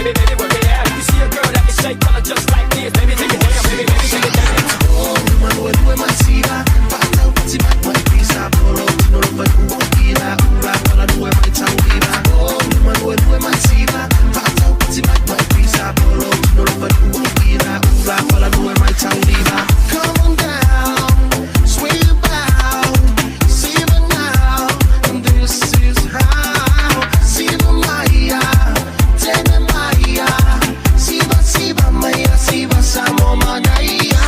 Baby, baby, work it out. If you see a girl that can shake, tell her just like this. Baby, take it down, baby, baby, take it down. Come on down, swing about, see me now, and this is how. Siva Maya, Tene Maya, Siva Siva Maya, Siva Samo Manaya.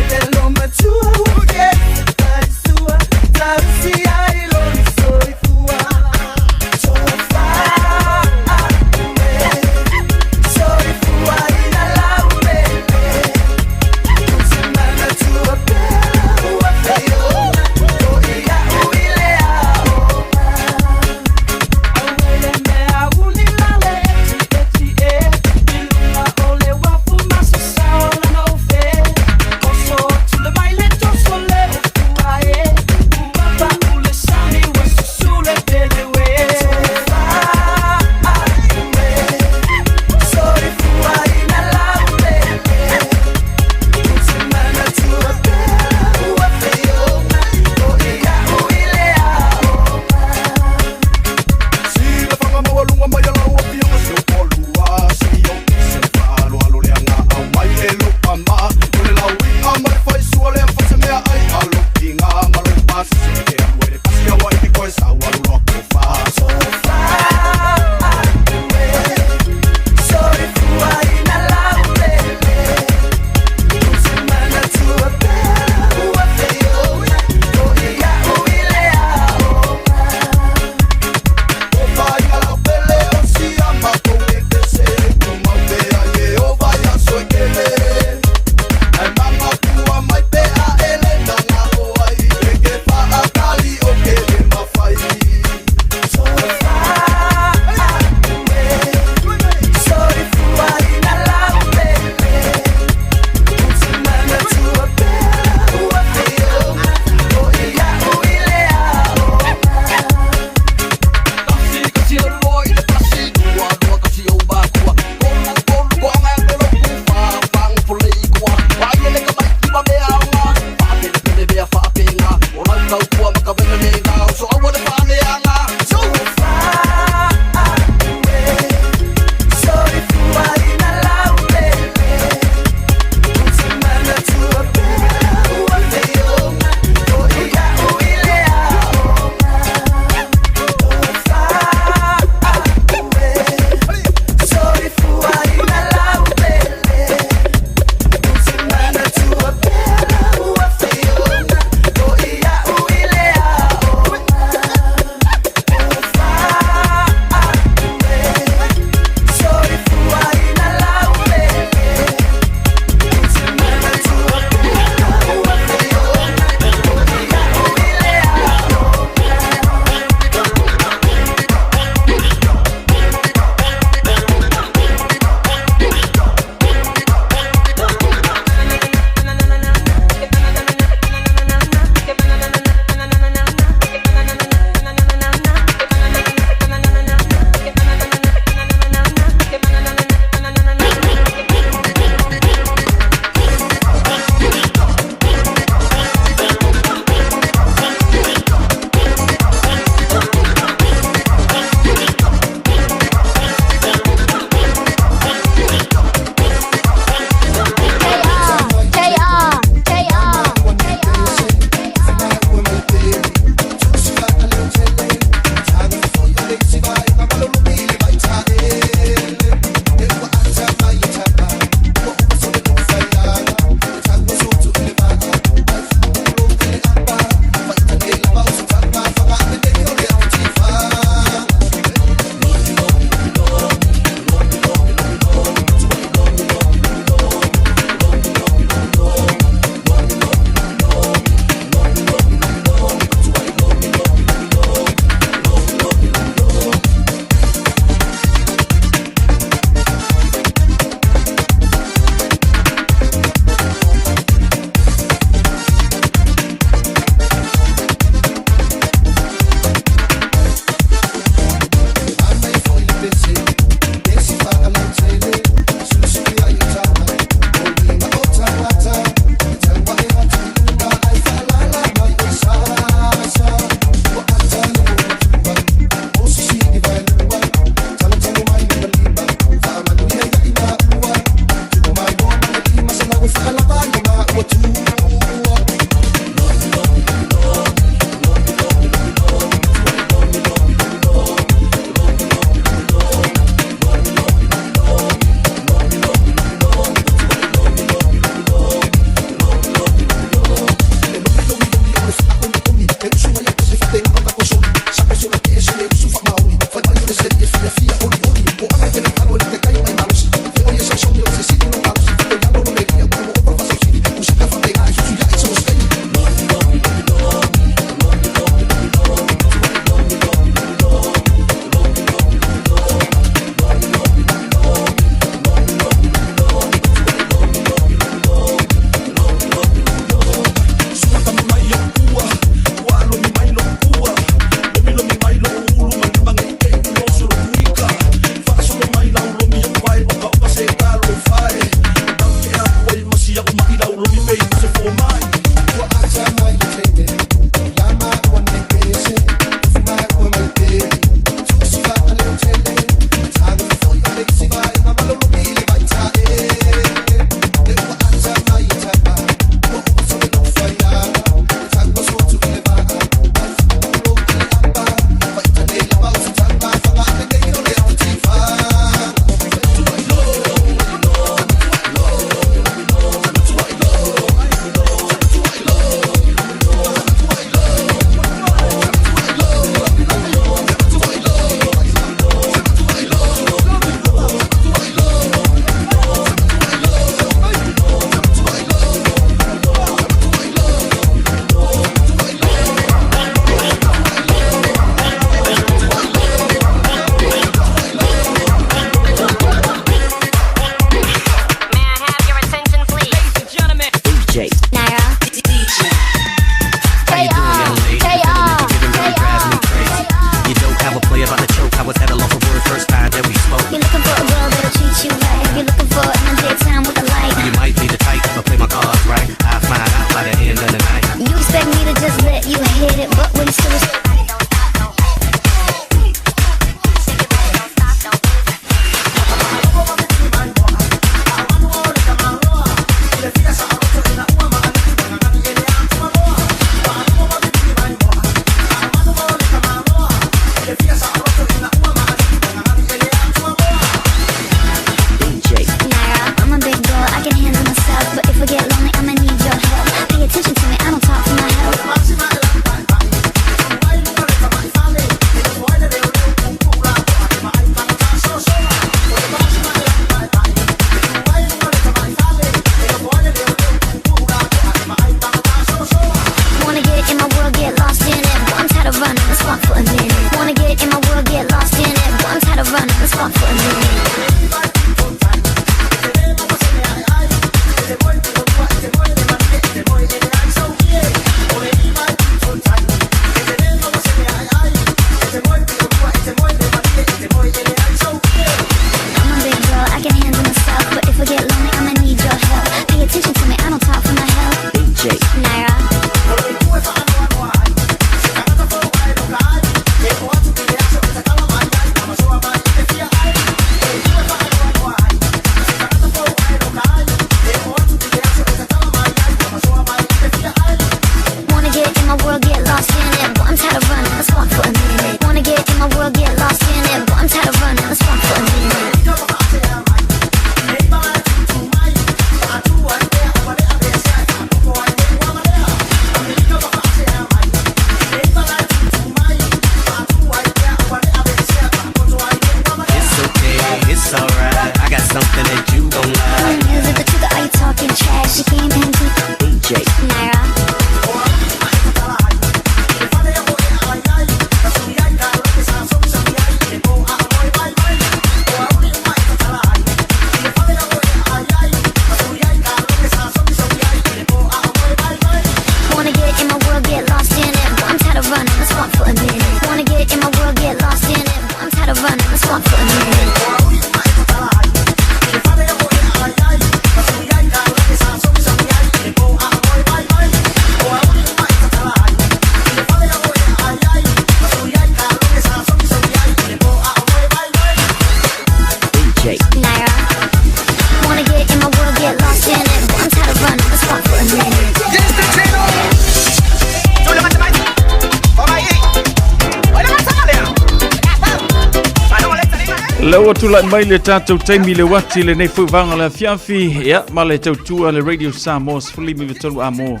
O lea ua tulai mai le tatou taimi le uati lenei foi vaega o le afiafi, ia, ma le tautua le Radio Samoa 13 amo.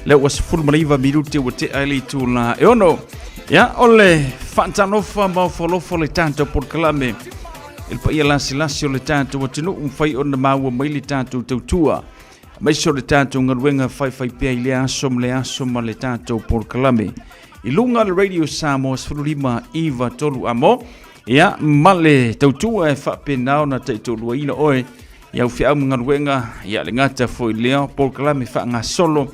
Lea ua 19 minute ua tea ai le itula e 6. Ia, o le faatalofa ma ofolofo le tatou polokalame i le paia lasilasi o le tatou atunuu, mafai ona maua mai le tatou tautua aemaise o le tatou galuega faifaipea i lea aso ma le aso ma le tatou polokalame i luga o le Radio Samoa 15 9 3 amo. Ia, ma le tautua e faapena ona taitoaluaina oe i au feau ma galuega, ia le gata foi lea polokalame faagasolo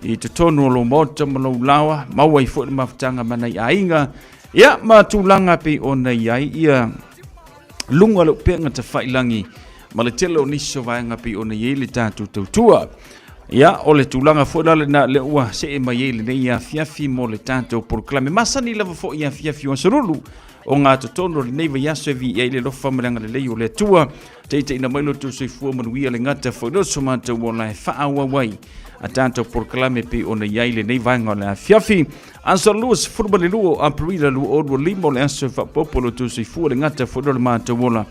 i totonu o lou maota ma lou laoa, maua ai foi le mafutaga ma nai aiga, ia ma tulaga pei ona i ai ia luga o le upega tafailagi ma le tele o nisi o vaega pei ona i ai le tatou tautua. Ia, o le tulaga foi la lena lea ua see mai ai lenei afiafi mo le tatou polokalame masani lava foi i afiafi o aso lulu o gatotonu o lenei vaiaso e viia ai le alofa ma le agalelei o le Atua. Taitaiina mai lo outou soifua manuia le gata foi lo so matou ola e faaauau ai a tatou polokalame pei ona i ai lenei vaega o le afiafi. Aso 22 o Aperila 2025 o le aso e faaopoopo lo outou soifua le gata foi lo le matou ola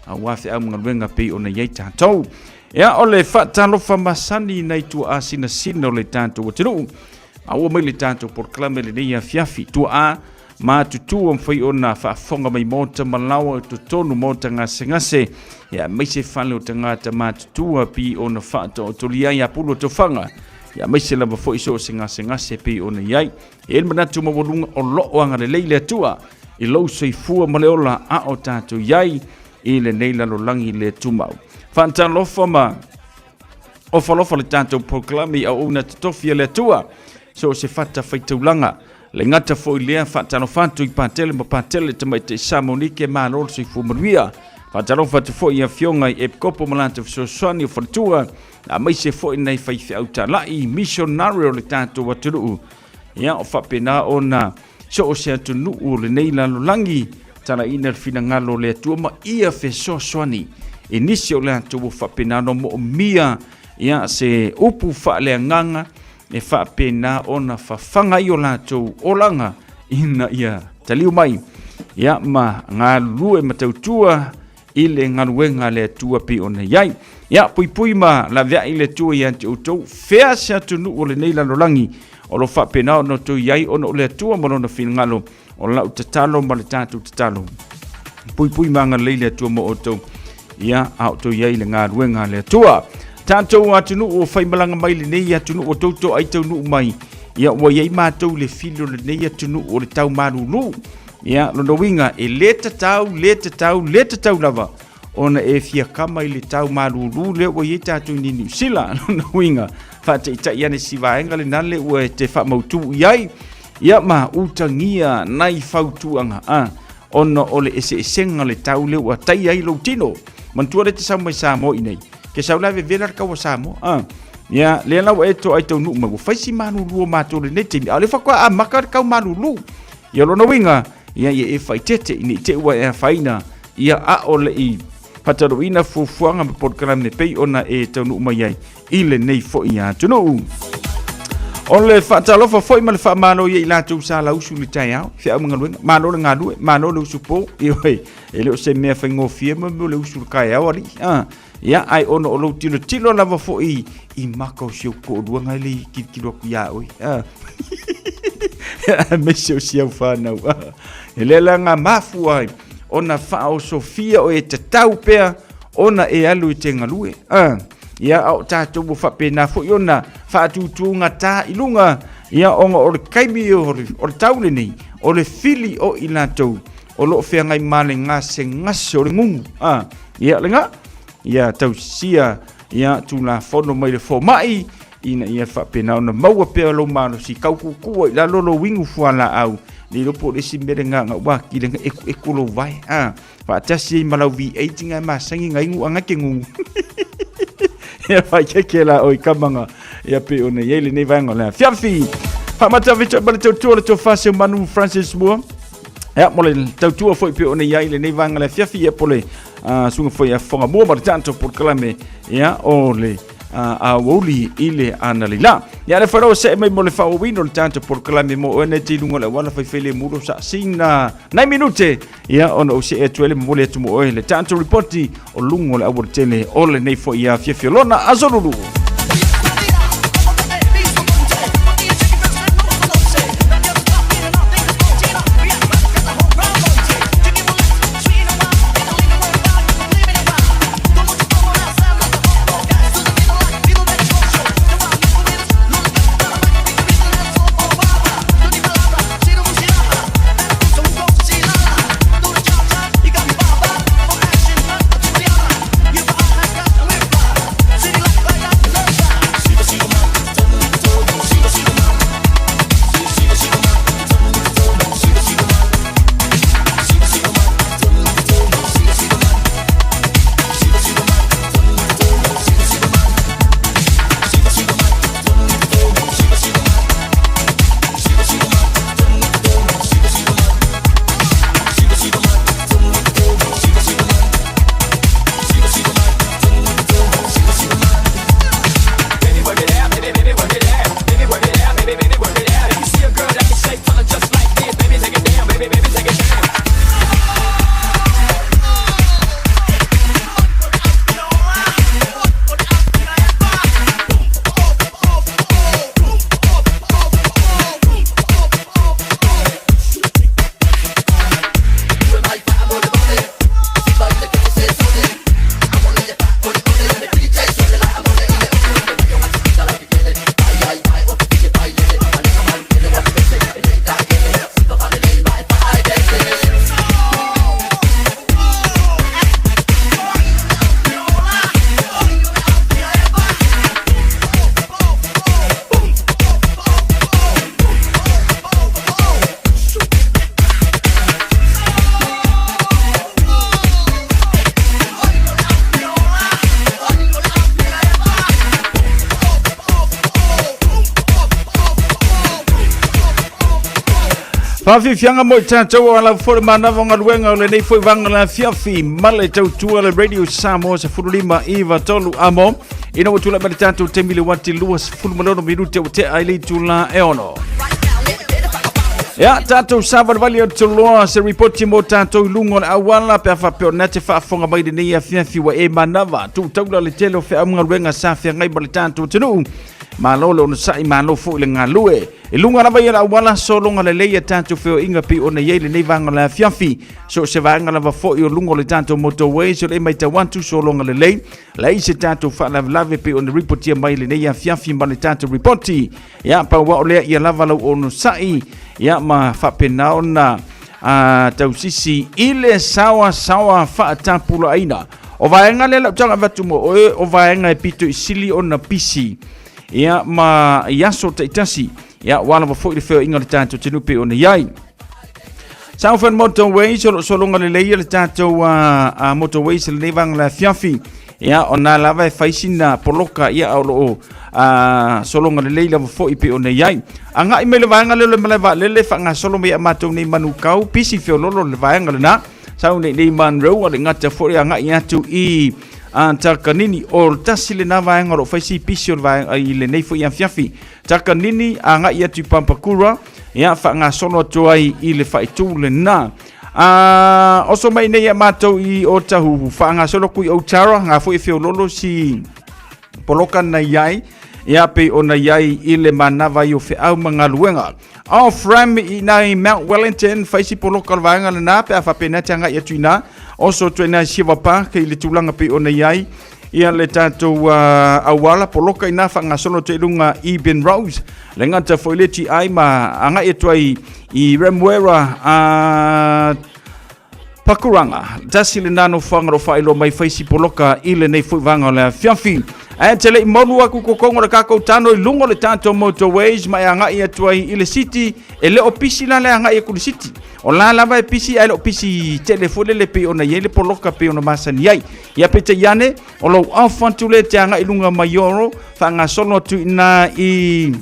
aua feau ma galuega pei ona i ai tatou. Ia, o le faatalofa masani nai tuaa sinasina o le tatou atunuu. Maua mai le tatou polokalame lenei afiafi. Tuaa matutua mafai ona faafofoga mai maota ma laoa i totonu maota gasegase, ia aemaise fale o tagata matutua pei ona faataotolia ai apulu o tofaga, ia aemaise lava foi so o se gasegase pei ona i ai. E i ai le manatu maualuga o lo o agalelei le Atua i lou soifua ma le ola a o tatou i ai i lenei lalolagi le tumau. Faatalofa ma ofalofa le tatou polokalame i auauna totofi a le Atua, so o se fata faitaulaga. Le gata foi lea, faatalofa atu i Patele ma Patele Tamaitai Samonike, malo le soifua manuia. Faatalofa atu foi i afioga i Epikopo ma latou fesoasoani o faletua, aemaise foi nai faifeau talai missionary o le tatou atunuu. Ia, o faapena ona so o se atunuu o lenei lalolagi, talaina le finagalo o le Atua ma ia fesoasoani i nisi o le atunuu faapena ona moomia ia se upu faaleagaga e faapena ona fafaga ai o latou olaga ina ia taliu mai ia ma galulue ma tautua i le galuega a le Atua pei ona i ai. Ia, puipui ma laveai le Atua ia te outou, fea se atunuu o lenei lalolagi o lo faapena ona outou i ai ona o le Atua ma lona finagalo. O lau tatalo ma le tatou tatalo, puipui ma agalelei le Atua mo outou, ia, a outou i ai i le galuega a le Atua. Tatou atunuu o faimalaga mai lenei atunuu o touto ai taunuu mai, ia, ua i ai matou le fili o lenei atunuu o le tau malulu. Ia, lona uiga, e le tatau, le tatau, le tatau lava ona e fia kama i le tau malulu lea ua i ai tatou i Niu Sila. Lona uiga, faataitai ane si vaega lena le ua e te faamautu i ai, ia ma utagia nai fautuaga a, ona o le eseesega o le tau lea ua tai ai lou tino. Manatua lea te sau mai Samoa i nei, ke sau la vevela le kau o Samoa. A, ia, lea la ua e toai taunuu mai, ua fai si malulu o matou lenei taimi, a o lea faatoa amata le kau malulu. Ia lona uiga, ia ia e faaeteete ne i te i ua e afaina, ia a o le i faataluina fuafuaga ma polokalame pei ona e taunuu mai ai i lenei foi atunuu. O le faatalofa foi ma le faamalo ia i latou sa lausu i le taeao, feau ma galuega, malo le galue, malo le usupo, ioe, e le o se mea faigofie ma mea o le usu i le taeao alii. Ah, ia, ai ona o lou tilotilo lava foi i maka o si ou toalua ngai le i tilotilo atu iā oe. Ah. Aemaise o si au whanau. Ah. E lea la ngā mafua ai ona faaosofia o e tatau pea ona e alu i te galue. Ah. Ia, a o tātou ua faapena foi ona faatūtūgatā i luga, ia, ona o le taimi o le, o le tau lenei, o le fili o i latou o lo o feagai ma le gasegase o le gugu. Ah. Ia, lena, ia tausia ia tulafono mai le fomai ina ia faapena ona maua pea lou malosi kaukukua i lalo lou inu fualaau le iloa po o le isi mea lena na ua atili na ekueku lou vae a faatasi ai ma lau V8 nga e masani na inu ana ke gugu ia faikeke la oi kamaga ia pei ona i ai lenei vaega o le afiafi. Faamata fito ma le tautua le tofa Seumanu Francis Moore. Ia, mo le tautua foi pei ona i ai lenei vaega le afiafi, ia po le suga foi a fofoga mua ma le tatou polokalame, ia, o le Aoauli i le analeila. Ia le wharoa se mai mo le whaowino le tātou polokalame mo oe nei te lunga le wala whaiwhai le muro sa sina nai minute ia ona o se atu ele momoli atu mo oe le tātou ripoti o lunga o le auala tele o lenei foi ia fiafia lona asolulu. Faafiafiaga mo i tatou o ala foi le manava o galuega o lenei foi vaga le afiafi ma le tautua le Radio Samoa 15 iva tolu amo ina ua tulai mai le tatou taimi le uati 26 minute ua tea ai le itula e ono. Ia, tatou savalivali atu loa se ripoti mo tatou i luga o le auala pe a faapea o na te faafofoga mai lenei afiafi ua e manava tuu taula le tele o feau galuega sa feagai ma le tatou atunuu. Malo le onosai, malo foi le galue. I luga lava ia le auala sologa lelei a tatou feoaiga pei ona i ai lenei vaega o le afiafi. So o se vaega lava foi o luga o le tatou motorways o lea e matau atu sologa lelei. Leai se tatou faalavelave pei ona ripotia mai lenei afiafi ma le tatou ripoti. Ia, pau lava o lea ia lava lau onosai, ia ma faapena ona a tausisi i le saoasaoa faatapulaaina. O vaega lea lau tala avatu mo oe, o vaega e pito i sili ona pisi. Ia ma i aso taitasi, ia ua lava foi le feoaiga o le tatou atunuu pei ona i ai. Southern Motorways o lo o sologa lelei le tatou motorways i lenei vaega o le afiafi. Ia, ona lava e fai sina poloka, ia, o lo o sologa lelei lava foi pei ona i ai. Agai mai le vaega lea o le malae vaalele, faagasolo mai ia matou nei Manukau, pisi feololo le vaega lena. Sau nei nei Monroe, a le gata foi agai atu i Takanini. O le tasi lena vaega o lo o fai si pisi o le vaega i lenei foi afiafi. Takanini agai atu i Pampakura, ia faagasolo atu ai i le faaitu lena. A oso mai nei a matou i Otahuhu, faagasolo atu i Otara, ngā foi e feololo si poloka na i ai, ia pei ona i ai i le manava i o feau ma galuega. Off ram i nai Mount Wellington, fai si poloka o le vaega lena, pe a faapena te agai atu i ina, oso atu ai nai Silver Park i le tulaga pei ona i ai, ia le tatou auala poloka ina faagasolo atu ai luga i Ben Rose le gata foi le TI ma agai atu ai i Remuera Pakuranga. Tasi lena nofoaga o lo o faailoa mai fai si poloka i lenei foi vaega o le afiafi. Ae te le i molu aku kokoga o le kakou tano i luga o le tatou motorways ma e agai atu ai i le city, e le o pisi la le agai atu i le city. O la lava e pisi ae le o pisi tele foi lele pei ona i ai le poloka pei ona masani ai. Ia peitai ane, o lou off atu lea te agai i luga mai Oro, faagasolo atu i ina i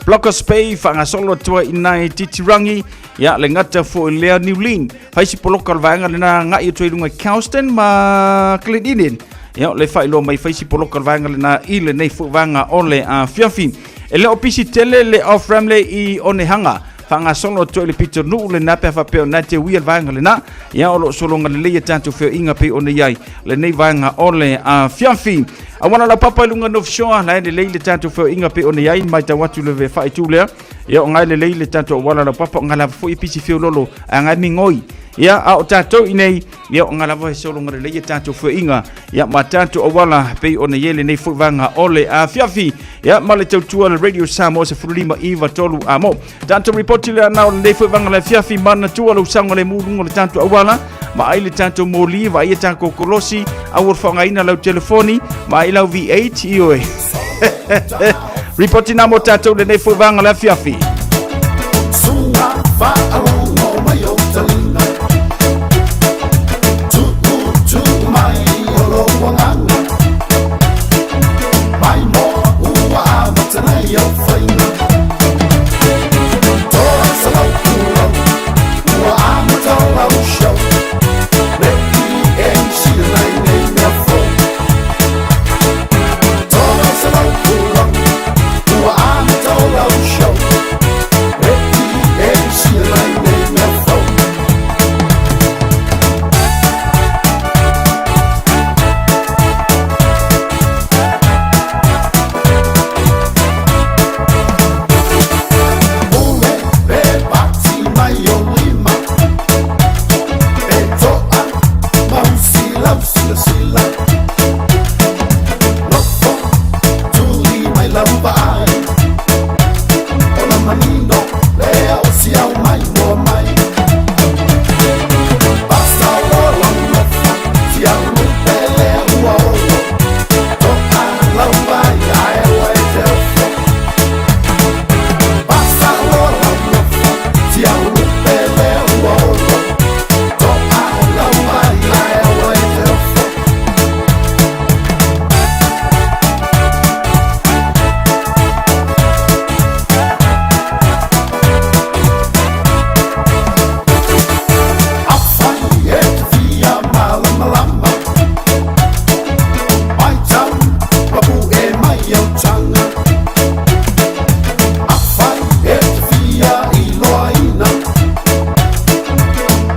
Blockers Bay, faagasolo atu ai i ina i Titirangi, ia le gata foi lea New Lynn. Fai si poloka o le vaega lena agai atu ai i luga i Kelston ma Glen Eden. Ia, o le faailoa mai fai si poloka o le vaega lena i lenei foi vaega o le afiafi. E le o pisi tele le off ramp le i Onehanga. Faagasolo atu ai le pitonuu lena pe a faapea o na te uia le vaega lena. Ia, o lo o sologa lelei a tatou feoaiga pei ona i ai lenei vaega o le afiafi. Auala laupapa i luga North Shore, la e lelei le tatou feoaiga pei ona i ai, matau atu le faaitu lea. Ia, o ngai lelei le tatou auala laupapa, o ngai lava foi e pisi feololo, a ngai migoi. Ia, a o tatou i nei, ia, o ngai lava e sologa lelei a tatou feoaiga, ia, ma tatou auala pei ona i ai lenei foi vaega o le afiafi. Ia, ma le tautua le Radio Samoa 15 9 3 amo. Tatou ripoti le ana o lenei foi vaega o le afiafi, manatua lou saogalemu i luga o le tatou auala, vaai le tatou moli, vaai a tatou kolosi, aua le faaaogaina lau telefoni, vaai lau V8, ioe. Ripoti nā mo tatou lenei foi vaega o le afiafi. Sunga faalogo mai o taliga Tuu tuu mai o lou agaga Mai moa ua amata nei au faiga 300 pulau ua amata lau show Le EMC nei nei mea fou 300 pulau ua amata lau show Le EMC nei nei mea fou. Pule pe pati mai o lima E to'a mausi lau silasila Nofo tuli mai lau vaai Ona manino lea o si au mai mua mai Basta o lau nofo si au lupe lea ua olo To'a lau vaai ae ua e te ofo Basta o lau nofo si au lupe lea ua olo To'a lau vaai ae ua e te ofo. Afai e te fia malamalama Matau papu'e mai au taga Afai e te fia iloaina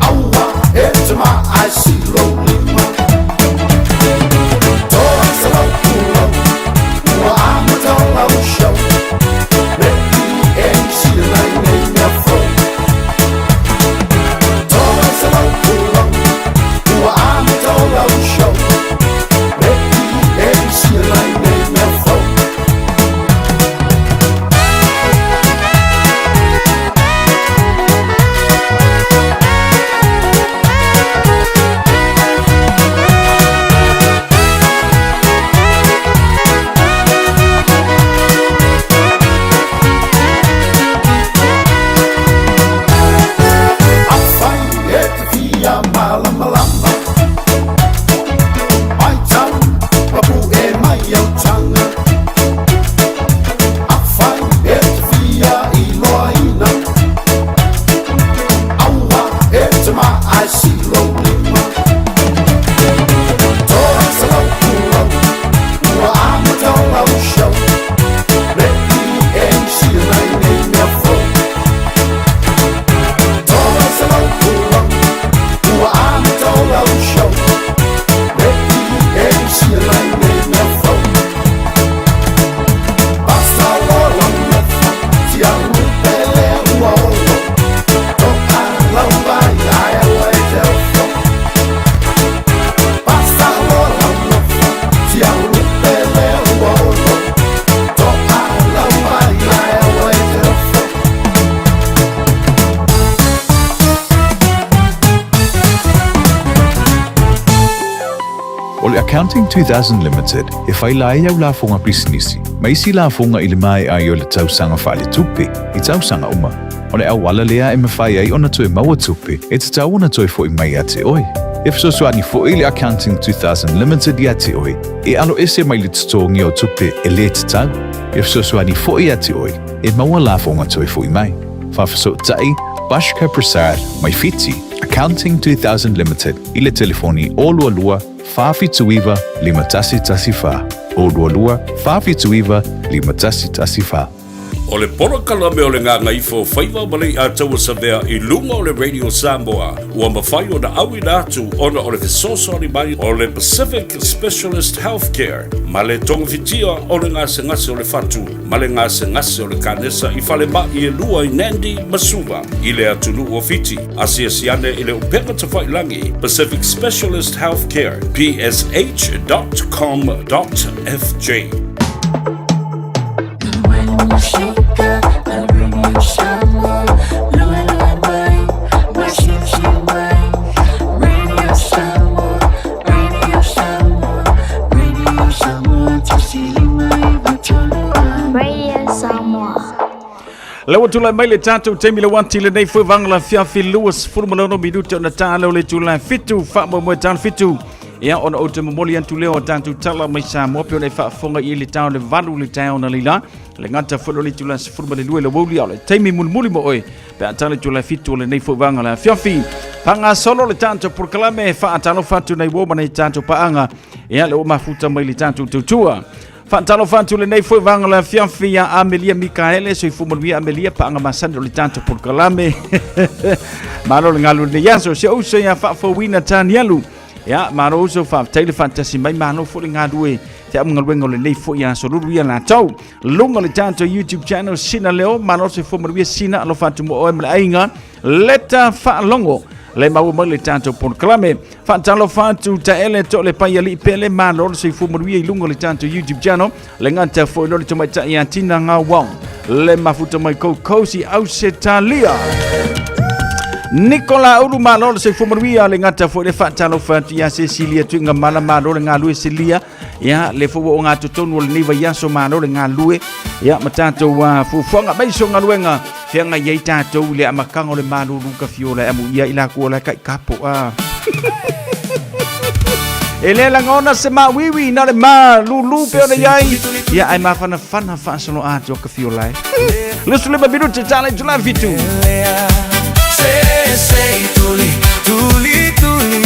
Aua e te ma'a e silo lima 300 pulau ua amata lau show Le EMC nei nei mea fou 300 pulau ua amata lau show Le EMC nei nei mea fou. Afai e te fia malamalama Matau papu'e mai au taga Afai e te fia iloaina Aua e te ma'a e silo lima 300 pulau ua amata lau show Le EMC nei nei mea fou 300 pulau ua amata lau show Le EMC nei nei mea fou Basta o lau nofo si au lupe lea ua olo To'a lau vaai ae aua e te ofo Basta o lau nofo si au lupe lea ua olo To'a lau vaai ae aua e te ofo. O le Accounting 2000 Limited e faila ai au lafoga pisinisi ma isi lafoga i le maea ai o le tausaga faaletupe i tausaga uma. O le auala lea e mafai ai ona toe maua tupe e tatau ona toe fo'i mai ia te oe. E fesoasoani fo'i le Accounting 2000 Limited ia te oe e aloese mai le totogi o tupe e lē tatau. E fesoasoani fo'i ia te oe e maua lafoga toe fo'i mai. Faafesootai Bashkar Prasad mai Fiti, Accounting 2000 Limited i le telefoni 022. 479 5114. 022 479 5114. O le polokalame o le Gagaifo Faiva ma Leiataua Savea i luga o le Radio Samoa ua mafai ona auina atu ona o le fesoasoani mai o le Pacific Specialist Healthcare ma le togafitia o le gasegase o le fatu ma le gasegase o le kanesa i falemai e lua i Nandi ma Suva i le atunuu o Fiti. Asiasi ane i le upega tafailagi Pacific Specialist Healthcare, psh.com.fj. Radio Samoa. Le ua tulai mai le tatou taimi le uati lenei foi vaega la fiafi 26 minute ona ta leo le tula fitu faamoemoe tala fitu. Ia ona ou te momoli atu lea o tatou tala mai Samoa pe ona e faafofoga i le tao le valu le taeao na leila. Le gata foi o le itula 12 le wouli o le taimi mulimuli mo oe pe a tala itula fitu o lenei foi vaega la afiafi. Faagasolo le tatou polokalame faatalofa atu nei uo ma nei tatou paaga. Ia le ua mafuta mai le tatou tautua. Faatalofa atu lenei foi vaega le afiafi ia Amelia Mikaele, soifua manuia Amelia, paaga masani o le tatou polokalame. Malo le galu lenei aso, si ou uso ia Faafouina Tanialu. Ia, malo uso, faafetai le faatasi mai, malo foi le galue te amugaluega o lenei foi aso lulu ia latou. Luga o le tatou YouTube channel Sina Leo, malo soifua manuia Sina, alofa atu mo oe ma le aiga. Leta faalogo le maua mai le tatou polokalame. Faatalofa atu taele to le pai alii pele malo le soifua manuia i luga o le tatou YouTube channel. Le gata foi lo le tamaitai ia Tina Ngau Wong. Le mafuta mai Koukosi Ausetalia. Nicola Ulu malo le soifua manuia le gata foi le faatalofa atu ia Cecilia Tuiga Mala malo le galue Celia. Ia le foi ua o totonu o lenei vaiaso malo le galue. Ia ma tatou fuafuaga mai so galuega feagai ai tatou i le amataga o le malulu ka fiola e amu ia i lakou o la e kaikapo a. E le lagona se māuiui na o le malulu pe ona i ai ia ae mafanafana faasolo atu o ka fiola e. 25 minute tala i tula fitu. Se se tuli tuli tuli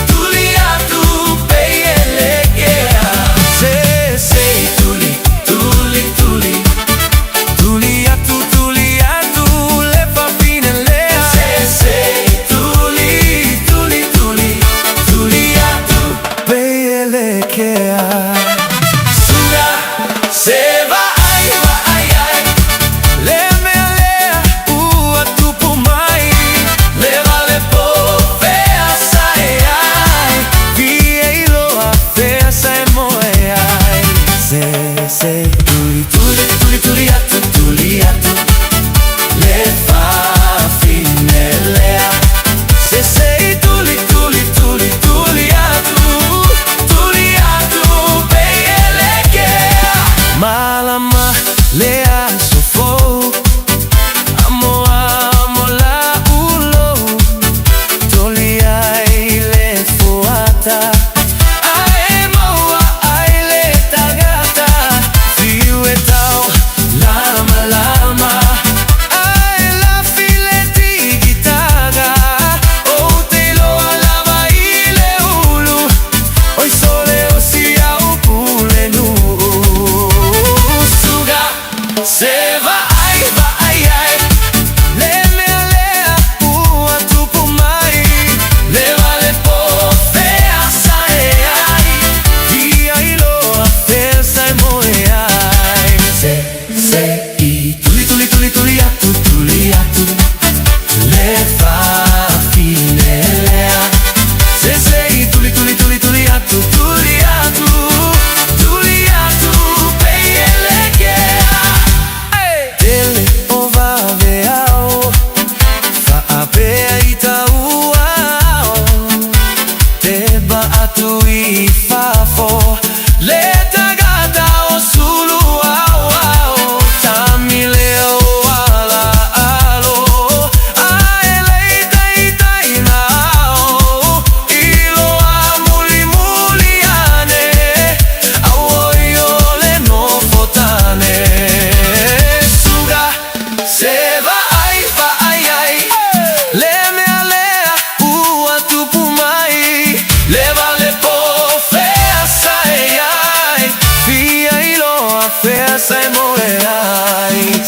tuli atu peielekea Se se tuli tuli tuli tuli atu tuli atu le fafine lea Se se tuli tuli tuli tuli atu peielekea Sura se vaai vaai ai le mea lea ua tupu mai le vale po fea sae ai Vie iloa fea sae moe ai Se se tuli tuli tuli tuli atu tuli atu le fafine lea Se se tuli tuli tuli tuli atu tuli atu peielekea Malama le aso fou amo amo la ulou Toli ai le fuata Ae maua ai le tagata.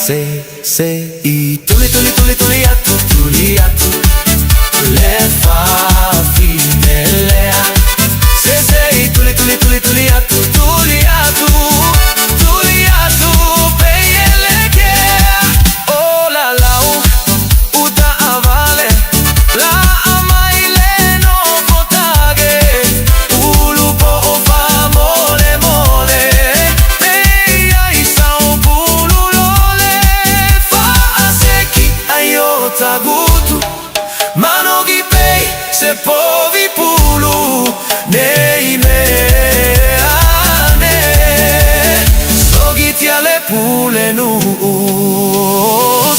Se se i tuli tuli tuli tuli atu tuli atu le fafine lea Se se i tuli tuli tuli tuli atu tuli atu tuli atu peielekea O la lau uta avale la amai le no potage ulu po o fa mole mole pei ai sao pulu lole fa aseki ai o tagutu manogi pei se povi pulu nei mea ne sogitia le pule nu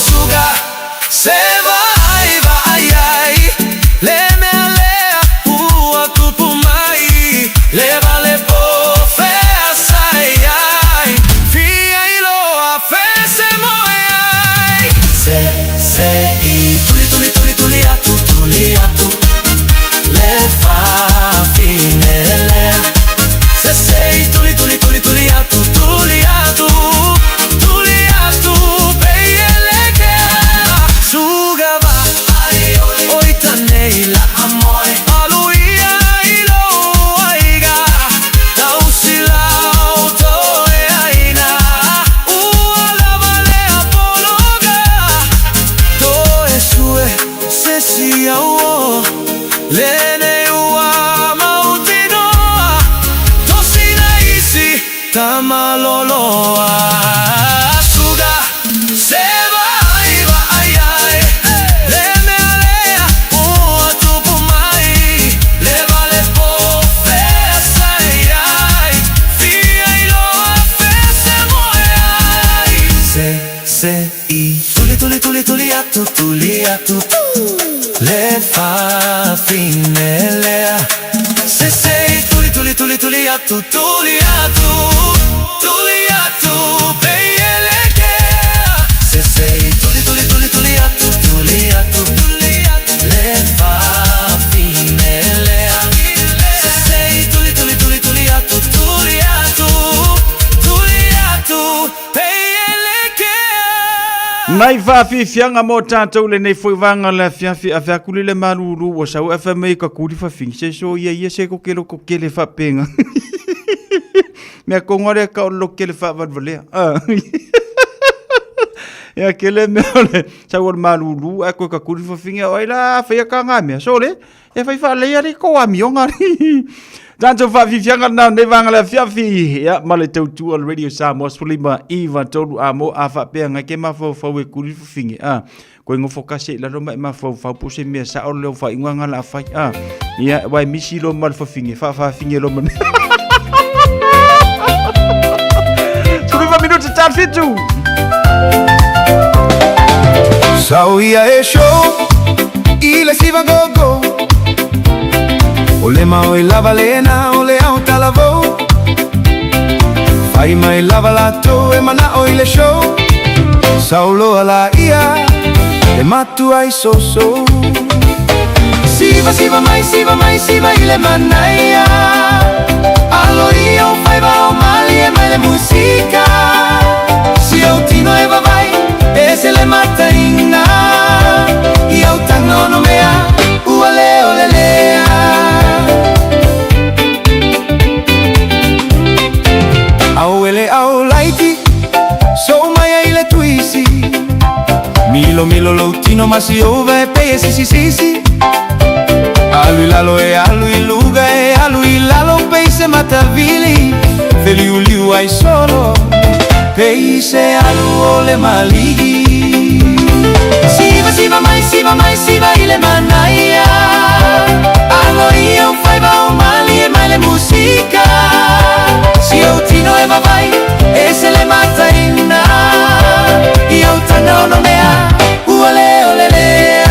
suga se vai vai ai le mea lea ua tupu mai le vale po fea sai ai fia iloa fe se moe ai se se i tuli tuli tuli tuli atu tuli atu le fafine lea se se i tuli tuli tuli tuli atu tuli atu tuli atu peielekea suga va oitanei la aluia ilo aiga tausilau toe aina ua lava lea pologa toe sue se si auo lenei ua mautinoa tosina isi tamaloloa suga se vai vai ai le mea lea ua tupu mai le vale po fea sai ai fia iloa fe se moe ai se se i tuli tuli tuli tuli atu tuli atu le fafine lea se se i tuli tuli tuli tuli atu tuli atu tuli atu peielekea se se i tuli tuli tuli tuli atu tuli atu tuli atu le fafine lea se se i tuli tuli tuli tuli atu tuli atu tuli atu peielekea. Nai faafiafiaga mo tatou lenei foi vaga o le afiafi afe atu le le malulu ua sau ae fai mai ka kuli fafini se so ia ia se ko kele ko kele faapenga mea konga le ka o lo kele faavalevalea ah. Ia kele mea o le sau o le malulu ae koe ka kuli fafine o ai la faia ka ngā mea so le e fai faalei ari ko amioga Tatou faafiafiaga lena nei vaega le afiafi ia ma le tautua o le Radio Samoa 19 3 a mo a faapea ngai ke mafaufau e kuli fafine a koe nofo kasi i lalo ma e mafaufau po se mea sao leo faaiuga nga la fai a ia wai misi lo ma le fafine faafafine lo ma 15 minuti talo fitu. Sau ia e show i le siva gogo O le mao i lava lena o le au talavou Fai mai lava latou e manao i le show Sau loa la ia le matua i soso Siva siva mai siva mai siva i le manaia Alo ia o faiva o malie mai le musika Si au tino e vavai e se le mataina I au taga ono mea ua leo lelea Au ele au laiti so mai ai le tuisi Milo milo lou tino ma si ova e pei e sisi sisi Alu i lalo e alu i luga e alu i lalo pei se matavili Feliuliu ai solo pei se alu o le maligi Siva siva mai siva mai siva i le manaia Alo ia o faiva o malie mai le musika Si ou tino e vavai e se le mataina I au taga ono mea ua leo lelea.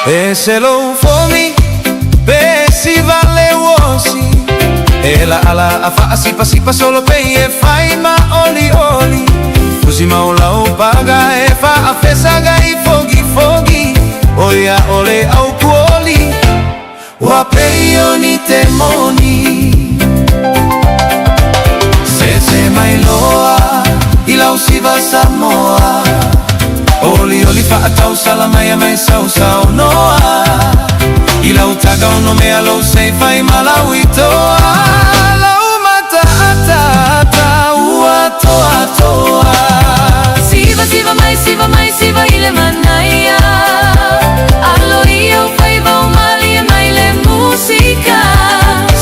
Ese lou fomi pe si vale uosi E la ala a faasipasipa solo pe e fai ma oli oli Fusi maulau paga e faafesaga i fogi fogi O ia ole au kuoli Ua pei o ni te moni Se mai loa i lau siva Samoa Oli oli faatau salamai mai sau sau noa I lau taga ono mea lou sei fai malau i toa Lau mata ata ata ua toa toa Siva siva mai siva mai siva ile manaia Alo ia o faiva o malie mai le musika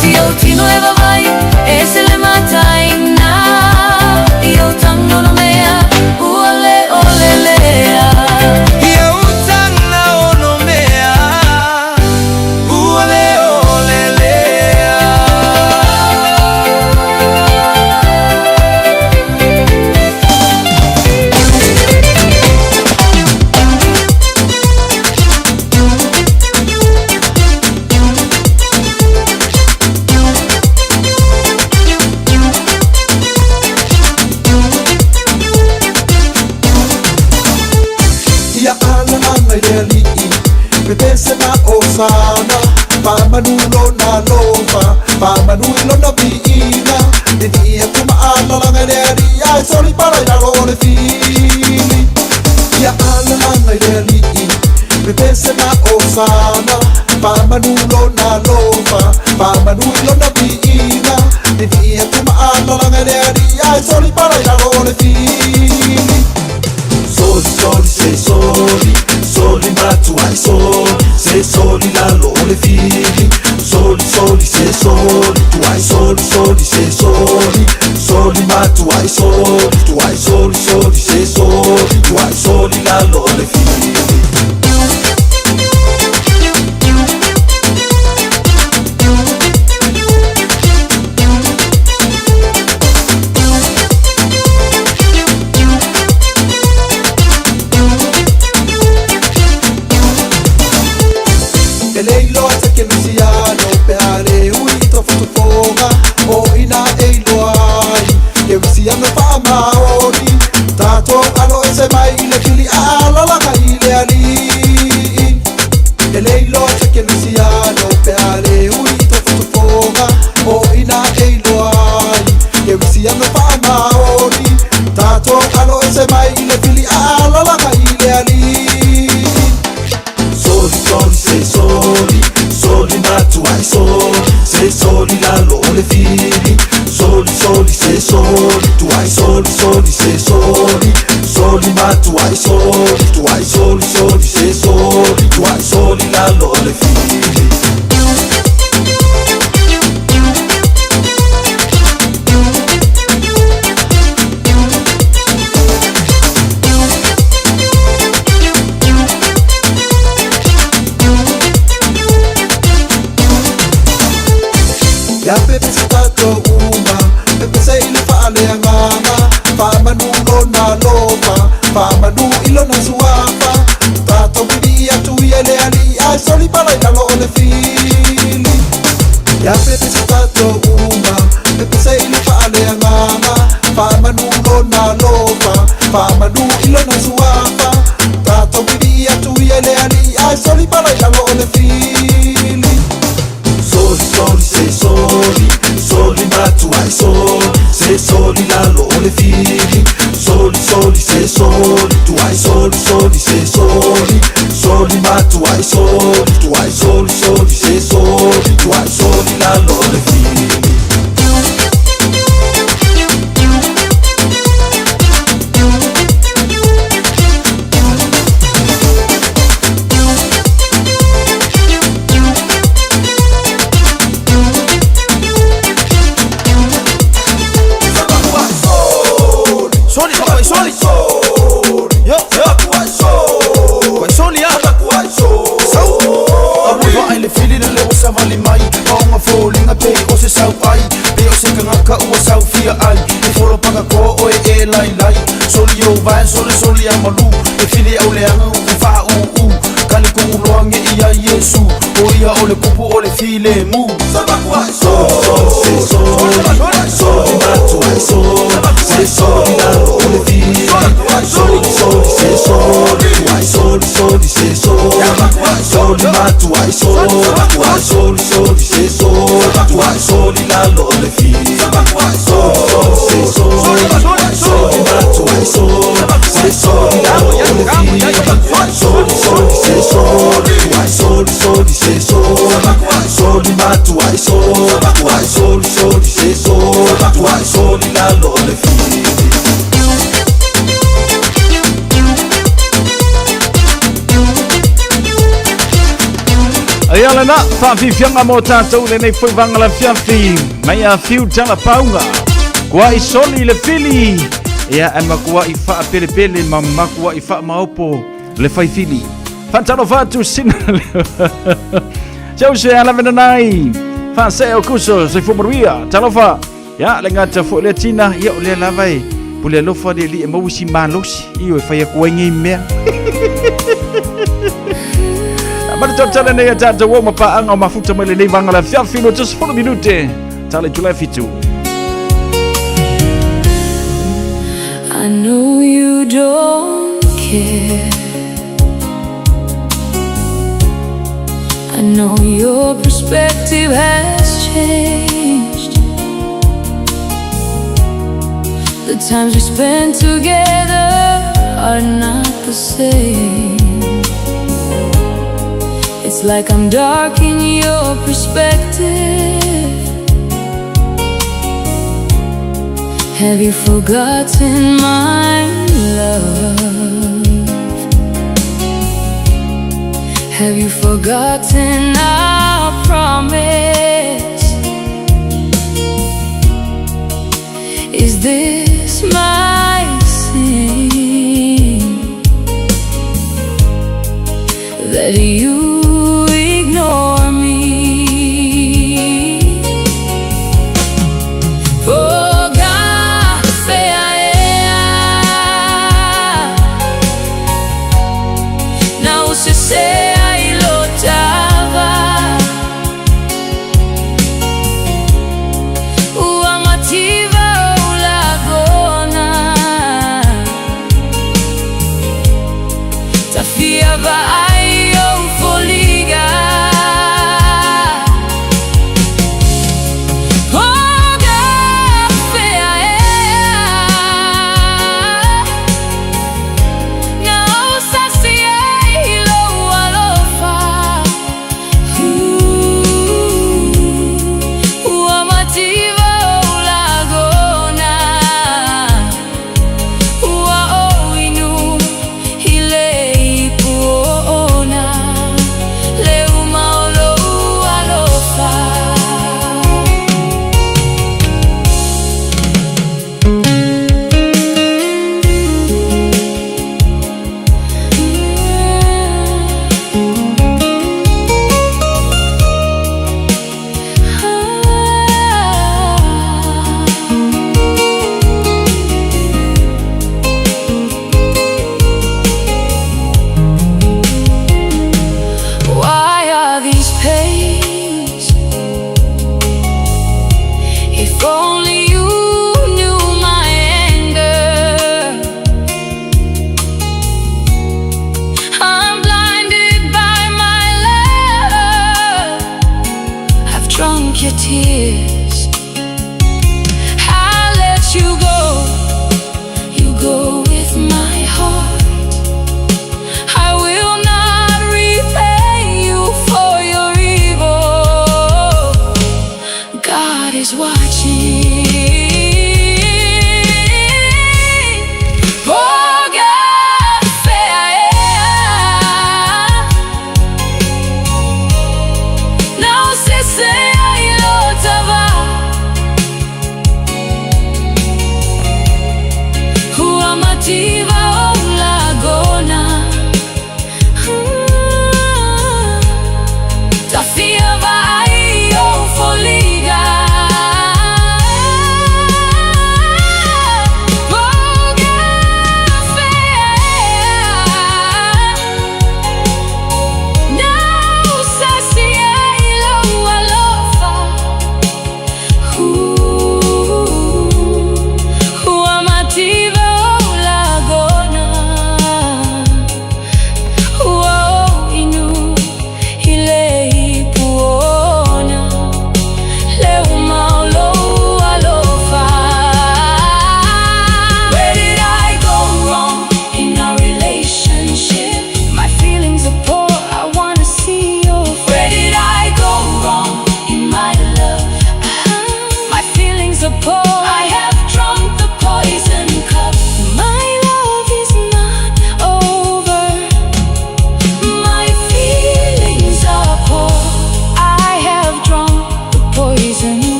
Si au tino e vavai e se le mataina I au tango no mea ua le ole lea Ia utana ono mea Ua le ole lea Ia ala ana i le alii Pepese ma o sana Pamanu lona lofa Pamanu i lona viina Lini ia kuma ala langa i le alii Ai soli pala i lalo o le fili Ia ala ana i le alii Pepese ma o sana Pamanu lona lofa Pamanu i lona viina Lini ia kuma ala langa i le alii Ai soli pala i lalo o le fili Soli, soli, se soli Soli matuai soli Se soli lalo o le fili Soli, soli, se soli Tuai soli, soli, se soli Soli matuai soli Tuai soli, soli, se soli Tuai soli lalo o le fili E le iloa te ke misiano Pe a le ui i tofotofoga O ina e iloa ai Ke wisiano pa maori Tātou alo e se mai i le pili a alalaga i le alii E le iloa te ke misiano Pe a le ui i tofotofoga O ina e iloa ai Ke wisiano pa maori Tātou alo e se mai i le pili a alalaga i le alii Soli, soli, se soli Soli matuai soli Se soli lalo o le fili Soli, soli, se soli Tuai soli, soli, se soli Soli matuai soli Tuai soli, soli, se soli Tuai soli lalo o le fili Ia pepe se tatou uma Pepe se i le faaleagaga Faamanu lona lofa Faamanu i lona suafa Tatou pili atu ia le alii Ae soli pala i lalo o le fili Ia pepe se tatou uma Pepe se i le faaleagaga Faamanu lona lofa Faamanu i lona suafa Tatou pili atu ia le alii Ae soli pala i lalo o le fili Soli, soli, se soli Soli matuai soli Se soli lalo o le fili Soli, soli, se soli Tuai soli, soli, se soli Soli matuai soli Tuai soli, soli, se soli Tuai soli lalo o le fili Soli, soli, soli Yo, yo Kuai soli a Sau Aua ai le fili le leo sa vali mai Paonga fōlinga pe o se sau ai Pe o se kangaka ua sau fia ai E folo paka ko oe e lai lai Soli o vai soli soli a malu E fili au leanga u ku wha u u Kali kongu loa nge i O le kupu o le filemu. Soli soli se soli, soli matu ai soli, se soli lalo o le fili. Soli soli se soli, soli soli se soli, soli matu ai soli, soli soli se soli, soli lalo o le fili. Soli soli se soli, soli matu ai soli, se soli lalo o le fili. Soli soli se soli, soli soli se soli, soli matu ai soli, soli soli se soli, soli lalo o le fili. Ia lena, faafiafiaga mo tatou lenei foi vaga lafiafi mai a fiu tala pauga. Kuai soli le fili, ia ae makuai faapelepele ma makuai faamaopo le fai fili. Faatalofa atu sina Seu se ala venanai. Faasee o kuso, soifua manuia. Talofa. Ia, le gata foi lea tina, ia o lea lava e pule alofa le alii e maua si malosi, ioe fai atu ai nei mea. Ma le tautala nei a tatou o ma paaga o mafuta mai lenei vaga le afiafi no 30 minute tala i tula e fitu. I know you don't care. I know your perspective has changed. The times we spent together are not the same. It's like I'm dark in your perspective. Have you forgotten my love? Have you forgotten our promise? Is this my sin that you ignore me? Foga fea ea na usesea ilotava ua mativa o lagona tafia vaai o foliga. Foga fea ea na usasi ai lo alofa.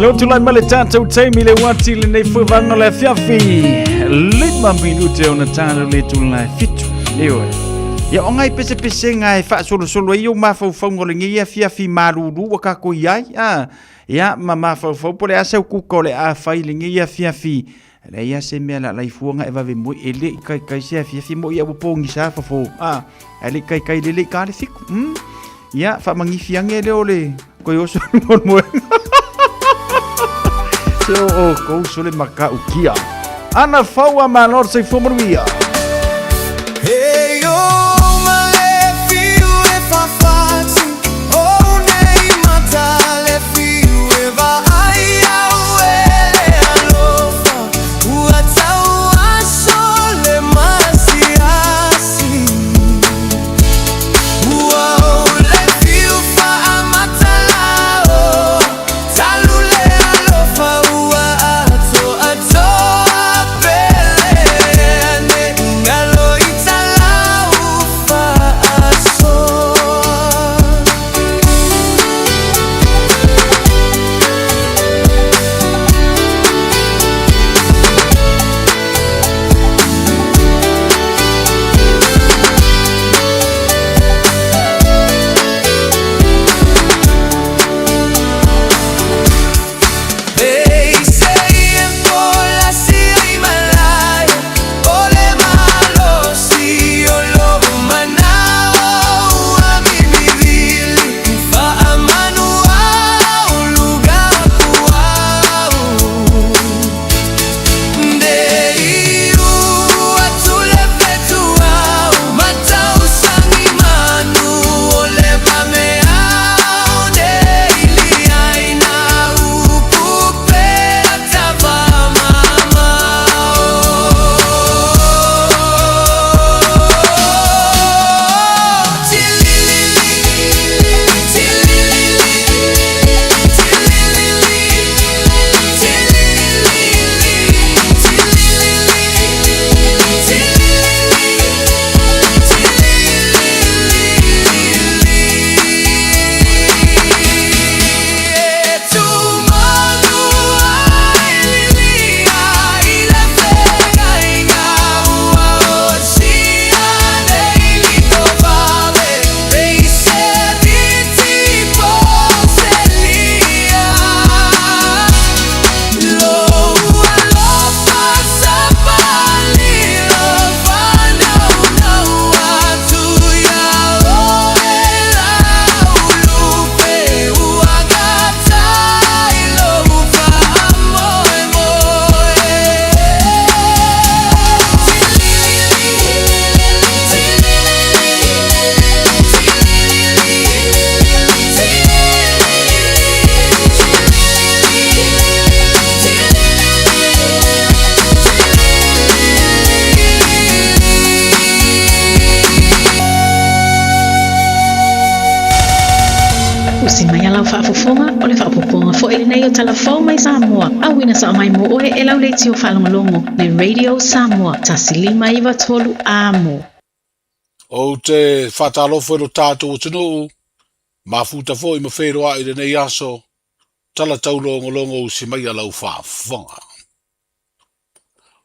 Leo tulai mai le tatou taimi le uati lenei foi vaega o le afiafi. 5 minute ona talo le tulai 7. Ioe. Ia o ngai pesepesega e faasolosolo ai ou mafaufauga o lenei afiafi malulu ua tatou i ai. A, ia ma mafaufau po o le a sau kuka o le a fai i lenei afiafi. E leai lava se mea la laifua na e vave moi e le i taitai se afiafi mo ia ua pogisa fofo. A, ae le i taitai le le i ta le fiku. Ia, faamanifi ane lea o le toe oso i le moemoega. Se o outou so le matautia. Ana faua malo le soifua manuia. Hey oh ma le fiu e fafati Oh nei mata le fiu e vaai au e le alofa Ua tau aso le masiasi Ua ou le fiu faamatala o Talu le alofa ua atoatoa pele Ane galo i talau faasoa. Usi mai a lau faafofoga, o le faaopoopoga foi lenei o Tala Fou mai Samoa, auina sao mai mo oe e lau leitio faalogologo le Radio Samoa 1593 Amo. Ou te faatalofa i lo tatou atunuu, mafuta foi ma feiloai i lenei aso, tala taulogologo usi mai a lau faafofoga.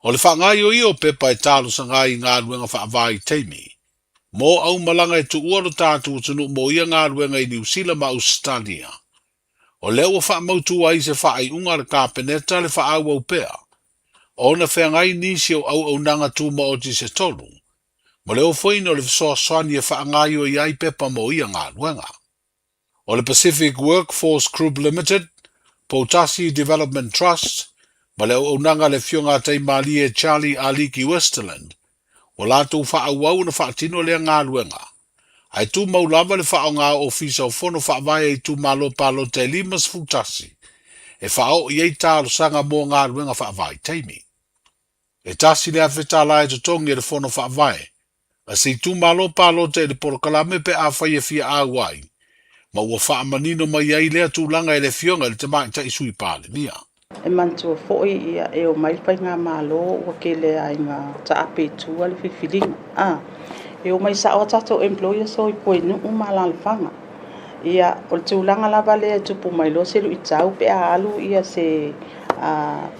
O le faagaoioia o pepa e talosaga ai i galuega faavaitaimi mo aumalaga e tuua lo tatou atunuu mo ia galuega i Niu Sila ma Ausetalia, o lea ua faamautu ai se faaiuga a le Kapeneta le faaauau pea ona feagai nisi o auaunaga tumaoti se tolu ma le ofoina o le fesoasoani e faagaoioia ai pepa mo ia galuega. O le Pacific Workforce Group Limited, Poutasi Development Trust ma le auaunaga a le Afioga a Taimalie Charlie Aliki Westerland, ua latou faaauau ona faatino lea galuega, ae tumau lava le faaaoga o Ofisa o Fono Faavae a Itumalo Palota e 51 e faaoo i ai talosaga mo galuega faavaitaimi. E $1,000 tala e totogi e le Fono Faavae a se itumalo palota i le polokalame pe afai e fia auai, ma ua faamanino mai ai lea tulaga e le Afioga i le Tamaitai Sui Palemia. E manatua foi ia e omai le faigamalo ua tele a ina taape i tua le filifiliga. A, e omai sao a tatou employers o i Puenuu ma alalafaga. Ia, o le tulaga lava lea e tupu mai loa se luitau pe a alu ia se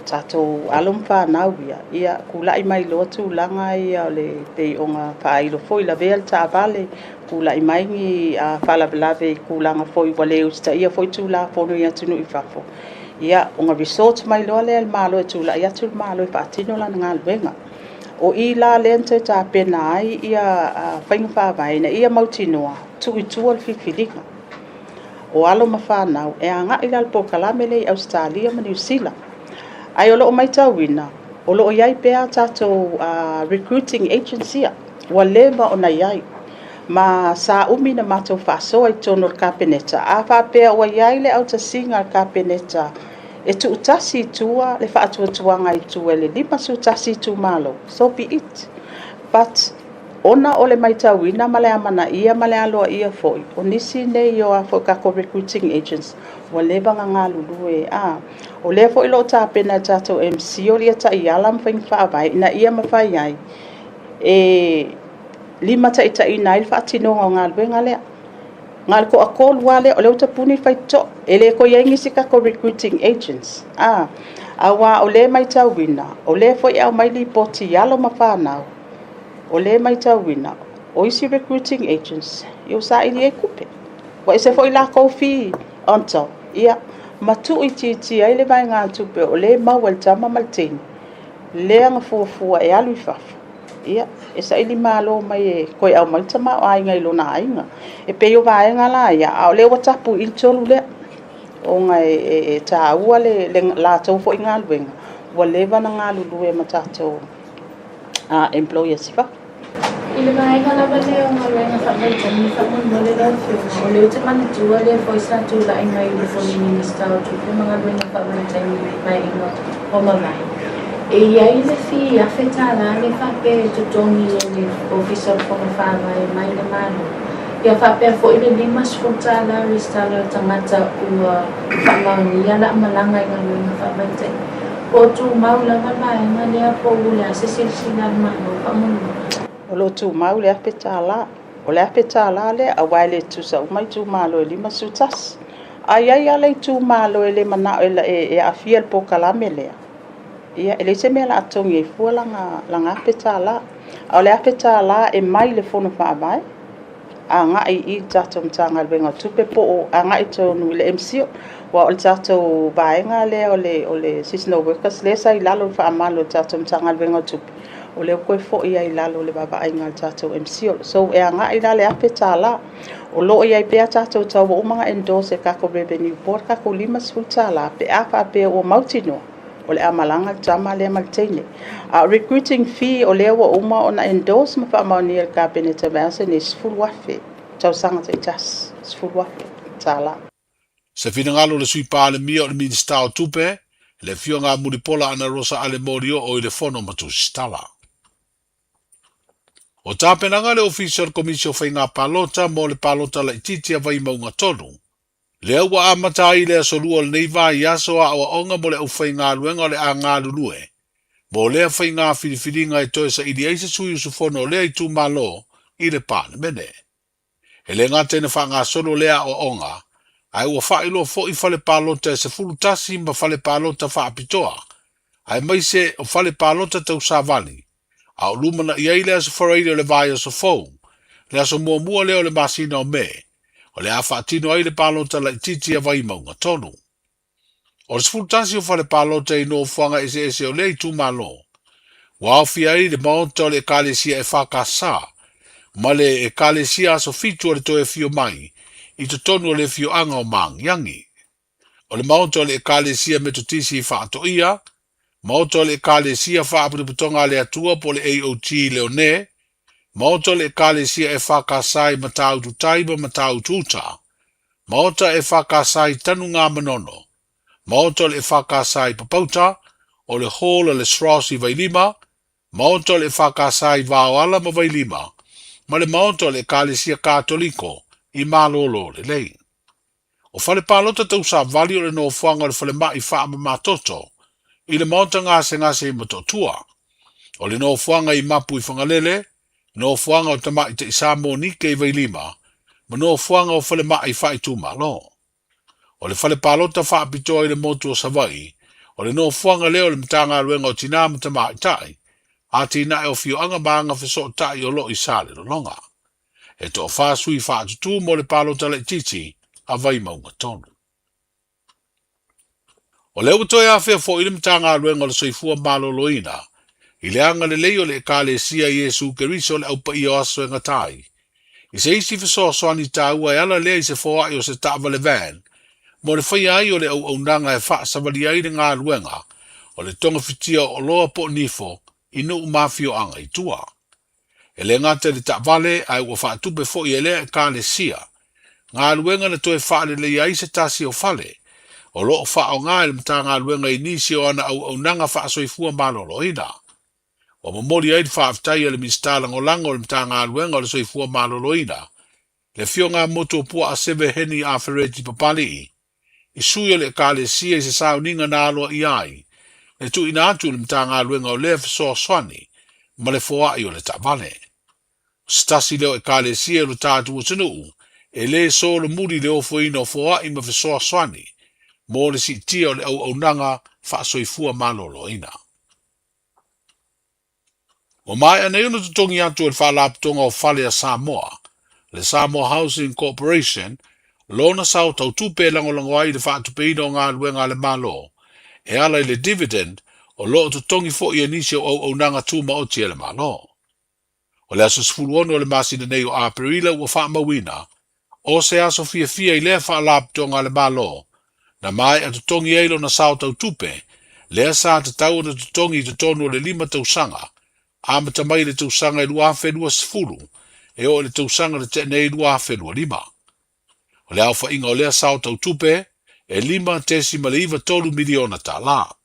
tatou alo ma fanau ia, ia tulai mai loa tulaga ia o le pei ona faailo foi lavea le taavale, tulai mai ni faalavelave i tulaga foi ua le usitaia foi Tulafono i atunuu i fafo, ia ona resort mai loa lea i le Malo e tulai atu le Malo e faatino lana galuega. O i la lea na toe tapena ai ia faiga faavae ina ia mautinoa tuu i tua le filifiliga o alo ma fanau e agai la i le polokalame lea i Ausetalia ma Niu Sila. Ae o lo o matauina, o lo o i ai pea tatou recruiting agents ia, ua leva ona i ai. Ma sa umi na matou faasoa i totonu o le Kapeneta, a faapea ua i ai le autasiga a le Kapeneta e tuutasi i tua le faatuatuaga i tua i le 51 itumalo, so be it. But ona o le matauina ma le amanaia ma le aloaia foi o nisi nei o a foi tatou recruiting agents ua leva ona galulue, a o lea foi o lo o tapena e le tatou MCIL ia taiala ma faiga faavae ina ia mafai ai e limataitaiina ai le faatinoga o galuega lea. Na o le toatolu lava lea, o lea ua tapuni le faitotoa, e le toe i ai nisi tatou recruiting agents, a, aua o lea e matauina, o lea foi e aumai lipoti i alo ma fanau, o lea e matauina, o isi recruiting agents, ia ua saili ai tupe, ua ese foi latou fee on top, ia, ma tuuitiitia ai le vaegatupe o lea e maua e le tama ma le teine, lea na fuafua e alu i fafo, ia, e saili malo mai e toe aumai le tamaoaiga i lona aiga. E pei o vaega la ia, a o lea ua tapu i i le tolu lea, ona e taua le latou foi galuega, ua leva ona galulue ma tatou employers i fafo. I le vaega lava lea o galuega faavaitaimi faamolemole lau Afioga, o lea ou te manatua lea foi sa tulai mai i le Fono Minisita o Tupe ma Galuega Faavaitaimi i le Paeaiga ua mavae, e i ai le fee $1000 lea faapea e totogi e le Ofisa o le Fono Faavae mai le Malo, ia faapea foi le $50 resitala o le tagata ua faamaonia laamalaga i galuega faavaitaimi. Po o tumau lava le vaega lea po o le a se silasila a le Malo faamolemole? O lo o tumau le $1000. O le $1000 lea aua e le tutusa uma itumalo e 51. A i ai lava le itumalo e le manao e aafia i le polokalame lea, ia e leai se mea o le a totogi ai fua lana $1000. A o le $1000 e mai i le Fono Faavae agai i le tatou Matagaluega o Tupe po o agai tonu i le MCIL, aua o le tatou vaega lea o le seasonal workers lea sa i lalo o le faamalu o le tatou Matagaluega o Tupe, o lea ua toe foi lava i lalo o le vaavaaiga a le tatou MCIL. So, e agai la le $1000. O lo o i ai pea tatou tau ua uma ona endorse e le tatou Revenue Board tatou $50 pe a faapea ua mautinoa o le a malaga le tama lea ma le teine. A o recruiting fee o lea ua uma ona endorse ma faamaonia e le Kapeneta i le vaiaso lenei, $10,000 tausaga taitasi, $10,000. Se finagalo o le Sui Palemia o le Minisita o Tupe, le Afioga a Mulipola Anarosa Ale Molioo i le Fono ma Tusitala. O tapenaga a le Ofisa o le Komisi o Faiga Palota mo le Palota Laitiiti a Vaimauga 3, Lea ua amata ai le aso Lua o lenei vaiaso aoaoga mo le aufaigaluega o le a galulue mo lea faiga filifiliga e toe saili ai se sui usufono o lea itumalo i le Palemene. E le gata ina faagasolo lea aoaoga, ae ua faailoa foi fale palota e 11 ma fale palota faapitoa, aemaise o fale palota tausavali, a o lumanai ai le Aso Faraile o le vaiaso fou, le aso muamua lea o le masina o Me, o le a faatino ai le palota laitiiti a Vaimauga 3. O le 11 o fale palota i nofoaga eseese o lea itumalo, ua aofia ai le Maota o le Ekalesia EFKS ma le Ekalesia Aso Fitu o le Toe Afio Mai i totonu o le afioaga o Maagiagi. O le Maota o le Ekalesia Metotisi i Faatoia, Maota o le Ekalesia Faapotopotoga a le Atua po o le AOG i Leone, Maota o le Ekalesia EFKS i Matautu Tai ma Matautu Uta, Maota EFKS i Tanugamanono, Maota o le EFKS i Papauta, o le Hall a le SROS i Vailima, Maota o le EFKS i Vaoala ma Vailima, ma le Maota o le Ekalesia Katoliko i Malololelei. O fale palota tausavali o le nofoaga o le falemai faamamatoto i le maota gasegase i Motootua. O le nofoaga i Mapu i Fagalele, nofoaga o Tamaitai Sa Monike i Vailima, ma nofoaga o falemai faaitumalo. O le fale palota faapitoa i le motu o Savaii, o le nofoaga lea o le Matagaluega o Tinā ma Tamaitai, Atinae o Afioaga ma Aga Fesootai o lo o i Salelologa. E toafa sui faatutū mo le palota laitiiti a Vaimauga 3. O lea ua toe afea foi le Matagaluega o le Soifua Maloloina i le agalelei o le Ekalesia Iesu Keriso le Au Paia o Aso e Gata ai, i se isi fesoasoani taua e ala lea i se foai o se taavale van mo le faia ai o le auaunaga e faasavalia ai le galuega o le togafitia o oloa po o nifo i nuu ma afioaga i tua. E le gata i le taavale ae ua faatupe foi e lea Ekalesia galuega na toe faaleleia ai se tasi o fale o lo o faaaoga e le Matagaluega i nisi o ana auaunaga faasoifua maloloina. Ua momoli ai le faafetai a le Minisita Lagolago o le Matagaluega o le Soifua Maloloina, le Afioga a Motuopuaa Seve Heni Afereti Papali'i, i sui o le Ekalesia i se sauniga na aloaia ai le tuuina atu i le Matagaluega o lea fesoasoani ma le foai o le taavale. O se tasi lea o Ekalesia i lo tatou atunuu e le solomuli i le ofoina o foai ma fesoasoani mo le siitia o le auaunaga faasoifua maloloina. Ua maea nei ona totogi atu e le Faalapotopotoga o Fale a Samoa, le Samoa Housing Corporation, lona sao tautupe e lagolago ai i le faatupeina o galuega a le Malo e ala i le dividend o lo o totogi foi e nisi o auaunaga tumaoti a le Malo. O le aso 16 o le masina nei o Aperila ua faamauina, o se aso fiafia i lea faalapotopotoga a le Malo, na maea totogi ai lona sao tautupe, lea sa tatau ona totogi i totonu o le 5 tausaga, amata mai i le tausaga e 2020 e oo i le tausaga na tea nei 2025. O le aofaiga o lea sao tautupe e $5.93 miliona tala.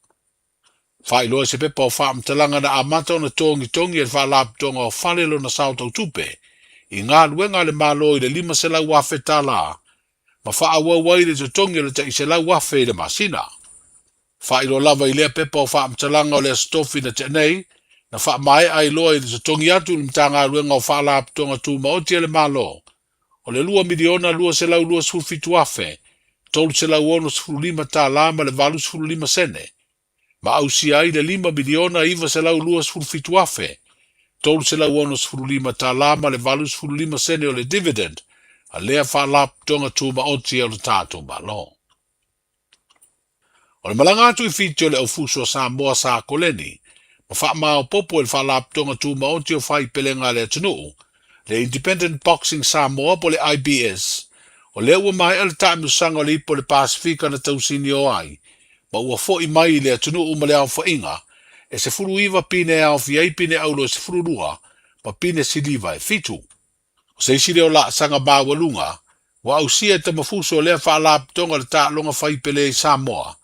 Faailoa i se pepa o faamatalaga na amata ona togitogi e le Faalapotopotoga o Fale lona sao tautupe i galuega a le Malo i le $500,000 ma faaauau ai le totogi o le tai $100,000 i le masina. Faailoa lava i lea pepa o faamatalaga o le Aso Tofi na tea nei, na faamaea ai loa i le totogi atu i le Matagaluega o Faalapotopotoga Tumaoti a le Malo o le $2,227,365 ma le 85 sene, ma ausia ai le $5,927,365 ma le 85 sene o le dividend a lea Faalapotopotoga Tumaoti a lo tatou Malo. O le malaga atu i Fiti o le aufuso a Samoa sa koleni ma faamaopoopo e le Faalapotopotoga Tumaoti o Faipelega a le Atunuu, le Independent Boxing Samoa po o le IBS, o lea ua maea le taamilosaga o le Ipu o le Pasefika na tausinio ai ma ua foi mai i le atunuu ma le aofaiga e 19 pine e aofia ai pine auro e 12 ma pine siliva e 7. O se isi lea o laasaga maualuga ua ausia e Tamafuso o lea faalapotopotoga o le taaloga fai pele i Samoa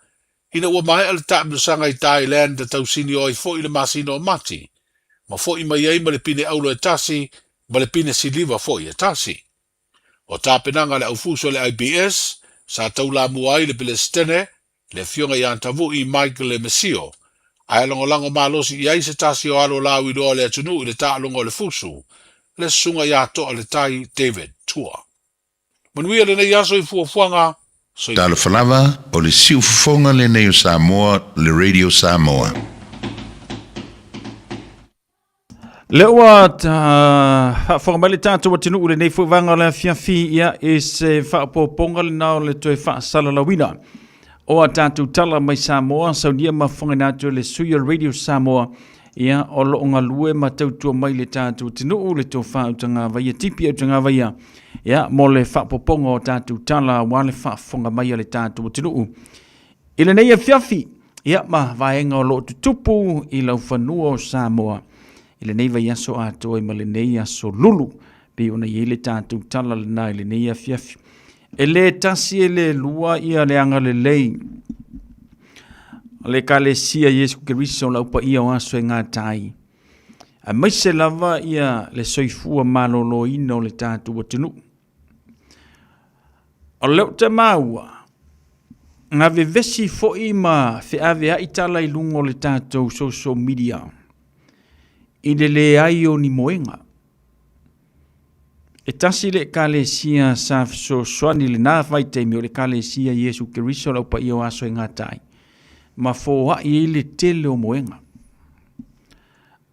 ina ua maea le taamilosaga i Thailand na tausinio ai foi i le masina o Mati ma foi mai ai ma le pine auro e tasi ma le pine siliva foi e tasi. O tapenaga a le aufuso o le IBS sa taulamua ai le Pelesitene, le Afioga ia Tavui Michael Lemesio, ae lagolago malosi i ai se tasi o alo lauiloa o le atunuu i le taaloga o le fusu, le Susuga ia Toa Le Tai David Tua. Manuia lenei aso i fuafuaga soifua. Talofa lava, o le siufofoga lenei o Samoa, le Radio Samoa. Lea ua faafofoga mai le tatou atunuu i lenei foi vaega o le afiafi, ia, i se faaopoopoga lena o le toe faasalalauina o a tatou tala mai Samoa, saunia ma fofogaina atu e le sui o le Radio Samoa, ia, o lo o galue ma tautua mai le tatou atunuu, le tofa Utagavaia, Tipi Utagavaia, ia, mo le faaopoopoga o tatou tala aua le faafofoga mai a le tatou atunuu. I lenei afiafi, ia ma vaega o lo o tutupu i laufanua o Samoa i lenei vaiaso atoa ai ma lenei aso lulu, pei ona i ai le tatou tala lena i lenei afiafi. E le tasi e le lua ia le agalelei a le Ekalesia Iesu Keriso o le Au Paia o Aso e Gata ai, aemaise lava ia le soifua maloloina o le tatou atunuu. O lea ou te maua, na vevesi foi ma feaveai tala i luga o le tatou social media i le leai o ni moega. E tasi le Ekalesia sa fesoasoani i lena vaitaimi o le Ekalesia Iesu Keriso lau paia o aso e gata ai, ma foai ai le tele o moega.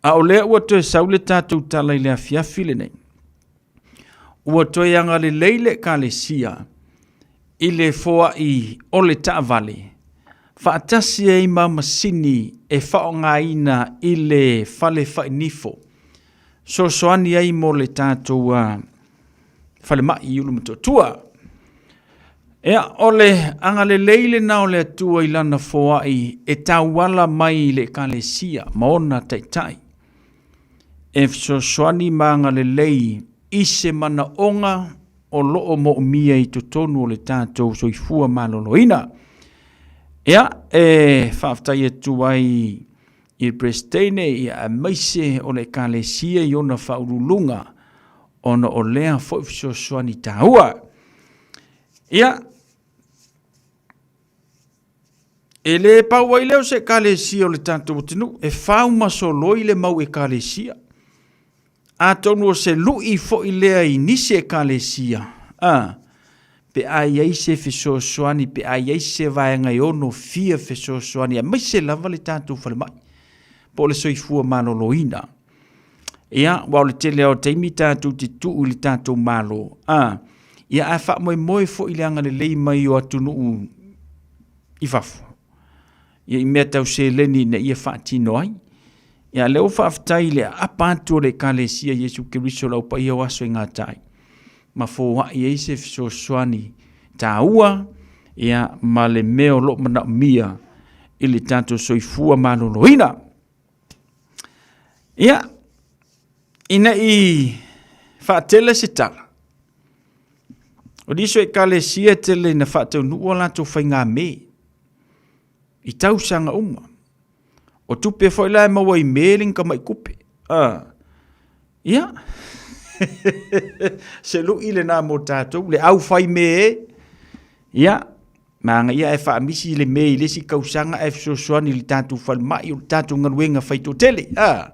A o lea ua toe sau le tatou tala i le afiafi lenei, ua toe agalelei le Ekalesia i le foai o le taavale, faatasi ai ma masini e faaaogaina i le fale fainifo, fesoasoani ai mo le tatou falemai i Ulumotootua. Ea, o le agalelei lena o le Atua i lana foai e tauala mai i le Ekalesia ma ona taitai, e fesoasoani ma agalelei i se manaoga o lo o moomia i totonu o le tatou soifua maloloina. Ea, e faafetai atu ai i le Peresetene ia aemaise o le Ekalesia i ona faauluuluga ona o lea foi fesoasoani taua. Ia, e le pau ai lea o se Ekalesia o le tatou atunuu, e fau ma soloi le mau Ekalesia. Atonu o se lu'i foi lea i nisi Ekalesia, a, pe a i ai se fesoasoani, pe a i ai se vaega e ono fia fesoasoani, aemaise lava le tatou falemai, po o le soifua maloloina. Ia, aua o le tele lava o taimi tatou te tuu i le tatou Malo, a, ia ae faamoemoe foi i le agalelei mai o atunuu i fafo. Ia i mea tau seleni ina ia faatino ai. Ia lea ua faafetai i le aapa atu o le Ekalesia Iesu Keriso lau paia o aso e gata ai, ma foai ai se fesoasoani taua ia ma le mea o lo o manaomia i le tatou soifua maloloina. Ia, ina i faatele se tala, o nisi o ekalesia tele ina faataunuu a latou faigame i tausaga uma. O tupe foi la e maua i me le tamai tupe. Ah. Ia. Se lu'i lena mo tatou, le au fai me e. Ia, Manaia ae faamisi le me i le isi tausaga ae fesoasoani i le tatou falemai o le tatou galuega fai toatele. A,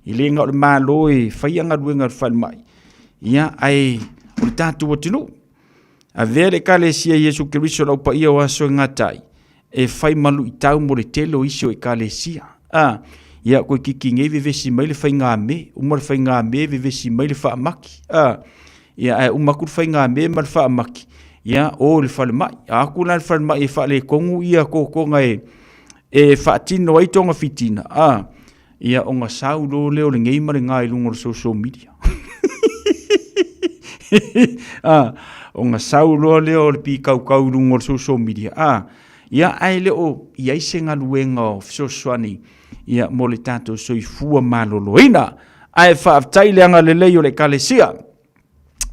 e le na o le Malo e faia galuega o le falemai, ia, ae o le tatou atunuu. Avea le Ekalesia Iesu Keriso lau paia o aso e gata ai, e fai ma luitau mo le tele o isi o Ekalesia. A, ia, koe kiki nei vevesi mai le faigame, uma le faigame vevesi mai le faamaki. A, Ia, ae uma atu le faigamea ma le faamaki, ia, o i le falemai. A atu la i le falemai e faaletonu ia totoga e, e faatino ai togafitina, a, ia, ona sau loa lea o lenei ma lena i luga o le social media. a, ona sau loa lea o le pikaukau i luga o le social media, a, ia, ae le o i ai se galuega o fesoasoani, ia, mo le tatou soifua maloloina. Ae faafetai le agalelei o le Ekalesia.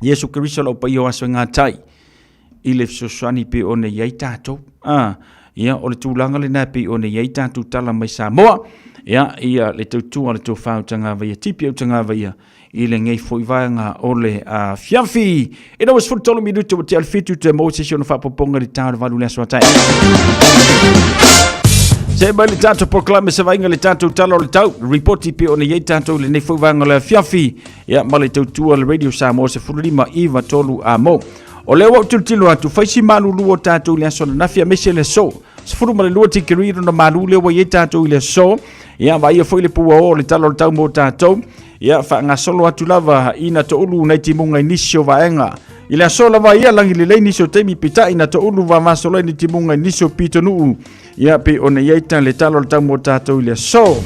Iesu Keriso lau paia o aso e gata ai i le fesoasoani pei ona i ai tatou. Ah, ia, o le tulaga lena pei ona i ai tatou tala mai Samoa. Ia, ia le tautua le tofa o Tagavaia, tipi o Tagavaia i lenei foi vaega o le afiafi. Ina ua 13 minuti ua tea le fitu te maua se isi ona faapopoga i le ta o le valu le aso a taeao. Se mai le tatou polokalame se vaaiga le tatou tala o le tau ripoti pe ona i ai tatou i lenei foi vaega o le afiafi ia ma le tautua le Radio Samoa 15 9 3 a mo. O lea ua ou tilotilo atu fai si malulu o tatou i le aso ananafi aemaise le aso 12 tikeri lona malu lea ua i ai tatou i le aso. Ia vaaia foi le puaoa o le tala o le tau mo tatou. Ia faagasolo atu lava ina toulu nai timuga i nisi o vaega. I le aso lava ia lagi lelei nisi o taimi peitai na toulu vavasolo ai ni timuga i nisi o pitonuu. Ia pei ona i ai ta le tala o le tau mo tatou i le aso.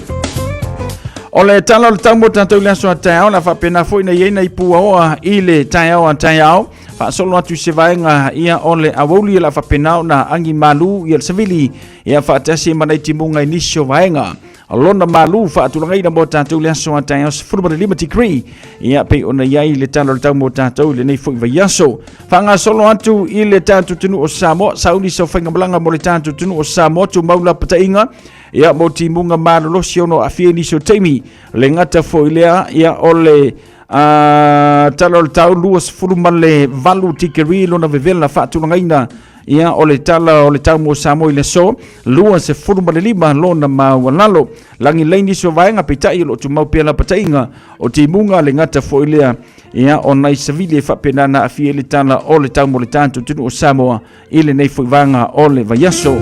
O le tala o le tau mo tatou i le aso a taeao, la faapena foi na i ai nai puaoa i le taeao a taeao. Faasolo atu i se vaega ia o le aoauli la faapena ona agi malu ia le savili ia faatasi ma nai timuga i nisi o vaega. Lona malu faatulagaina mo tatou le aso a taeao 15 degree ia pei ona i ai le tala o le tau mo tatou i lenei foi vaiaso. Faagasolo atu i le tatou atunuu o Samoa, sauni sau faigamalaga mo le tatou atunuu o Samoa, tumau lapataiga ia mo timuga malolosi ono aafia i nisi o taimi. Le gata foi lea ia o le tala o le tau 28 tikeri lona vevela faatulagaina. Ia, o le tala o le tau mo Samoa i le aso, 25 lona maualalo. Lagi lei nisi o vaega, peitai o lo o tumau pea lapataiga o timuga le gata foi lea, ia, o nai savili e faapena na aafia ai le tala o le tau mo le tatou atunuu o Samoa i lenei foi vaega o le vaiaso.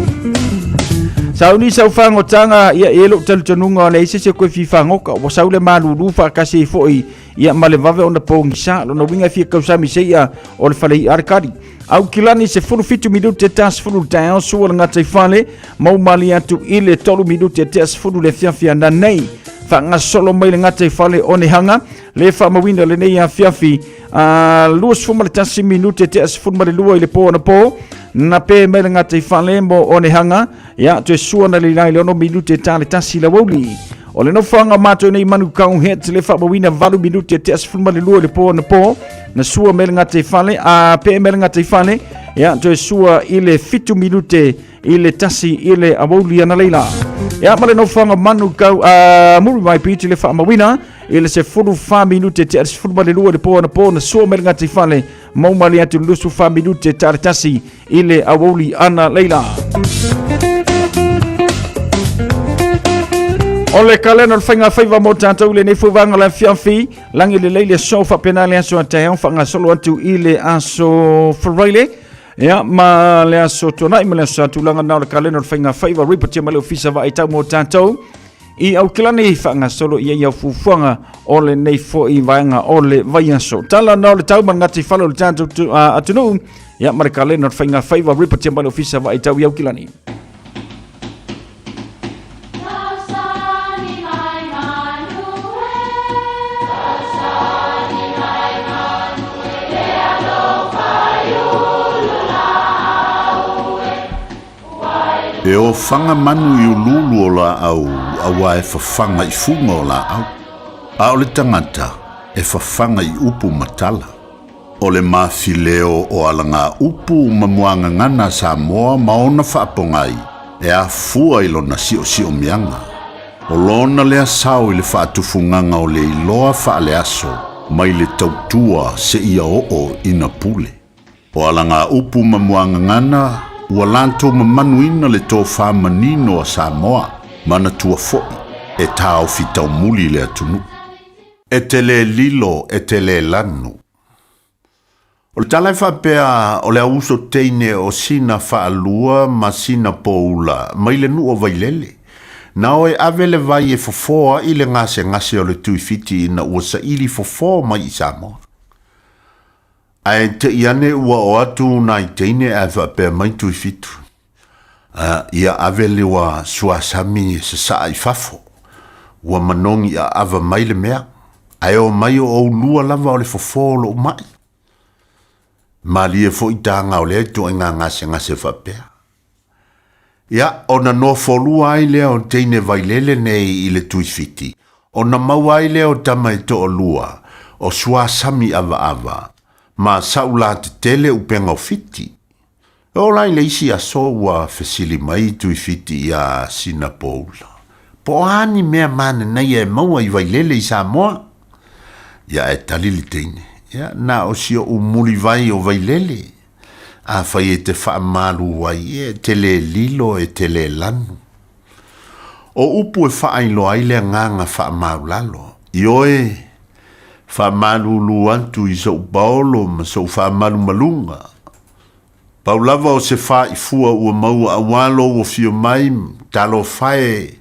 Sauni sau fagotaga, ia e lou talitonuga o leai se isi e koe fia fagota, ua sau le malulu faatasi ai foi ia ma le vave ona pogisa. Lona uiga e fia tausami se ia o le fale i'a le kali. Aukilani 17 minute ta 10 le taeao, sua le gataifale, mau malie atu i le 3 minute tea 10 le afiafi ananei. Faagasolo mai le gataifale o Nehaga, le faamauina lenei afiafi a 21 minute tea 12 i le po anapo, na pe mai le gataifale mo Onehaga, ia toe sua na leilai le 6 minute ta le 1 le aoauli. O le nofoaga o matou nei Manukau Heads le faamauina 8 minute tea 12 i le po anapo, na sua mai le gataifale a pe mai le gataifale, ia toe sua i le 7 minute i le 1 i le aoauli analeila. Ia ma le nofoaga o Manukau a Muriwai Beach le faamauina i le 14 minute tea 12 i le po anapo, na sua mai le gataifale mau male atu le 24 minute ta le 1 i le aoauli analeila. O le kalena o le faiga faiva mo tatou i lenei fuvaga o le afiafi, lagi lelei le aso faapena le aso a taeao faagasolo atu i le aso Faraile. Ia, ma le aso Tuanai ma le aso Sa, tulaga na o le kalena o le faiga faiva ripotia mai le ofisa vaai tau mo tatou i Aukilani faagasolo i ai au fuafuaga o lenei foi vaega o le vaiaso. Tala na o le tau ma le gataifale o le tatou atunuu, ia ma le kalena o le faiga faiva ripotia mai le ofisa vaai tau i Aukilani. E ofaga manu i uluulu o laau auā e fafaga i fuga o laau, a o le tagata e fafaga i upu ma tala. O le mafileo o alagaupu ma muagagana a Samoa ma ona faapogai e afua i lona siosiomiaga. O lona lea sao i le faatufugaga o le iloa faaleaso mai le tautua seia oo ina pule. O alagaupu ma muagagana ua latou mamanuina le tofa manino a Samoa, manatua foi e taofi taumuli le atunuu. E te le lilo, e te le lanu. O le tala e faapea o le auuso teine o sina faalua ma sina poula mai le nuu o Vailele. Na o e ave le vai e fofoa i le gasegase o le Tuifiti ina ua saili fofo mai i Samoa. Ae te i ane ua o atu nai teine ae faapea mai Tuifitu, Ia ave le ua suasami e sasaa i fafo, ua manogi aava mai le mea, ae o mai o oulua lava o le fofo o lou mai. Malie foi taga o lea ituaiga gasegase faapea. Ia, ona nofolua ai lea o teine Vailele nei i le Tuifiti, ona maua ai lea o tama e toalua, o Suasami Avaava, ma Saulatetele Upega o Fiti. E ola i le isi aso ua fesili mai Tuifiti iā Sina Poula, Po o a ni mea mananaia e maua i Vailele i Samoa? Ia, e tali le teine, Ia, na o si oʻu mulivai o Vailele. Afai e te faamalu ai, e te le lilo, e te le lanu. O upu e faailoa ai le agaga faamaulalo, ioe, faamalulu atu i sou paolo ma sou faamalumaluga. Pau lava o se faaifua ua maua auā lou afio mai, talofa e,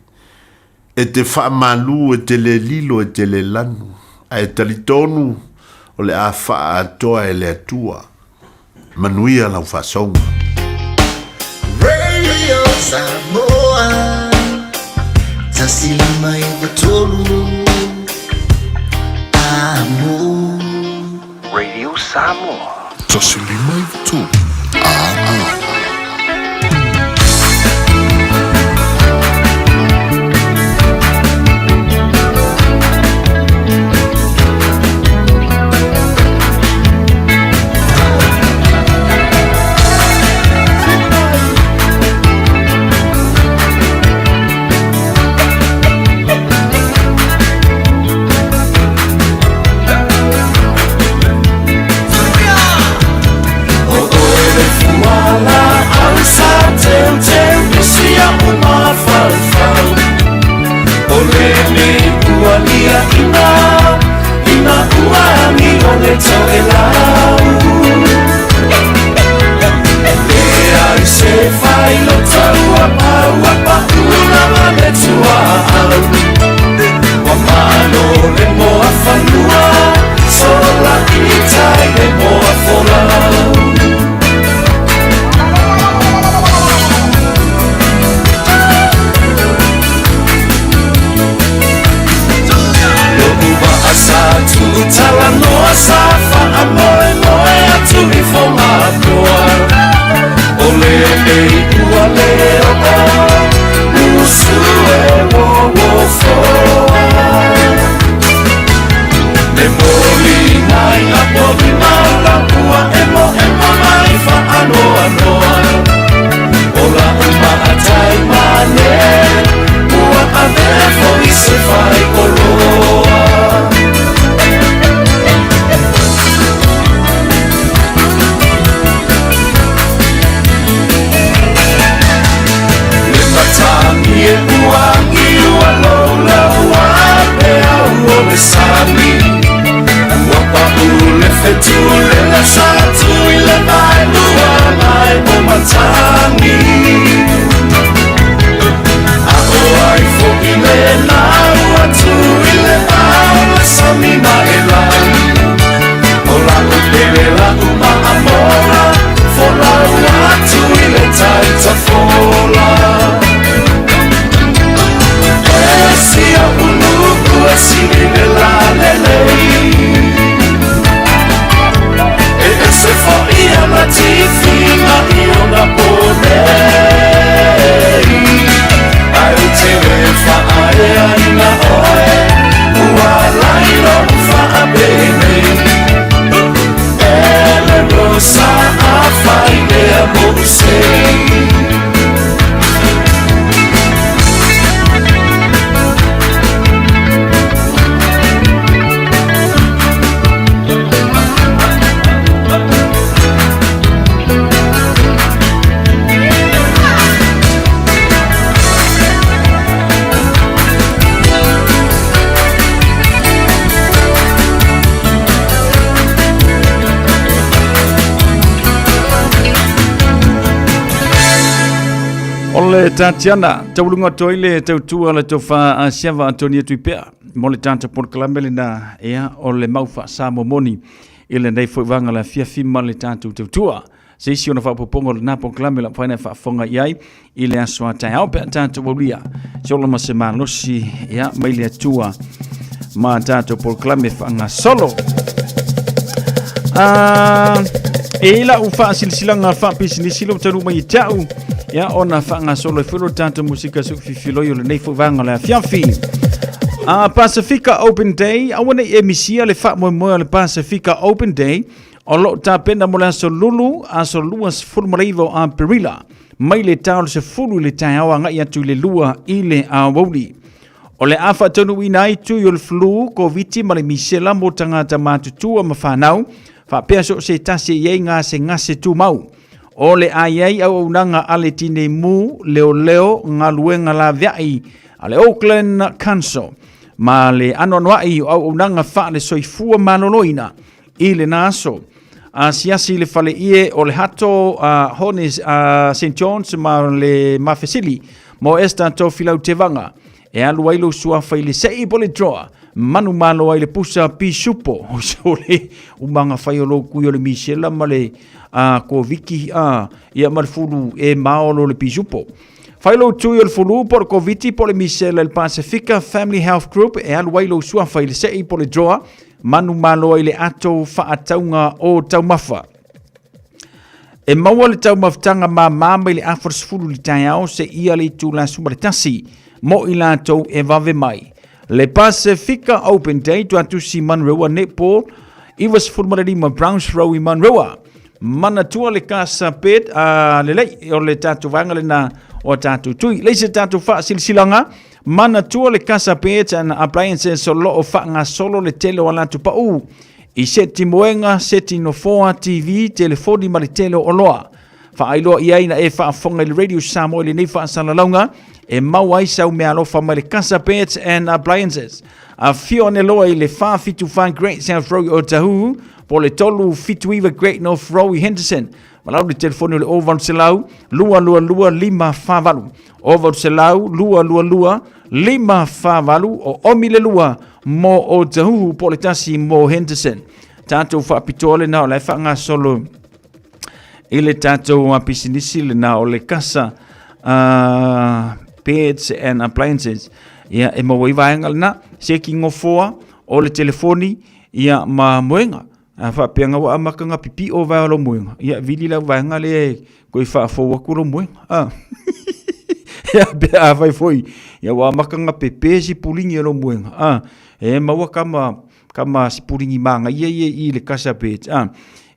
E te faamalu, e te le lilo, e te le lanu, ae talitonu o le a faaatoa e le Atua. Manuia lau faasouga. Radio Samoa 153 Amo. Radio Samoa. 153 Amo. Sa afai lea mo sei. O le Tatiana, tauluga atu ai le tautua le tofa a Siava Antonia Tuipea mo le tata polokalame lena ia o le mau faasamomoni i lenei foi vaega le afiafi ma le tatou tautua. Se isi ona faaopoopoga o lena polokalame la mafai ona e faafofoga i ai i le aso a taeao pe a tatou aulia se ola ma se malosi ia mai le Atua ma tatou polokalame faagasolo. E i lau faasilasilaga faapisinisi lou taunuu mai ia te au ia ona faagasolo ai foi lo tatou musika suufifiloi o lenei foi vaega o le afiafi. Pasifika Open Day, aua ne i e misia le faamoemoe o le Pasifika Open Day o lo o tapena mo le aso Lulu, aso 29 o Aperila, mai le ta o le 10 i le taeao agai atu i le 2 i le aoauli. O le a faataunuuina ai tui o le flu, Koviti ma le misela mo tagata matutua ma fanau, faapea so o se tasi e i ai gasegase tumau. O le a i ai auaunaga a le Tinei Mu, Leoleo, Galuega Laveai a le Auckland Council ma le anoanoai o auaunaga faale-soifua maloloina i lena aso. Asiasi i le faleie o le Hato a Hone a St John's ma le Mafesili mo Esther Tofilau Tevaga e alu ai lou suafa i le sei po le drawer manumalo ai le pusa pisupo o le umaga fai o lou kui o le misela ma le koviki ia ma le fulu e maolo le pisupo. Fai lou tui o le fulu po o le koviti po o le misela i le Pasifika Family Health Group e alu ai lou suafa i le sei po le drawer manumalo ai le ato faatauga o taumafa. E maua le taumafataga māmā mai le afa 10 i le taeao seia le itula 11 mo i latou e vave mai. Le Pasifika Open Day Tuatusi Manurewa Netball 95 Browns Row i Manurewa. Manatua le kasa pet a lelei o le tatou vaega lena o tatou tui. Leisi se tatou faasilasilaga Manatua le kasa pet and appliances o lo o faagasolo le tele o a latou pau i seti moega, seti nofoa, TV, telefoni ma le tele o oloa. Faailoa i ai na e faafofoga i le Radio Samoa i lenei faasalalauga e maua ai sau meaalofa mai le Casa Beds and Appliances. Afio ane loa i le 474 Great South Road o Tahuhu po le 379 Great North Road i Henderson. Malau le telefoni o le 0800 222 548. 0800 222 548 o omi le lua mo Otahuhu po le tasi mo Henderson. Tatou faapitoa lena o la e faagasolo i le tatou pisinisi lena o le kasa beds and appliances. Ia, e maua ai vaega lena, se ki ngofoa o le telefoni, ia, ma moega. A faapea nga ua amata nga pipio vae o lo moega, ia, vili lau vaega lea e koe faafou atu lo moega. Ah. Ia, pe a fai foi, ia ua amata nga pepe si pulingi o lo moega. Ah. E maua kama, kama sipuligi magaia ia i le kasa page a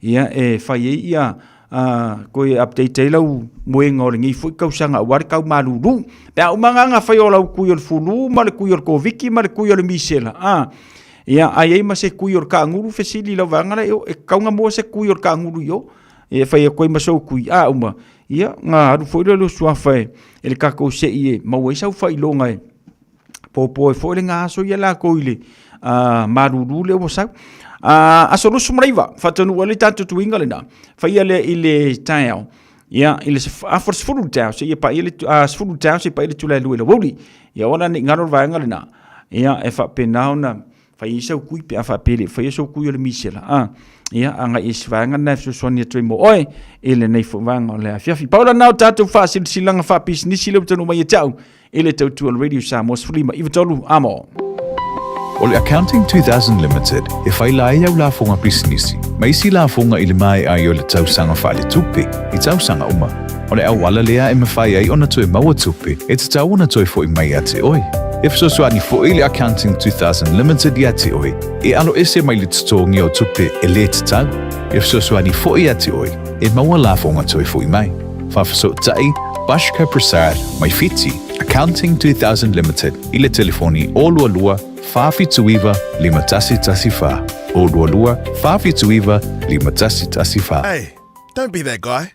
ia e fai ai ia a koe update ai lau moega o lenei foi tausaga aua le tau malulu pe a uma agaga fai o lau kui o le fulu ma le kui o le koviki ma le kui o le misela a ia ai ai ma se kui o le kaangulu fesili lau vaega la e kauga mua se kui o le kaangulu i o e fai atu ai ma sou kui a uma ia ga alu foi lea o le suafa e le tatou sei e maua ai sau faailoga e Popo ai foi le ga aso ia lakou i le malulu lea ua sau. Aso 29, faataunuu ai le tatou tuiga lena, faia lea i le taeao, ia, i le afa o le 10 i le taeao seia paia le 10 i le taeao seia paia le itula e 2 i le aoauli. Ia aua la ne i galo le vaega lena, ia, e faapena ona fai ai sau kui pe a faapea e le i faia sou kui o le misela, a, ia, agai i se vaega lena e fesoasoani atu ai mo oe i lenei foi vaega o le afiafi. Pau lena o tatou faasilasilaga faapisinisi lea ua taunuu mai ia te au i le tautua o le Radio Samoa 15 93 amo. O le Accounting 2000 Limited e faila ai au lafoga pisinisi ma isi lafoga i le maea ai o le tausaga faaletupe i tausaga uma. O le auala lea e mafai ai ona toe maua tupe e tatau ona toe foi mai ia te oe. E fesoasoani foi le Accounting 2000 Limited iā te oe e aloese mai le totogia o tupe e lē tatau. E fesoasoani foi iā te oe e maua lafoga toe foʻi mai. Faafesootai Bashka Prasad mai Fiti, Accounting 2000 Limited i le telefoni 022 479 5114, 022 479 5114. Hey, don't be that guy.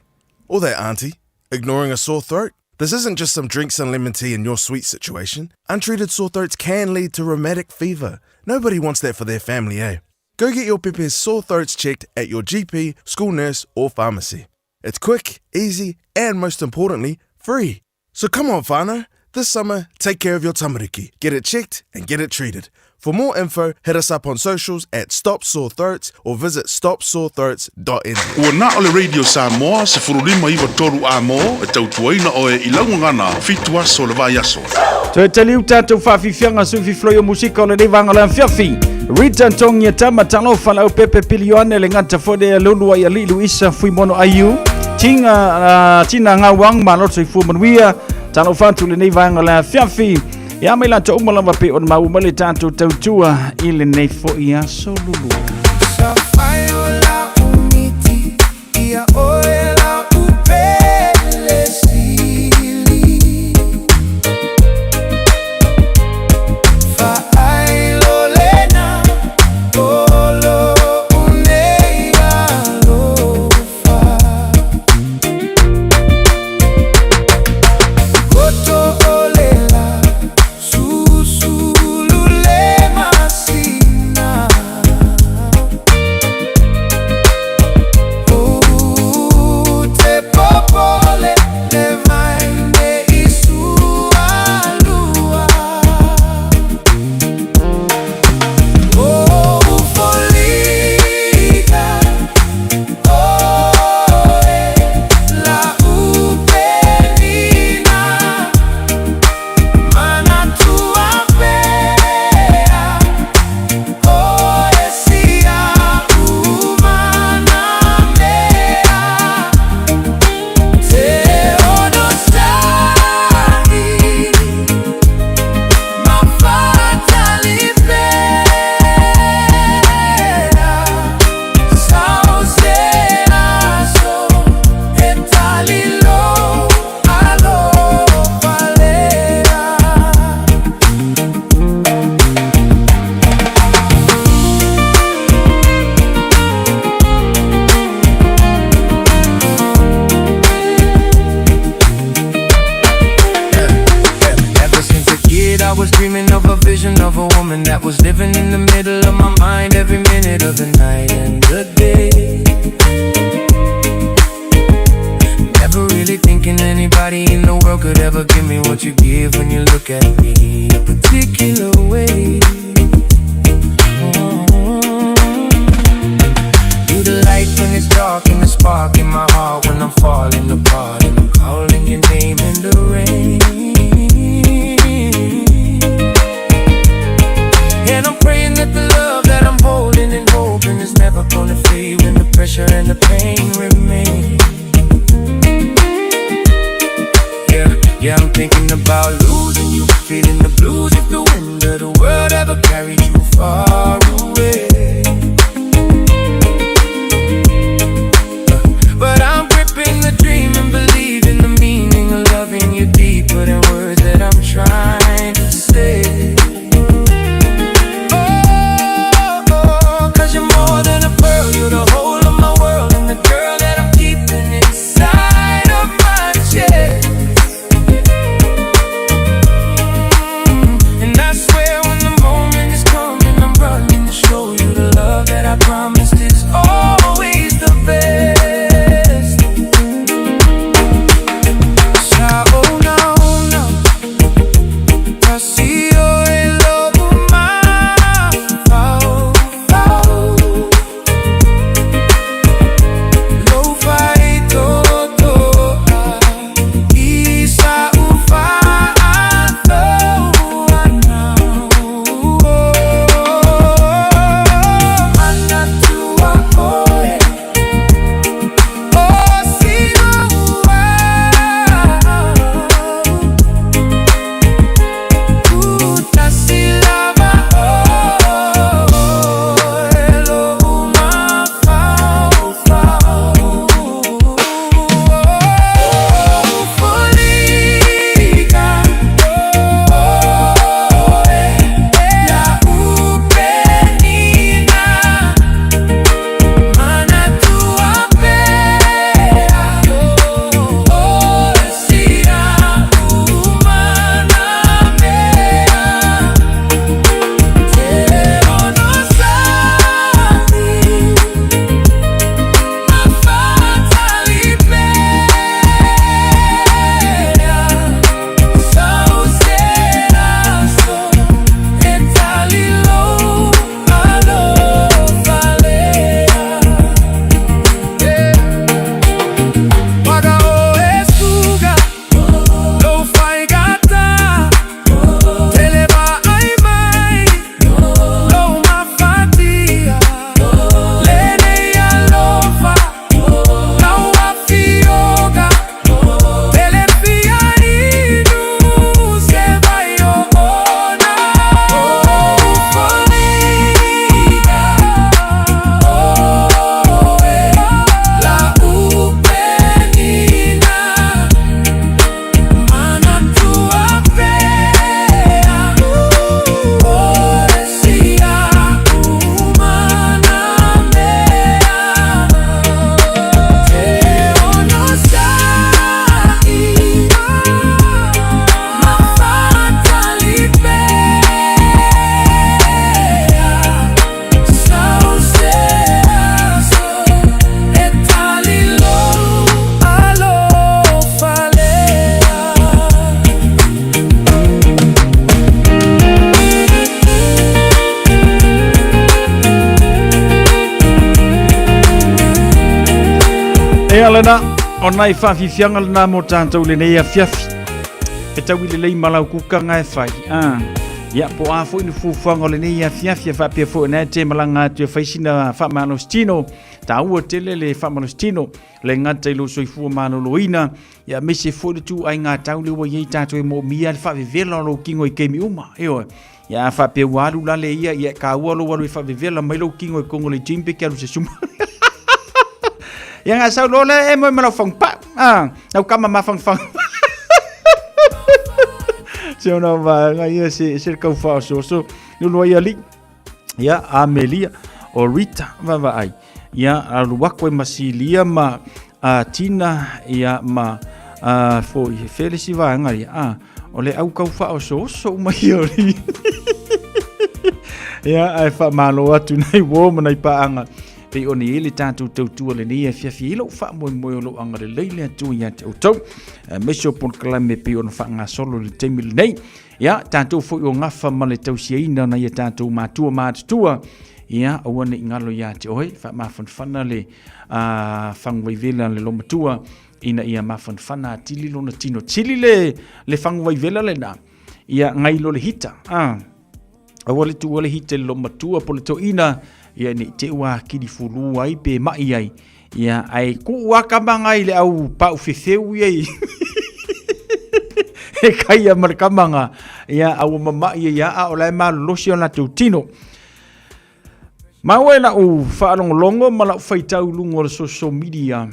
Or that auntie, ignoring a sore throat. This isn't just some drinks and lemon tea in your sweet situation. Untreated sore throats can lead to rheumatic fever. Nobody wants that for their family, eh? Go get your pepe's sore throats checked at your GP, school nurse, or pharmacy. It's quick, easy, and most importantly, free. So come on, whānau. This summer, take care of your tamariki. Get it checked and get it treated. For more info, hit us up on socials at Stop Sore Throats or visit stopsorethroats.nz. Ua na o le Radio Samoa 1593 A mō e tautuaina oe i lau gagana fitu aso o le vaiaso. Toe taliu tatou faafiafiaga sui fifiloi o musika o lenei vaega o le afiafi. Rita Tongi e tama talofa lau pepe pili Ioane le gata foi lea lulu ai alii Luisa Fuimono Aiu. Tinga uh, Tina Ngauang malo soifua manuia. Talofa atu lenei vaega o le afiafi. Ia mai latou uma lava pe ona maua mai le tatou tautua i lenei foi aso lulu. Ever since a kid, I was dreaming of a vision of a woman that was living in the middle of my mind every minute of the night and the day. Never really thinking anybody in the world could ever give me what you give when you look at me a particular way. Mm. You the light when it's dark and the spark in my heart when I'm falling apart and I'm calling your name in the rain. And I'm praying that the love that I'm holding and hoping is never gonna fade when the pressure and the pain remain. Yeah, yeah, I'm thinking about losing you, feeling the blues if the wind of the world ever carried you far away. But I'm gripping the dream and believing the meaning of loving you deeper than words that I'm trying to say. Oh, oh, cause you're more than a pearl, you're the whole of my world, and the girl that I'm keeping inside of my chest. And I swear when the moment is coming, I'm running to show you. Ea lena, o nai whawhiwhianga lena mō tātou lenei afiafi. E tau i lelei ma lau kukanga e whai. Ah. Ia, po a foi no fuafuaga o lenei afiafi e faapea foi ona e te malaga atu e fai sina faamalositino. Taua tele le faamalositino, le gata i lou soifua maloloina, ia aemaise foi le ituaiga tau lea ua i ai tatou e moomia le faavevela o lou tino i taimi uma. Ioe. Ia a faapea ua alu la le ia, ia e taua lou alu e faavevela mai lou tino i totonu o le gym pe te alu se suma. Ia nga sau loa lea e moe ma lau fagupau. Ah, lau kama mafangafaga. Se ona vaega ia se se kau faaosooso. Lulu ai alii. Ia Amelia o Rita vaavaai. Ia alu aku ai ma Silia ma a Tina ia ma a foi he fele si vaega ia. A o le au kau faaosooso uma ia o le Ia ae faamalo atu nei uo ma nai paaga. Pei ona i ai le tatou tautua lenei afiafi i lou faamoemoe o lou agalelei le Atua ia te outou, aemaise o polokalame pei ona faagasolo i le taimi lenei. Ia, tatou foi o gafa ma le tausiaina o nai a tatou matua matutua, ia, aua ne i galo ia te oe, faamafanafana le faguvaivela a le lomatua, ina ia mafanafana atili lona tino. Sili le, le faguvaivela lena, ia, ngai lo le hita, Aua le tuua le hita i le lomatua po le toeaina, ia ne i te i ua akili fulu ai pe ma'i ai. Ia, ae tuu lava kamaga i le au pau fefeu ia i e kaia ma le kamaga, ia, a ua mama'i ai lava a o la e malolosi o latou tino. Maua i lau faalogologo ma lau faitau i luga o le social media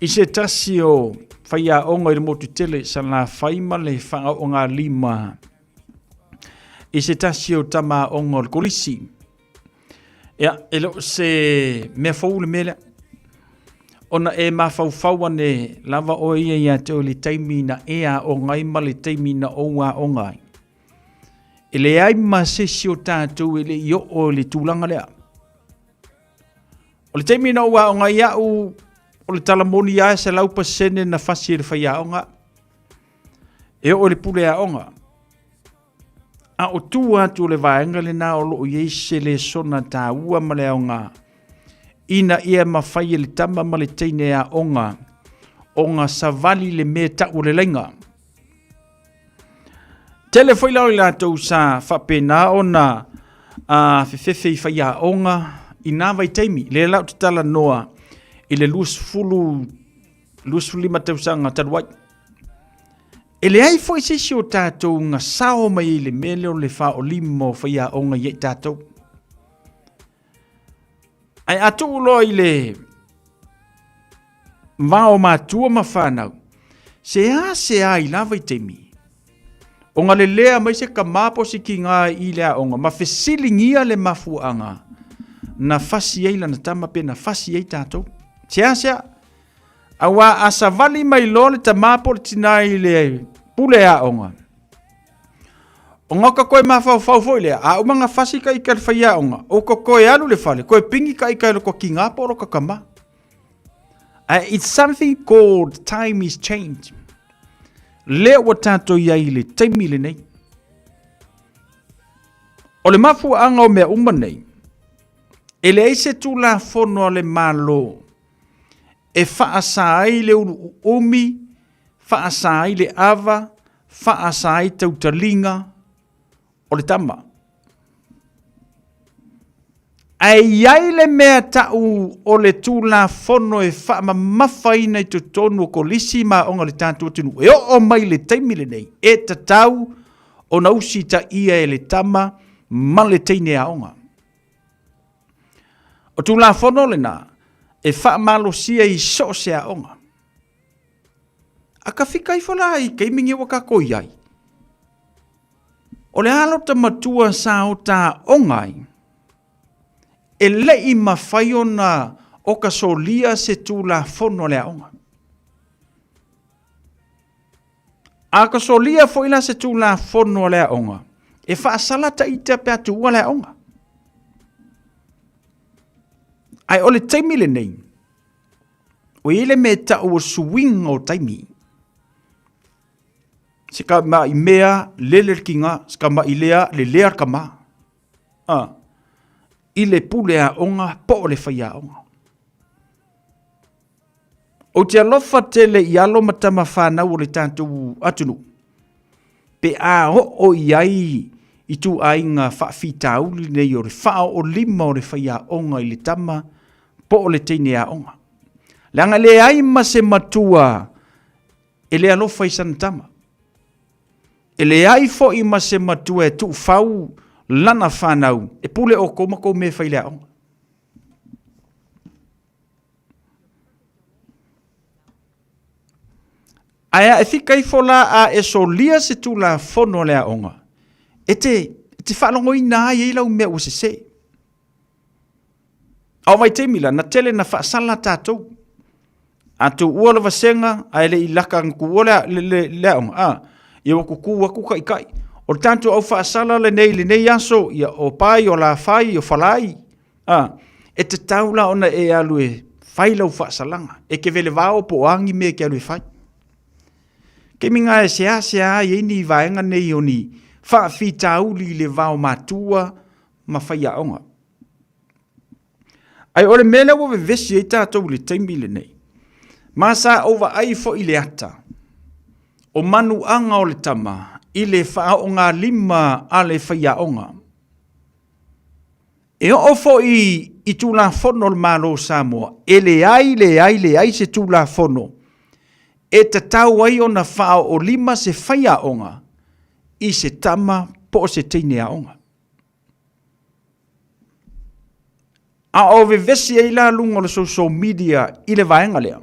i se tasi o faiaoga i le motu tele i Salafai ma le faaoogalima i se tasi o tama aoga o le kolisi. Ia, e le o se mea fou le mea lea. Ona e mafaufau ane lava oe ia ia te oe i le taimi na e aoga ai ma le taimi na ou aoga ai. E leai ma se isi o tatou e le i oo i le tulaga lea. O le taimi na ou aoga ai au, o le tala moni lava e 100% na fasi e le faiaoga. E oo i le pule aoga, a o tua atu o le vaega lena o lo o i ai se lesona taua ma le aoga ina ia mafai e le tama ma le teine aoga ona savali le mea tau o le laina. Tele foi la o i latou sa faapena ona a fefefe i faiaoga i nā vaitaimi. Lea la ou te talanoa i le 20 25 tausaga talu ai. E leai foi se isi o tatou na sao mai ai i le mea lea o le faaolima o faiaoga ia i tatou. Ae a tuu loa i le va o matua ma fanau, se a se a i la vaitaimi, ona lelea mai se tama po o se tiga i le aoga ma fesiligia le mafuaaga na fasi ai lana tama pe na fasi ai tatou. Se a se a? Aua a savali mai loa le tama po o le tina i le pule aoga, ona ka koe mafaufau foi lea, a uma na fasi ka ika le faiaoga, o ka koe alu le fale, koe pingi ka ika e loko kinga po o loko tama. It's something called time is change. Lea ua tatou i ai i le taimi lenei. O le mafuaaga o mea uma nei, e leai se Tulafono a le Malo e faasa ai le ulu uumi, faasa ai le ava, faasa ai tautaliga o le tama. Ae i ai le mea tau o le Tulafono e faamamafaina i totonu o kolisi ma aoga o le tatou atunuu e oo mai i le taimi lenei, e tatau ona usitaia e le tama ma le teine aoga. O Tulafono lena e faamalosia i so o se aoga. A ka fika ifo la i taimi nei ua tatou i ai, o le a lota matua sa ota aoga ai, e le i mafai ona oka solia se Tulafono a le aoga. A ka solia foi la se Tulafono a le aoga, e faasala ta ita pe a tuua le aoga. Ae o le taimi lenei, ua i ai le mea e tau o suiga o taimi. Se ka ma'i mea lele le kiga, se ka ma'i lea lelea le kama. Ah, i le pule aoga po o le faiaoga. Ou te alofa tele i alo ma tama fanau o le tatou atunuu, pe a oo i ai ituaiga faafitauli nei o le faaoolima o le faiaoga i le tama po o le teine aoga. Leaga e leai ma se matua e le alofa i sana tama. E leai foi ma se matua e tuufau lana fanau e pule outou ma tou mea e fai i le aoga. Ae a e fika ifo la a e solia se tulafono a le aoga, e te, e te faalogoina ai ai lau mea ua sese. A o vaitaimi la, na tele na faasala tatou. A tuua le vasega, ae le i laka na tuua le, le, le, le aoga, a, ia ua tutu atu taitai. O le tatou au faasala lenei i lenei aso, ia o Pai, o Lafai, o Falai, a, e tatau la ona e alu e fai lau faasalaga. E te velevao po o a ni mea e te alu e fai. Taimi na e seasea ai ai ni vaega nei o ni faafitauli i le vao matua ma faiaoga. Ae o le mea lea ua vevesi ai tatou i le taimi lenei, ma sa ou vaai foi i le ata o manuaga o le tama i le faaoogalima a le faiaoga. E oo foi i Tulafono a le Malo o Samoa, e leai, leai, leai se Tulafono e tatau ai ona faaoolima se faiaoga i se tama po o se teine aoga. A o vevesi ai la luga o le social media i le vaega lea.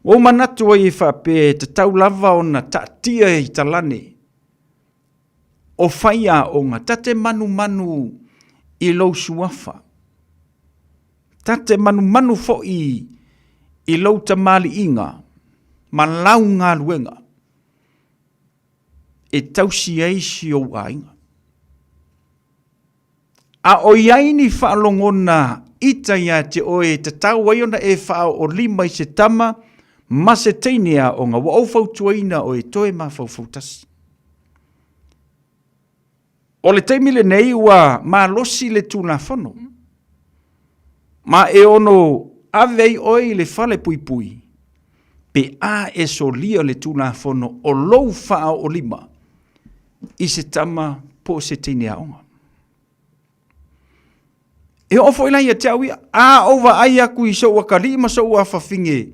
Ua ou manatu ai e faapea e tatau lava ona taatia i talane o faiaoga ta te manumanu i lou suafa. Ta te manumanu foi i lou tamaliiga ma lau galuega e tausi ai si ou aiga. A o i ai ni faalogona ita ia te oe e tatau ai ona e faaoolima i se tama ma se teine aoga, ua ou fautuaina oe toe mafaufau tasi. O le taimi lenei ua malosi le Tulafono, ma e ono ave ai oe i le fale puipui pe a e solia le Tulafono o lou faaoolima i se tama po o se teine aoga. E oo foi la ia te au ia, a ou vaai atu i sou atalii ma sou afafine,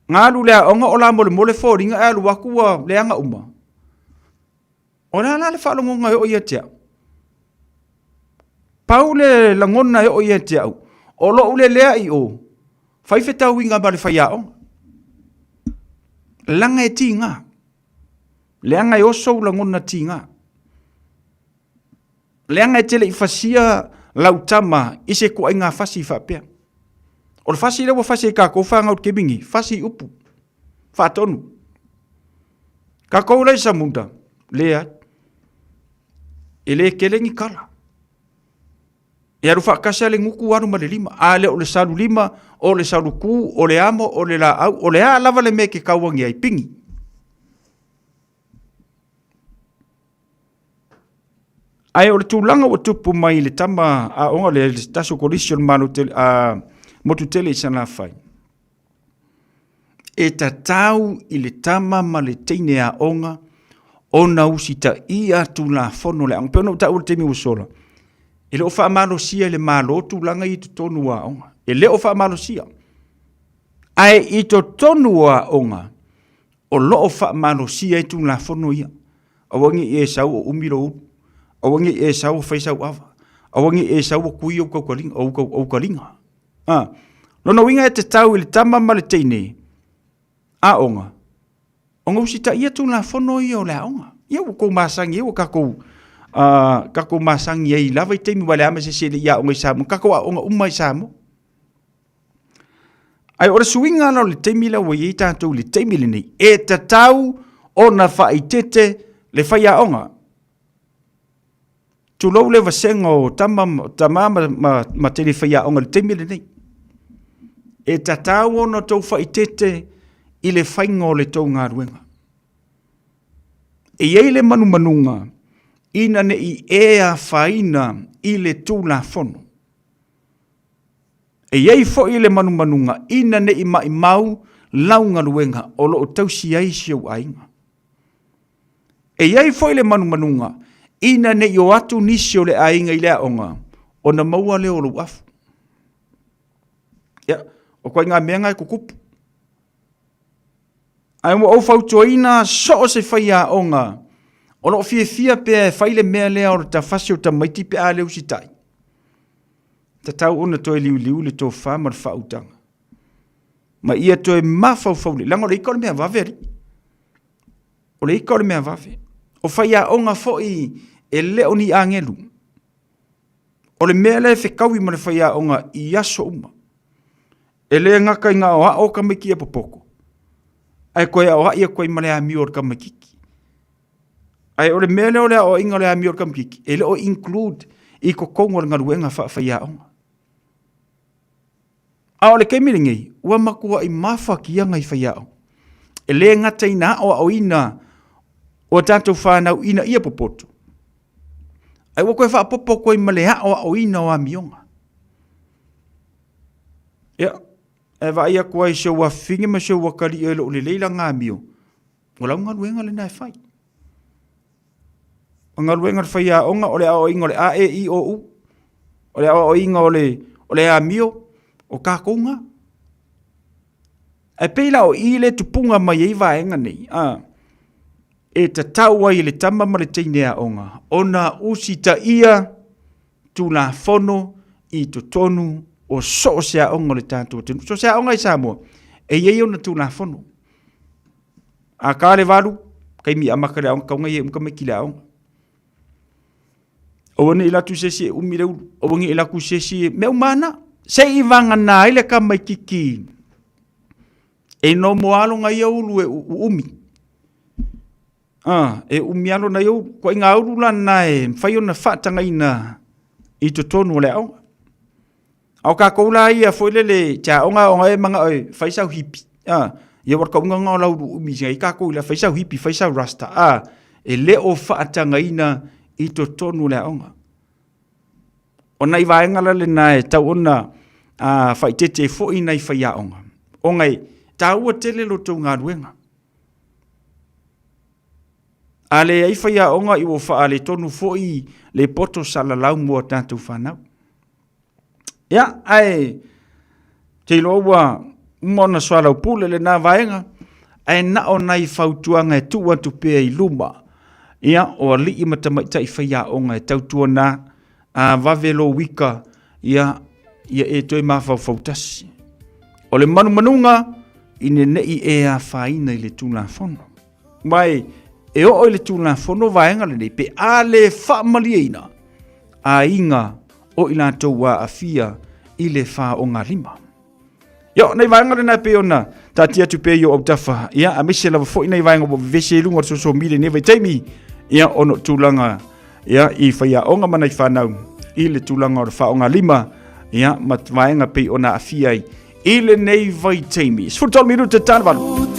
galu le aoga o la molemole foliga e alu atu ua leaga uma. O le a la le faalogoga e oo ia te au? Pau le lagona e oo ia te au, o lou le lea i o, fai fetauiga ma le faiaoga. Leaga e tiga. Leaga e oso ou lagona tiga. Leaga e te le i fasia lau tama i se ituaiga fasi faapea. O le fasi lea ua fasi e tatou fanau i le taimi nei, fasi i upu, faatonu. Tatou la i Samunda, leai. E le tele ni tala. E alu faatasi lava le gutu alu ma le lima. A le o le salu lima, o le salu ku, o le amo, o le laau, o le a lava le mea e te tauagi ai, pigi. Ae o le tulaga ua tupu mai i le tama aoga lea i le tasi o kolisi o le Malo tele, a, motu tele i Salafai, e tatau i le tama ma le teine aoga ona usitaia Tulafono o le aoga. E pei ona ou taua i le taimi ua sola, e le o faamalosia e le Malo tulaga ia i totonu o aoga. E le o faamalosia. Ae i totonu o aoga, o lo o faamalosia ai Tulafono ia. Aua ne i e sau o umi lou ulu. Aua ne i e sau o fai sau ava. Aua ne i e sau o kui ou taukaliga, ou, ou kaliga. A. Lona uiga e tatau i le tama ma le teine aoga ona usitaia Tulafono ia o le aoga. Ia ua tou masani ai, ua tatou, uh, tatou masani ai lava i taimi ua leai ma se isi e le i aoga i Samoa, tatou aoga uma i Samoa. Ae o le suiga la o le taimi lea ua i ai tatou i le taimi lenei, e tatau ona faaeteete le faiaoga. Tulou le vasega o tama, tama ma, ma, ma teine faiaoga i le taimi lenei. E tatau ona outou faaeteete i le faiga o le tou galuega. E i ai le manumanuga ina ne i e afaina i le Tulafono. E i ai foi le manumanuga ina ne i maimau lau galuega o lo o tausi ai si ou aiga. E i ai foi le manumanuga ina ne i o atu nisi o le aiga i le aoga ona maua lea o lou afu. Ia, o ituaiga mea na e tutupu. Ae ua ou fautuaina so o se faiaoga o lo o fiafia pea e fai le mea lea o le tafasi o tamaiti pe a le usitai. Tatau ona toe liuliu le tofa ma le faautaga. Ma ia toe mafaufau lelei, leaga o le ika o le mea vave alii. O le ika o le mea vave. O faiaoga foi e le o ni agelu. O le mea lea e fetaui ma le faiaoga i aso uma. E le gata ina aoao tamaiti ia popoto, ae toe aoai atu ai ma le amio a le tamaititi. Ae o le mea lea o le aoaiga o le amio a le tamaititi, e le o include i totonu o le galuega faafaiaoga. A o le taimi lenei, ua matuai mafatia nai faiaoga. E le gata ina aoaoina o tatou fanau ina ia popoto, ae ua toe faaopoopo atu ai ma le aoaoina o amioga. Ia, e vaai atu ai i si ou afafine ma si ou atalii e le o lelei lana amio, o lau galuega lena e fai. O galuega a le faiaoga o le aoaoina o le A, E, I, O, U. O le aoaoina o le, o le amio, o tatou na. Ae pei la o i le tupuga mai ai vaega nei, a, e tatau ai i le tama ma le teine aoga ona usitaia Tulafono i totonu o so o se aoga o le tatou atunuu. So o se aoga i Samoa, e i ai ona Tulafono. A ta le 8, taimi e amata le aoga, tatau ona i ai uma tamaiti i le aoga. Aua ne i alu atu se isi e umi le ulu, aua ne i alu atu se isi e... mea uma lava na. Se i vagana ai le tamaititi e nomo lava lona ia ulu e uumi. A, e umi lava lona ia ulu. Ituaiga ulu la lena e mafai ona faatagaina i totonu o le aoga. A o tatou la ia foi lele te aoga aoga e manao e fai sau hippie. A, ia ua tauga na o lau ulu umi i tatou i la fai sau hippie, fai sau rasta. A, e le o faatagaina i totonu o le aoga. O nai vaega la lena e tau ona faaeteete ai foi nai faiaoga, ona e taua tele lo outou galuega. A leai faiaoga ua faaletonu foi le poto salalau mo a tatou fanau. Ia, ae te iloa ua uma ona soalaupule lena vaega, ae na o nai fautuaga e tuu atu pea i luma, ia, o alii ma tamaitai faiaoga e tautuana, a vave lou ika, ia, ia e toe mafaufau tasi. O le manumanuga, ina ne i e afaina i le Tulafono. Ma e, e oo i le Tulafono vaega lenei, pe a le faamalieina aiga o i latou ua aafia i le faogalima. Ia, o nai vaega lena e pei ona taatia atu pea i ou autafa, ia, aemaise lava foi nai vaega ua vevesi ai luga o le social media i lenei vaitaimi, ia, ona o tulaga, ia, i faiaoga ma nai fanau i le tulaga o le faogalima, ia, ma vaega pei ona aafia ai i lenei vaitaimi. 13 minute ta le 8.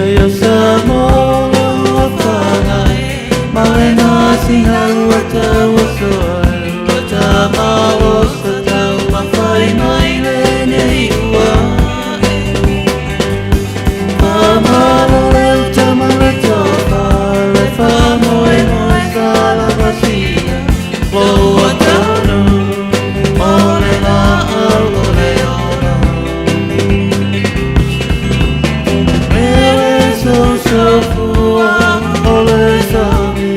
Radio Samoa ua whangai Ma le masina ua tauoso ai Ua tamalosa taumafai mai lenei ua ae Faamalo le uta ma le tofa Le faamoemoe sa lavasia Lou atunuu o le laau o le ola E le sousou-fua o le sami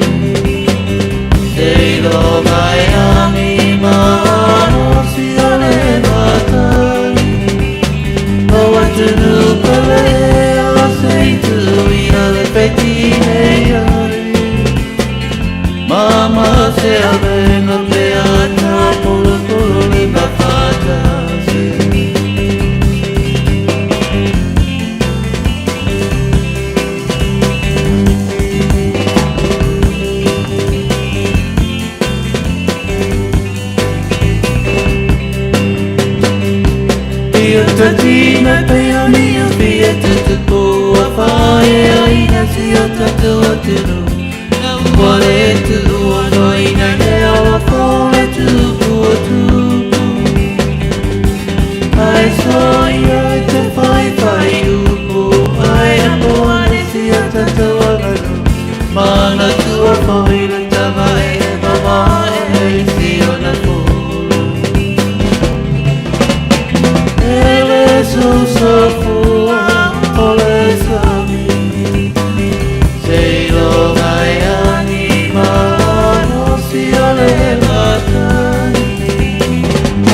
Seiloga e agi malosi o le matai Lou atunuu pele ea se i tuu ia le feti nei ai Mama se avega pe a tapolopolo le mafatasi. I uta tina pei o Niufi e tutupu ua faaeaina si o tatou atunuu Ua le tuua noaina i le ala fou le tupu o tupu Ae soia e te whaiwhai upu Ae apo ane si o tatou aganuu Manatua foi le tama e mamae ai si ona fulu E le sousou-fua o le sami Seiloga e agi malosi o le matai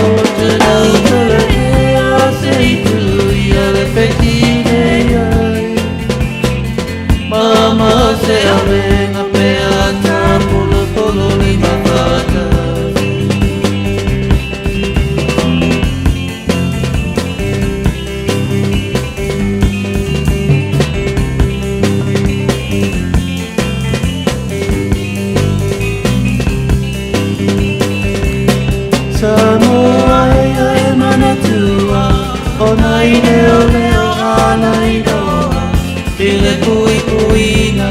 O atunuu pele ea se i tuu ia le feti nei ai Mama se avega pe a tapolopolo le mafatasi. Samoa e e manatua o nai leoleo a nai noa i le puipuiga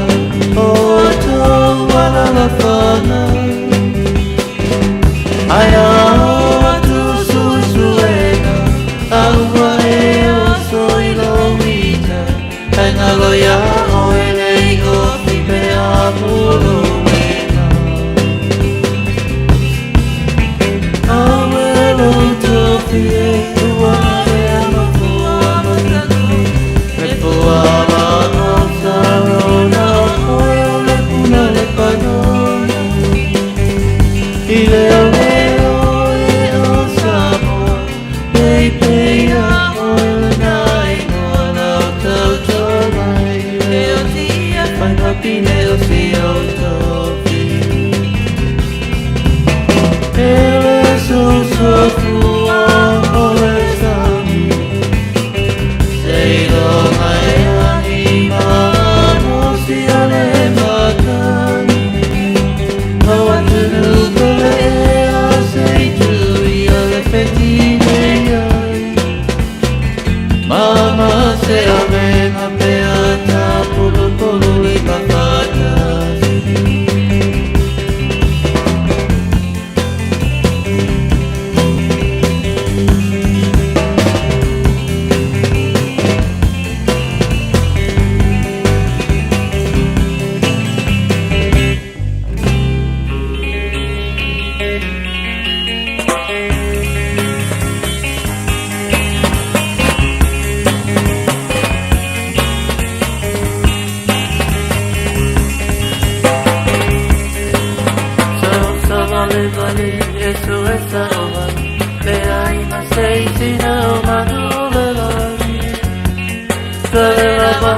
o outou alalafaga. Ae a oo atu suesuega a ua e oso i lou mita, e galo iā oe le iofi pe a pololega. Aue lou tofi e ua ea ma fua matanu, le fua lāʻau Sarona o koe o le puna le panona. I leoleo e o Samoa, peipei a oe lena inoa lau tautoa mai i le faigapine o si ou tofi. E le sousou-fua o le sami, seiloga e agi malosi o le matai. Lou atunuu pele ea se i tuu ia le feti nei ai. Mama se avega pe a tapolopolo le mafatasi. Sausavalevale e suesaoa le aiga seisina o manu o le lagi. Pele lava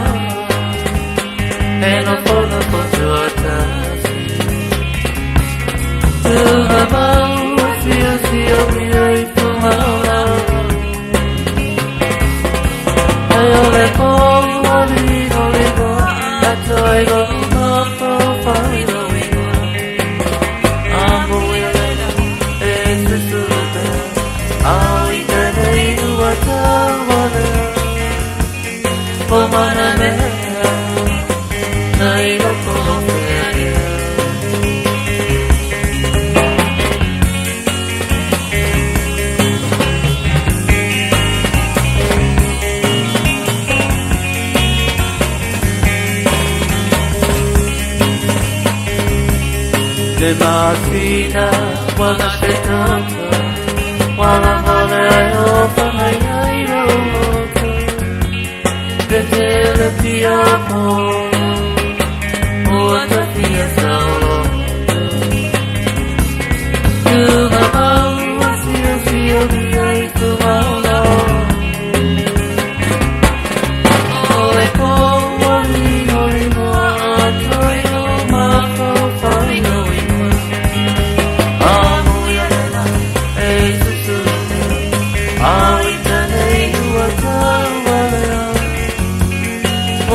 e nofonofo tuatasi. Tugamau e siosiomi ai fuga o lau. Ai o le pou o ligoligo, atoa i lou mafaufau i lou igoa. A moe lena e susulu pea, ao i tenei ua taualea. O mana mea Le masina wala se tata Wala mole ai o whangai ai roto Te te le pia mo O ata pia saolo Tunga mau a sio sio mi ai tu maola O le po wali hori moa a toi o mafau whai no ingoa A mui arena e susuru mea A i tēnei ua tau walea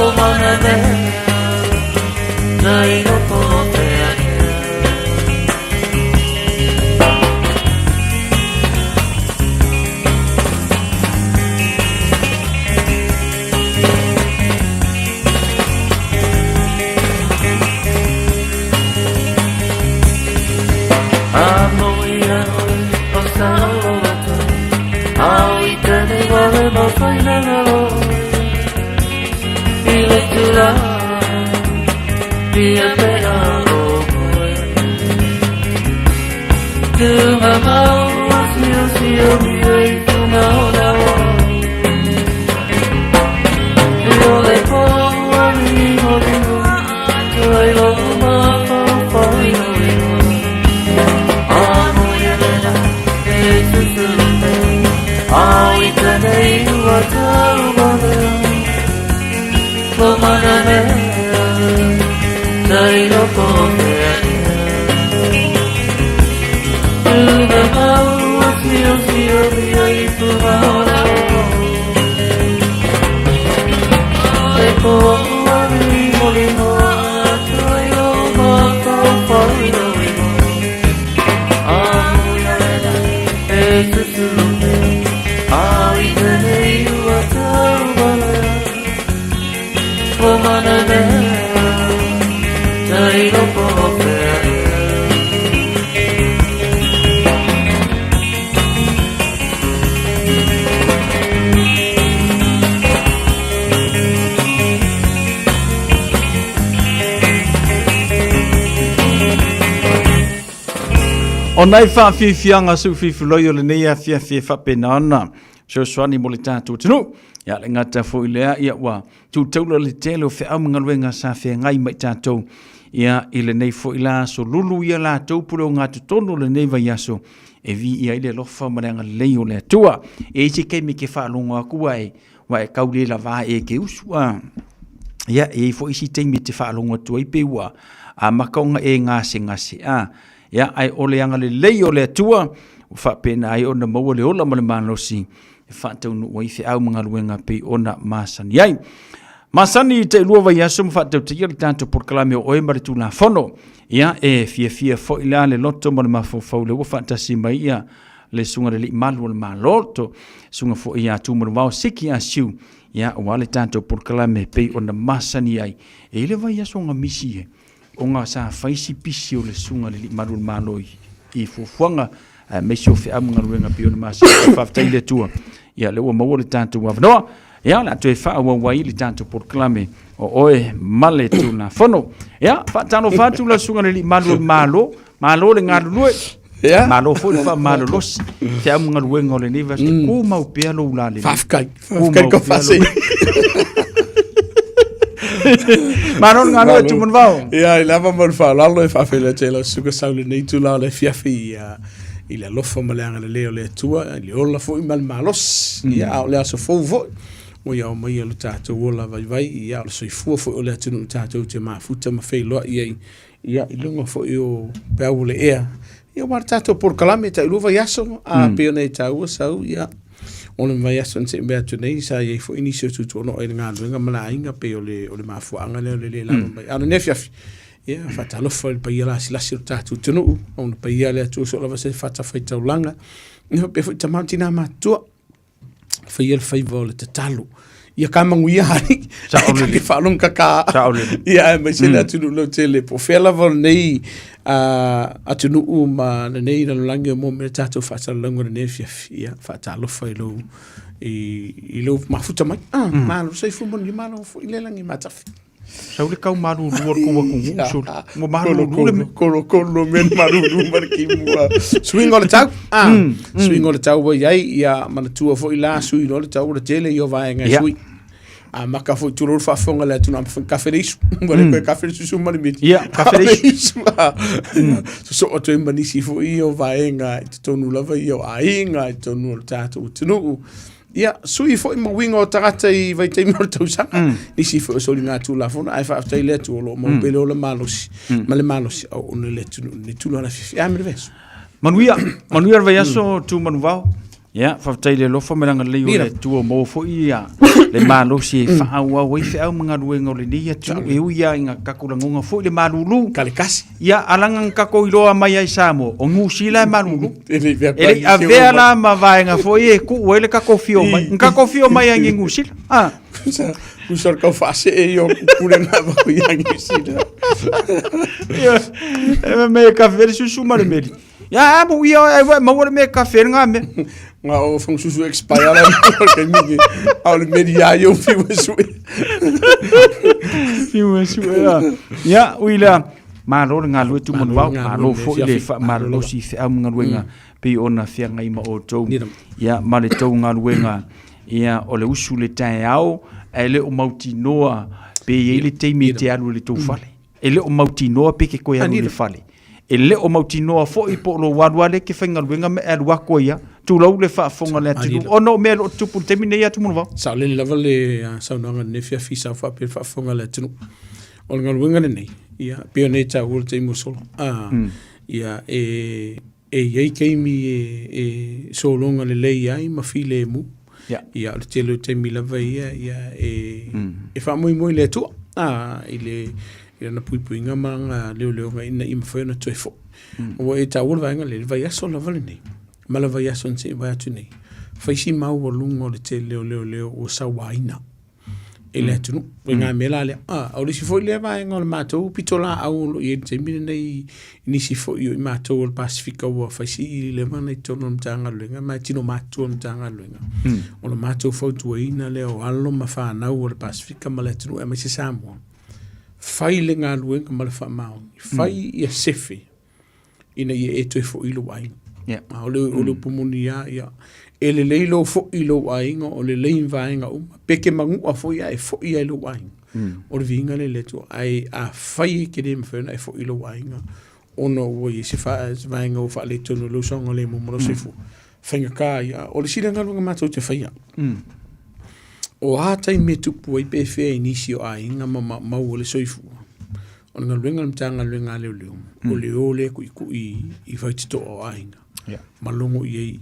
O mana mea Tai roto o te ake. A moi a oe o sa o atu A i tēnei wale mo whainanga oe I le tula Pia te a o koe Tunga mau a sio sio mi ai tunga o la o I o le po a mi mo li mo Tuai lo ma fau fau i no ingoa A moi a lena e susuru mea A i tēnei ua tau walea Ko mana mea Tai roto o te ake Tunga mau a sio sio mi ai tunga o la o Le po a mi mo li moa Tuai lo ma fau fau i no ingoa A moi a lena e susuru mea A i tēnei ua tau walea Ko mana mea Tai roto o te ake. O nai faafiafiaga seufiufiloi o lenei afiafi e faapena ona fesoasoani mo le tatou atunuu. Ia le gata foi lea, ia ua tutaula le tele o feau ma galuega sa feagai ma i tatou ia i lenei foi la aso lulu ia latou pule o gatotonu o lenei vaiaso e viia ai le alofa ma le agalelei o le Atua. E i ai se taimi e te faalogo atu ae ua e tau le lava e te usu a. Ia, e i ai foi isi taimi e te faalogo atu ai pe ua amata ona e gasegase a. Ia, ae o le agalelei o le Atua ua faapena ai ona maua le ola ma le malosi e faataunuu ai feau ma galuega pei ona masani ai. Masani i tailua vaiaso ma faatautaia le tatou polokalame o oe ma le Tulafono. Ia, e fiafia foi la le loto ma le mafaufau lea ua faatasi mai ia le susuga i le Alii Malu o le Malo, to susuga foi ia Tumanuvao Siki Asiu, ia, aua le tatou polokalame pei ona masani ai. E i ai le vaiaso o gamisi e, ona sa fai si pisi o le susuga i le Alii Malu o le Malo i fuafuaga aemaise o feau ma galuega pei ona masani. Faafetai i le Atua, ia, lea ua maua le tatou avanoa. Ia, o le a toe faaauau ai le tatou polokalame o oe ma le Tulafono. Ia, faatalofa atu la susuga i le Alii Malu o le Malo, malo le galulue. Yeah. Malo foi le faamalolosi. Feau ma galuega o lenei vaiaso. Tumau pea lou lalelei. Faafetai. Tumau Faafetai pea Kofasi. lou- Malo le galue Tumanuvao. Ia, i lava ma le faaaloalo e faafeiloai atu ai lau susuga sau i lenei itula o le afiafi ia, i le alofa ma le agalelei o le Atua, i le ola foi ma le malosi. Ia, a o le aso fou foi, ua ia aumaia lo tatou ola vaivai, ia, o le soifua foi o le atunuu tatou te mafuta ma feiloai ai, ia, i luga foi o peau o le ea. Ia, aua le tatou polokalame tailua vaiaso, a pei ona e taua sau, ia, o le vaiaso na se'i mai atu nei, sa i ai foi nisi o tutuonoa i le galuega ma le aiga, pei o le, o le mafuaaga lea o le le lava mai. A o lenei afiafi, ia, faatalofa i le paia lasilasi o le tatou atunuu, ona paia le Atua so o lava se fatafaitaulaga, ia faapea foi tama ma tina matutua, faia le faiva o le tatalo. Ia ka manuia hari, Sao lelei. ke faalogo kaka. Sao lelei. Ia aemaise le atunuu lautele po o fea lava o lenei atunuu ma lenei lalolagi o maua mai le tatou faasalalauga i lenei afiafi. Ia faatalofa i lou i lou mafuta mai. Malo soifua manuia, malo foi le lagi matafi. Sau le kau malulu o le kou atunuu sole. Ua malulu le mea. Kolo kolo mea na malulu ma le kimua. Suiga o le tau. Ah, suiga o le tau ua i ai, ia manatua foi la sui loa le tau o le tele ia o vaega e sui. A maka foi tulou le faafofoga a le atunuu, a kafe le isu. Ua le toe kafe le susu ma le miti. Ia, kafe le isu. Sosoo atu ai ma nisi foi ia o vaega i totonu lava ia o aiga i totonu o le tatou atunuu. Ia, sui foi ma uiga o tagata i vaitaimi o le tausaga. Nisi foi o soligatulafono, ae faafetai i le Atua o lo o maua pea le ola malosi ma le malosi auauna i le atunuu i lenei tulaga o le afiafi. A ma le vaiaso. Manuia, manuia le vaiaso Tumanuvao. Ia, faafetai i le alofa ma le agalelei o le Atua ua maua foi ia le malosi e faaauau ai feau ma galuega o lenei atunuu e ui lava ina tatou lagona foi le malulu. Kalekasi. Ia, a laga na tatou iloa mai ai i Samoa, o Niu Sila e malulu. E le i avea la ma vaega foi e tuu ai le tatou fio mai. Na tatou fio mai ai i Niu Sila. Ah. Pusa o le kau faasee ia o pulega vau ia Niu Sila. Ia, e me kafe le susu ma le meli. Ia, a mo ia e maua le mea kafe le ngā mea. Ngā o whangu susu expire la o le kaimi a o le meli ia iau fiu e sue. Fiu e sue. Ia, ui lea, Malo le galue Tumanuvao, malo foi le faamalolosi i feau ma galuega pei ona feagai ma outou. Ia, ma le tou galuega, ia, o le usu i le taeao, ae le o mautinoa pe i ai le taimi e te alu i le tou fale. E le o mautinoa pe e te toe alu i le fale. E le o mautinoa foi po o lou alu lava lea e te faigaluega ma e alu atu ai lava. Tulou le faafofoga a le atunuu, ona o mea o lo o tutupu i le taimi lenei Tumanuvao. Saolele lava le saunoaga i lenei afiafi sa faapea le faafofoga a le atunuu. O le galuega lenei, ia, pei ona e taua le taimi ua sola, a, ia, e, e i ai taimi e, e sologa lelei ai ma filemu. Ia. Ia, o le tele o taimi lava ia, ia, e, e faamoemoe i le Atua, a, i le, i lana puipuiga ma lana leoleoga ina ia mafai ona toe foi. Ua e taua le vaega lea, le vaiaso lava lenei, ma le vaiaso na se i mavae atu nei, fai si maualuga o le tele o leoleo ua sauaina. i le atunuu. O ngā mea la lea. Ah, o le isi foi lea vaega o le matou pitolaau o lo o i ai i le taimi lenei i nisi foi o i matou o le Pasefika ua fai si leva ona i totonu o le Matagaluega ma e tino matutua o le Matagaluega. O le matou fautuaina lea o alo ma fanau o le Pasefika ma le atunuu aemaise Samoa, fai le galuega ma le faamaoni, fai ia sefe ina ia e toe foi i lou aiga. Yeah. A o le, o le upu moni lava, ia, e lelei lou foi i lou aiga, o lelei ni vaega uma, pe ke manu'a foi ae foi lava i lou aiga. O le viiga lea i le Atua. Ae afai e te le mafai ona e foi i lou aiga, ona ua i ai se, fa, se vaega ua faaletonu i lou saogalemu ma lou soifua, faigata ia. O le isi lea galuega matou te faia, o a taimi e tupu ai pe fea i nisi o aiga ma maumau ai le soifua, O le galuega a le Matagaluega a Leoleo, o le o lea e kuʻikuʻi i faitotoa o aiga. Ma logo i ai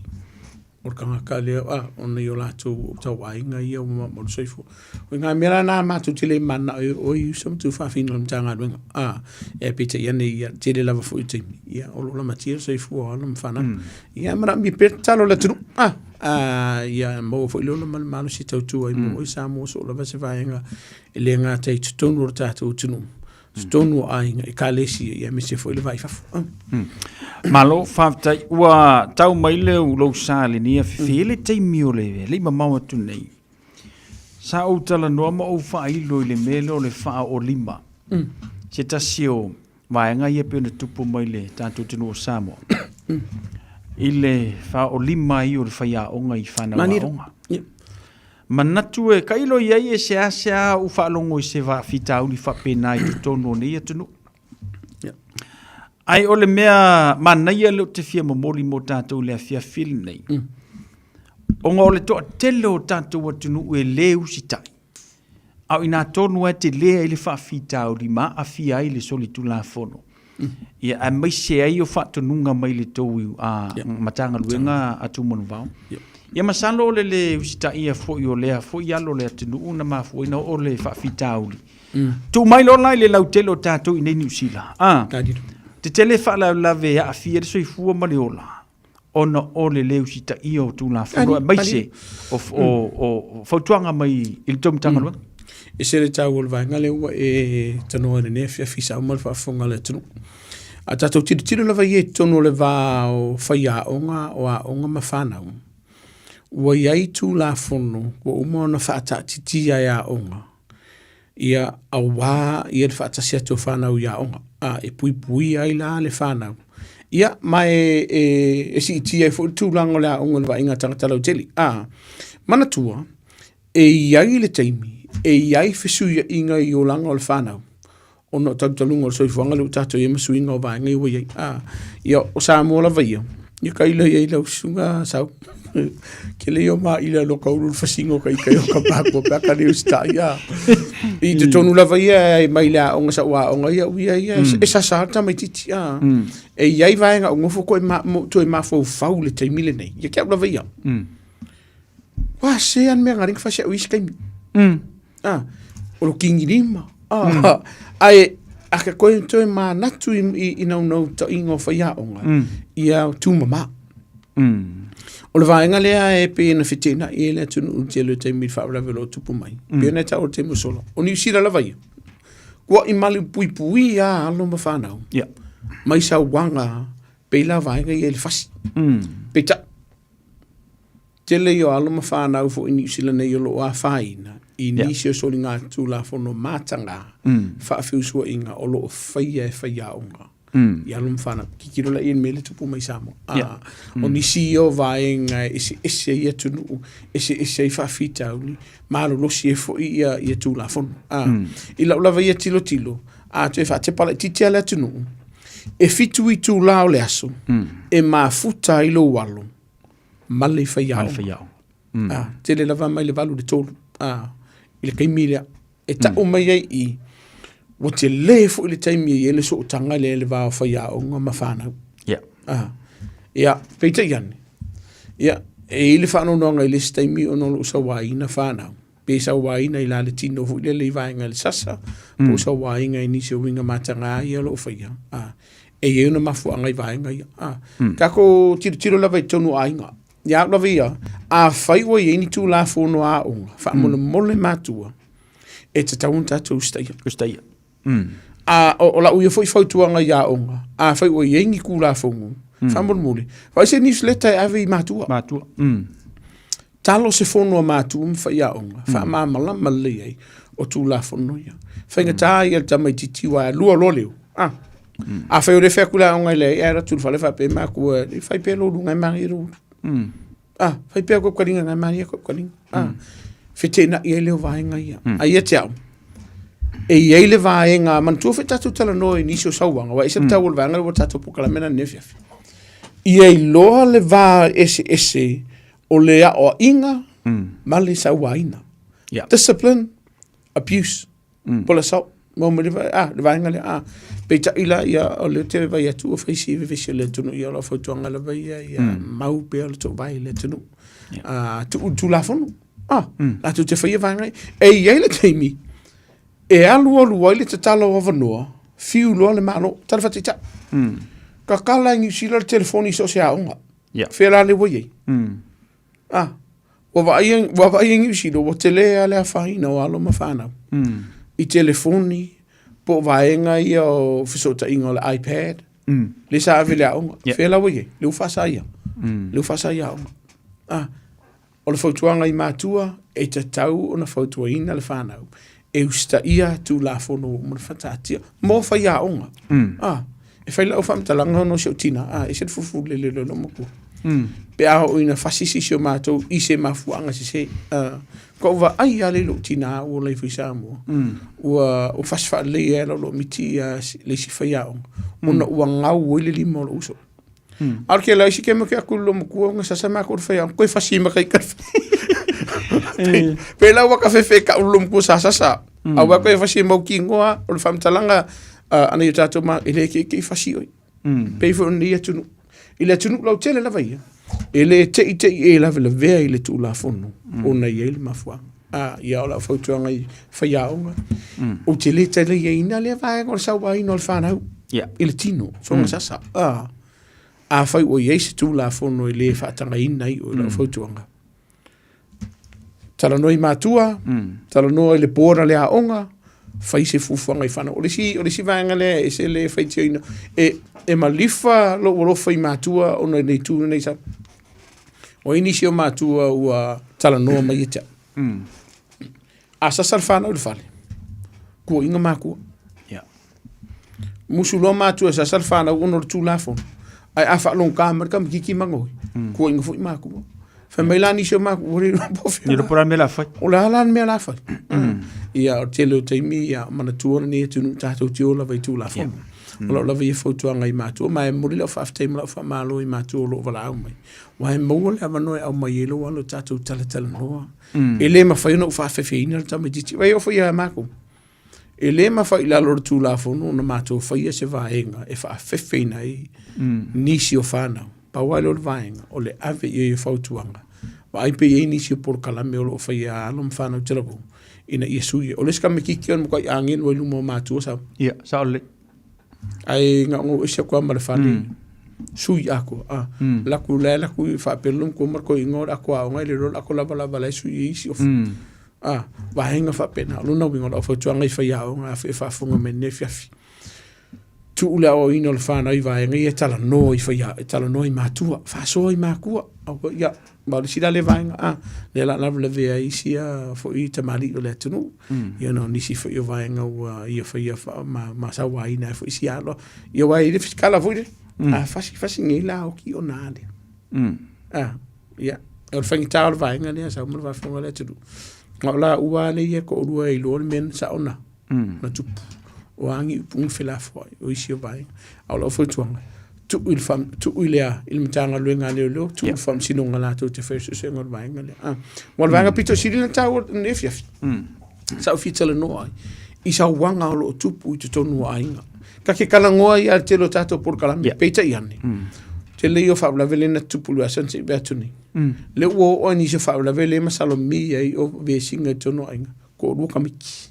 o le tagata lea, a, ona i o latou tauaiga ia ua maumau le soifua. O ngā mea la nā matou te le mananao e o i uso ma tuufafine o le Matagaluega. A, e peitai ane ia, tele lava foi o taimi, ia, o lo o lamatia le soifua o alo ma fanau. Ia, manaomia pea le tatalo a le atunuu. A, a, ia maua foi le ola ma le malosi e tautua ai mo oe Samoa so o lava se vaega E le gata i totonu o le tatou atunuu, totonu o aiga, ekalesia, ia aemaise foi le va i fafo. Malo, faafetai. Ua tau mai le lou sa i lenei afiafi. E i ai le taimi o le le i mamao atu nei, sa ou talanoa ma ou faailo i le mea lea o le faaolima. Se tasi o vaega ia pei ona tupu mai le tatou atunuu o Samoa i le faaolima ai o le faiaoga i fanau aoga. Manatu e tailo i ai e seasea ou faalogo i se faafitauli faapena i totonu o nei atunuu. Ae o le mea manaia lea ou te fia momoli mo tatou i le afiafi lenei, ona o le toatele o tatou atunuu e le usitai, A o i ina tonu lava e tele ai le faafitauli ma aafia ai le solitulafono, ia, aemaise ai o faatonuga mai le tou Matagaluega a Tumanuvao. Ia masalo o le le usitaia foi o lea foi alo o le atunuu na mafua ai ona oo le faafitauli. Tuu mai loa la i le lautele o tatou i inei i Niu Sila, a, tetele faalavelave e aafia ai le soifua ma le ola. ona o le le usitaia o Tulafono aemaise o fautuaga mai i le tou Matagaluega. E ese le taua o le vaega lea ua e tanoa i lenei afiafi sa uma le faafofoga a le atunuu. A tatou tilotilo lava ia i totonu o le va o faiaoga, o aoga ma fanau, ua i ai Tulafono ua uma ona faataatitia e aoga. Ia, auā ia le faatasi atu o fanau i aoga, a, e puipuia ai la le fanau. Ia, ma e, e, e siitia ai foi le tulaga o le aoga i le vaaiga a tagata lautele. A, manatua, e i ai le taimi, e i ai fesuiaiga i olaga o le fanau, ona o talutaluga o le soifuaga lea ua tatou i ai ma suiga o vaega ia ua i ai. A, ia, o Samoa lava ia, ia tailo i ai lau susuga Sau. Ke le o maʻila lo ka ulu le fasiga o ka ika i o ka mākua pe a ka le usitai a. I totonu lava ia e mai le aoga sa ua aoga ia uia ia e sasa le tamaitiiti a. E i ai vaega o nofo koe ma, mo, toe mafaufau le taimi lenei. Ia ke au lava ia. Ua se an mea ngari fasi au isi kaimi. Ah, o lo kingi lima. Ah, ai a ka koe toe manatu i, i, i naunautaiga o faiaoga, ia tūmamā. O le vaega lea e pei ona feteenai ai le atunuu i le tele o taimi i le faalavelave o lo o tupu mai. Pei ona e taua i le taimi ua sola. O Niu Sila lava ia, ua i malupuipuia lava alo ma fanau. Mai sauaga pei la vaega ia i le fasi. Peitai, tele ia o alo ma fanau foi i Niu Sila nei o lo o afaina i nisi o soligatulafono mataga faafeusuaiga o lo o faia e faiaoga i alo ma fanau. Tilotilo la i le mea lea e tupu mai i Samoa. O nisi ia o vaega e eseese ai atunuu, eseese ai faafitauli, malolosi ai foi ia Tulafono. I lau lava ia tilotilo, a toe faatepa laitiiti lava le atunuu, e 7 itula o le aso e mafuta ai lou alo ma le faiaoga. Ma le faiaoga. Ah, tele lava mai le 8 i le 3. Ah, i le taimi lea. E tau mai ai i, ua tele foi le taimi e i ai le sootaga lea i le va o faiaoga ma fanau. Ah, ia, peitai ane, ia, e i ai le faanoanoaga i le isi taimi ona o lou sauaina fanau, pe sauaina i la le tino foi lele i vaega i le sasa, po o sauaina i nisi o uiga mataga ia o lo o faia. Ah, e i ai ona mafuaaga i vaega ia. Ah, tatou tilotilo lava i totonu o aiga. Ia au lava ia, afai ua i ai ni Tulafono aoga, faamolemole matua, e tatau ona tatou usitaia. Usitaia. A, o lau ia foi fautuaga i aoga, afai ua i ai ni Tulafono, faamolemole, fai se newsletter e ave i matua. Matua. Talo se fono a matua ma faiaoga, faamalamalama lelei ai o Tulafono ia. Faigata ia le tamaitiiti aua e lua loa leo. Ah. Afai o lea e fai atu le aoga i le ai, ae alu atu i le fale faapea matua, e fai pea lou luga e manaia lou ulu. Ah, fai pea koe kaliga ngai manaia koe kaliga. Ah, feteenai ai lea o vaega ia. A ia te au, e i ai le vaega, manatua foi tatou talanoa i nisi o sauaga, aua e ese le tau o le vaega lea ua tatou polokalame lena nei afiafi. Ia iloa le va eseese o le aoaiga ma le sauaina. Discipline, abuse. Po o le assault. Mo mai le, ah, le vaega lea, ah. Peitai la, ia, o lea ou te vaai atu ua fai si vevesi o le atunuu, ia, o lau fautuaga lava ia, ia mau pea le toovae i le atunuu. Ah, tuu i le Tulafono. Ah, latou te faia vaega ia. E i ai le taimi e alualu ai le tatala o avanoa, fiu loa le Malo. Tala faataitai. Tatala e Niu Sila le telefoni i so o se aoga. Fea la lea ua i ai? Ah, ua vaai, ua vaai e Niu Sila, ua tele lava le afaina o alo ma fanau. I telefoni, po o vaega ia o fesootaiga o le iPad, lea sa ave i le aoga. Fea la ua i ai? Lea ua faasaia. Lea ua faasaia aoga. Ah, o le fautuaga i matua, e tatau ona fautuaina le fanau e usitaia Tulafono ua uma ona faataatia mo faiaoga. Ah, e fai lau faamatalaga ona o si ou tina, ah, e ese le fufu lele o lou matua. Pe a oo ina fasi se isi o matou i se mafuaaga sese, ah, ua ou vaai lava lea i lou tina ua ola ifo i Samoa, ua fasi faalelei ai lava lou miti ia le isi faiaoga, ona ua gau ai le lima o lou uso. A o le tele o isi taimi ou te atu i lou matua ona sasa matou i le faiaoga, toe fasi ma kai Pe la ua ka fefe ka ulu matua sa sasa. A ua koe fasi mau kinoa o le faamatalaga ana i o tatou ma e le keikei fasi oi. Pei foi o lenei atunuu. I le atunuu lautele lava ia, e le teitei e lavelavea i le Tulafono ona e i ai le mafuaaga. A, ia o lau fautuaga i faiaoga, ou te le taliaina lea vaega o le sauaina o le fanau i le tino, soona sasa. A, afai ua i ai se Tulafono e le faatagaina ai oe i lau fautuaga, talanoa i matua, talanoa i le board a le aoga, fai se fuafuaga i fanau. O le isi, o le isi vaega lea e ese le faitioina, e malifa lou alofa i matua ona i le itu lenei sa. O ai nisi o matua ua talanoa mai ia te au. A sasa le fanau i le fale. Kuaʻiga makua. Musu loa matua e sasa le fanau ona o le Tulafono, ae a faalogogā mai le tamaitiiti ma goi, kuaʻiga foi makua. Fai mai la nisi o makua, ua le iloa po o fea. Le iloa po o le a le mea o le a fai. O le a la le mea o le a fai. Ia, o le tele o taimi, ia, manatua lenei atunuu tatou te o lava i Tulafono. O lau lava ia fautuaga i matua, ma e momoli lau faafetai ma lau faamalo i matua o lo o valaau mai. Aua e maua le avanoa e aumai ai lou alo tatou talatalanoa. E le mafai ona ou faafefeina le tamaitiiti. Vai oo foi ia matou. E le mafai i lalo o le Tulafono ona matou faia se vaega e faafefeina ai nisi o fanau. Pau lava lea o le vaega, o le ave i ai o fautuaga. Vaai pe i ai nisi o polokalame o lo o faia a alo ma fanau talavou ina ia sui. O le isi tamaitiiti o le matuai agelu ai i luma o matua sau. Ia, sao lelei. Ae na ona ou ese atu lava ma le fale, sui atoa. A, laku la e laku i faapea le matua ma le toeaina o le ato aoga e le iloa le ato lavalava la e sui ai isi ofi. A, vaega faapena. O lona uiga o lau fautuaga i faiaoga e faafofoga mai i lenei afiafi, tuu le aoaoina o le fanau i vaega ia e talanoa i faia, e talanoa i matua, faasoa i matua. Aua, ia, ma o le isi la lea vaega, a, lea o le a lavelavea ai isi foi tamalii o le atunuu, ia ona o nisi foi o vaega ua ia faia ma sauaina ai foi isi alo. Ia aua e i ai le fisikala foi lea, a fasi fasi nei la oki ona a lea. A, ia, o le faigata o le vaega lea sau ma le faafofoga a le atunuu. A o laua lava ia e toalua e iloa le mea na sao na na tupu. O a ni upu na felafoai o isi o vaega. A o lau fautuaga, tuu i le, tuu i le, i le Matagaluega a Leoleo, tuu i le Faamasinoga latou te faia suesuega o le vaega lea. Ah, o le vaega pito sili ona taua i lenei afiafi, sa ou fia talanoa ai i sauaga o lo o tupu i totonu o aiga. Ta te talanoa ai i le tele o tatou polokalame, peitai ane, tele ia o faalavelave lea na tutupu i le vaiaso na sei atu nei. Lea ua oo lava i nisi o faalavelave lea e masalomia ai o vesiga i totonu o aiga, toalua tamaiti.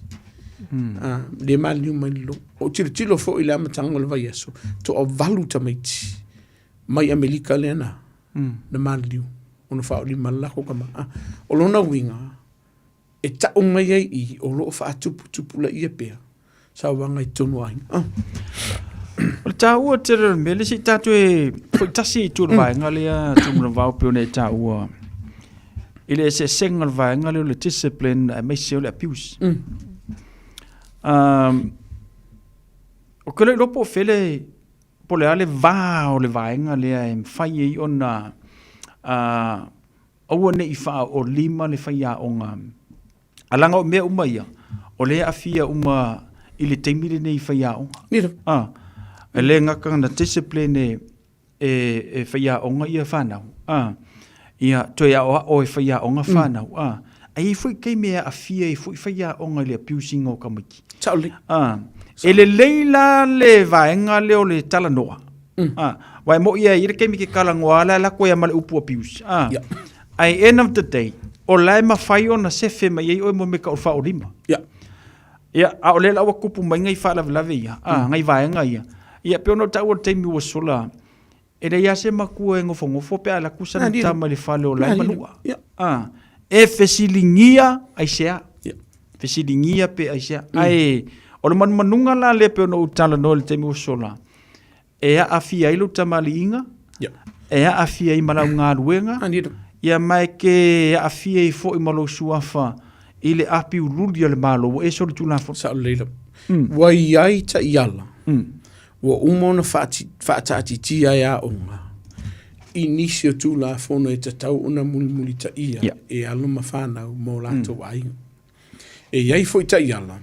Lea e maliliu mai le lo'u. Ou tilotilo foi i le amataga o le vaiaso, toavalu tamaiti mai Amerika lea na na maliliu ona faaolima le latou tama. O lona uiga, e tau mai ai i i o lo o faatuputupulaia pea sauaga i totonu o aiga. O le taua tele o le mea lea, se i tatou e foi tasi i tua o le vaega lea Tumanavao pei ona e taua i le eseesega o le vaega lea o le discipline aemaise o le abuse. Ou te le iloa po o fea le, po o le a le va o le vaega lea e mafai ai ona aua ne i faaolima le faiaoga. A leaga o mea uma ia, o lea e aafia uma i le taimi lenei i faiaoga. Ah, e le gata na discipline e faiaoga ia fanau, ah, ia toe aoao e faiaoga fanau, ah, ae i ai foi taimi e aafia ai foi faiaoga i le abuse ina o tamaiti. Sao lelei. Ah, e lelei la le vaega lea o le talanoa. Ah, aua e moni lava e i ai le taimi e te talanoa lava la e alu atu ai lava ma le upu abuse. Ah, Yeah. Ae end of the day, o la e mafai ona sefe mai ai oe mo mea tau o le faaolima. Yeah. Ia, a o lea la ua tupu mai nai faalavelave ia, a, nai vaega ia. Ia, pei ona ou taua i le taimi ua sola, e leai lava se matua e nofonofo pe a alu atu sana tama i le fale o la e manua. A, e fesiligia aisea. Fesiligia pe aisea. Ae, o le manumanuga la lea pei ona ou talanoa i le taimi ua sola, e aafia ai lou tamaliiga, e aafia ai ma lau galuega, ia ma e te aafia ai foi ma lou suafa i le apiululi a le Malo ua ese o le Tulafono. Sao lelei lava. Ua i ai taiala ua uma ona faataatitia e aoga i nisi o Tulafono e tatau ona mulimulitaia e alo ma fanau ma o latou aiga. E i ai foi taiala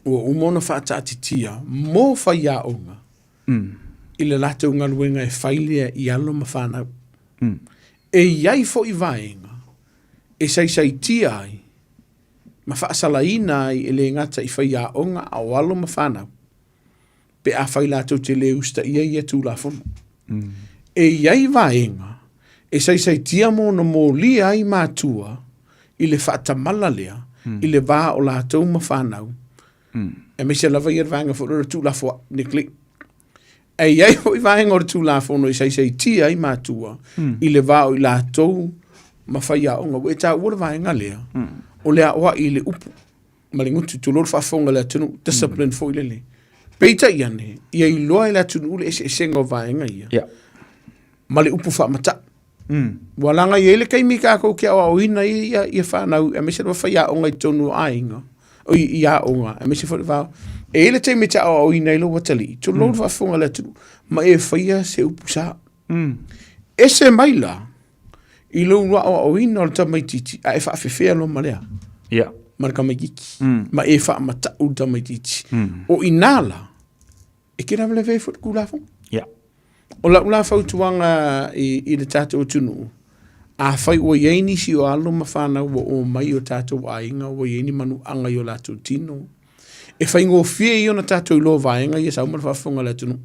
ua uma ona faataatitia mo faiaoga i le latou galuega e fai lea i alo ma fanau. E i ai foi vaega e saisaitia ai ma faasalaina ai e le gata i faiaoga a o alo ma fanau pe afai latou te le usitaia ia Tulafono. E i ai vaega e saisaitia ma ona molia ai matua i le faatamala lea i le va o latou ma fanau, aemaise lava ia le vaega foi lea o le tuulafoai, neglect. E i ai foi vaega o le Tulafono e saisaitia ai matua i le va o i latou ma faiaoga. Ua e taua le vaega lea, o le aoai i le upu ma le gutu, tulou le faafofoga a le atunuu, discipline foi lele. Peitai ane, ia iloa e le atunuu le eseesega o vaega ia, ma le upu faamatau. Ua laga i ai le taimi tatou te aoaoina ai ia fanau, aemaise lava faiaoga i totonu o aiga. o i, i aoga, aemaise foi le va, e i ai le taimi e te aoaoina ai lou atalii, tulou le faafofoga a le atunuu, ma e faia se upu sa. Ese mai la, i lou aoaoina o le tamaitiiti, a e faafefea loa ma le a? Ia. Ma le tamaitiiti. Ma e faamatau le tamaitiiti. O i ina la, e te lavelave ai foi le Tulafono. Ia. O lau la fautuaga i, i le tatou atunuu, afai ua i ai nisi o alo ma fanau ua o mai i o tatou aiga ua i ai ni manuaga i o latou tino, e faigofie ia ona tatou iloa vaega ia sau ma le faafofoga a le atunuu.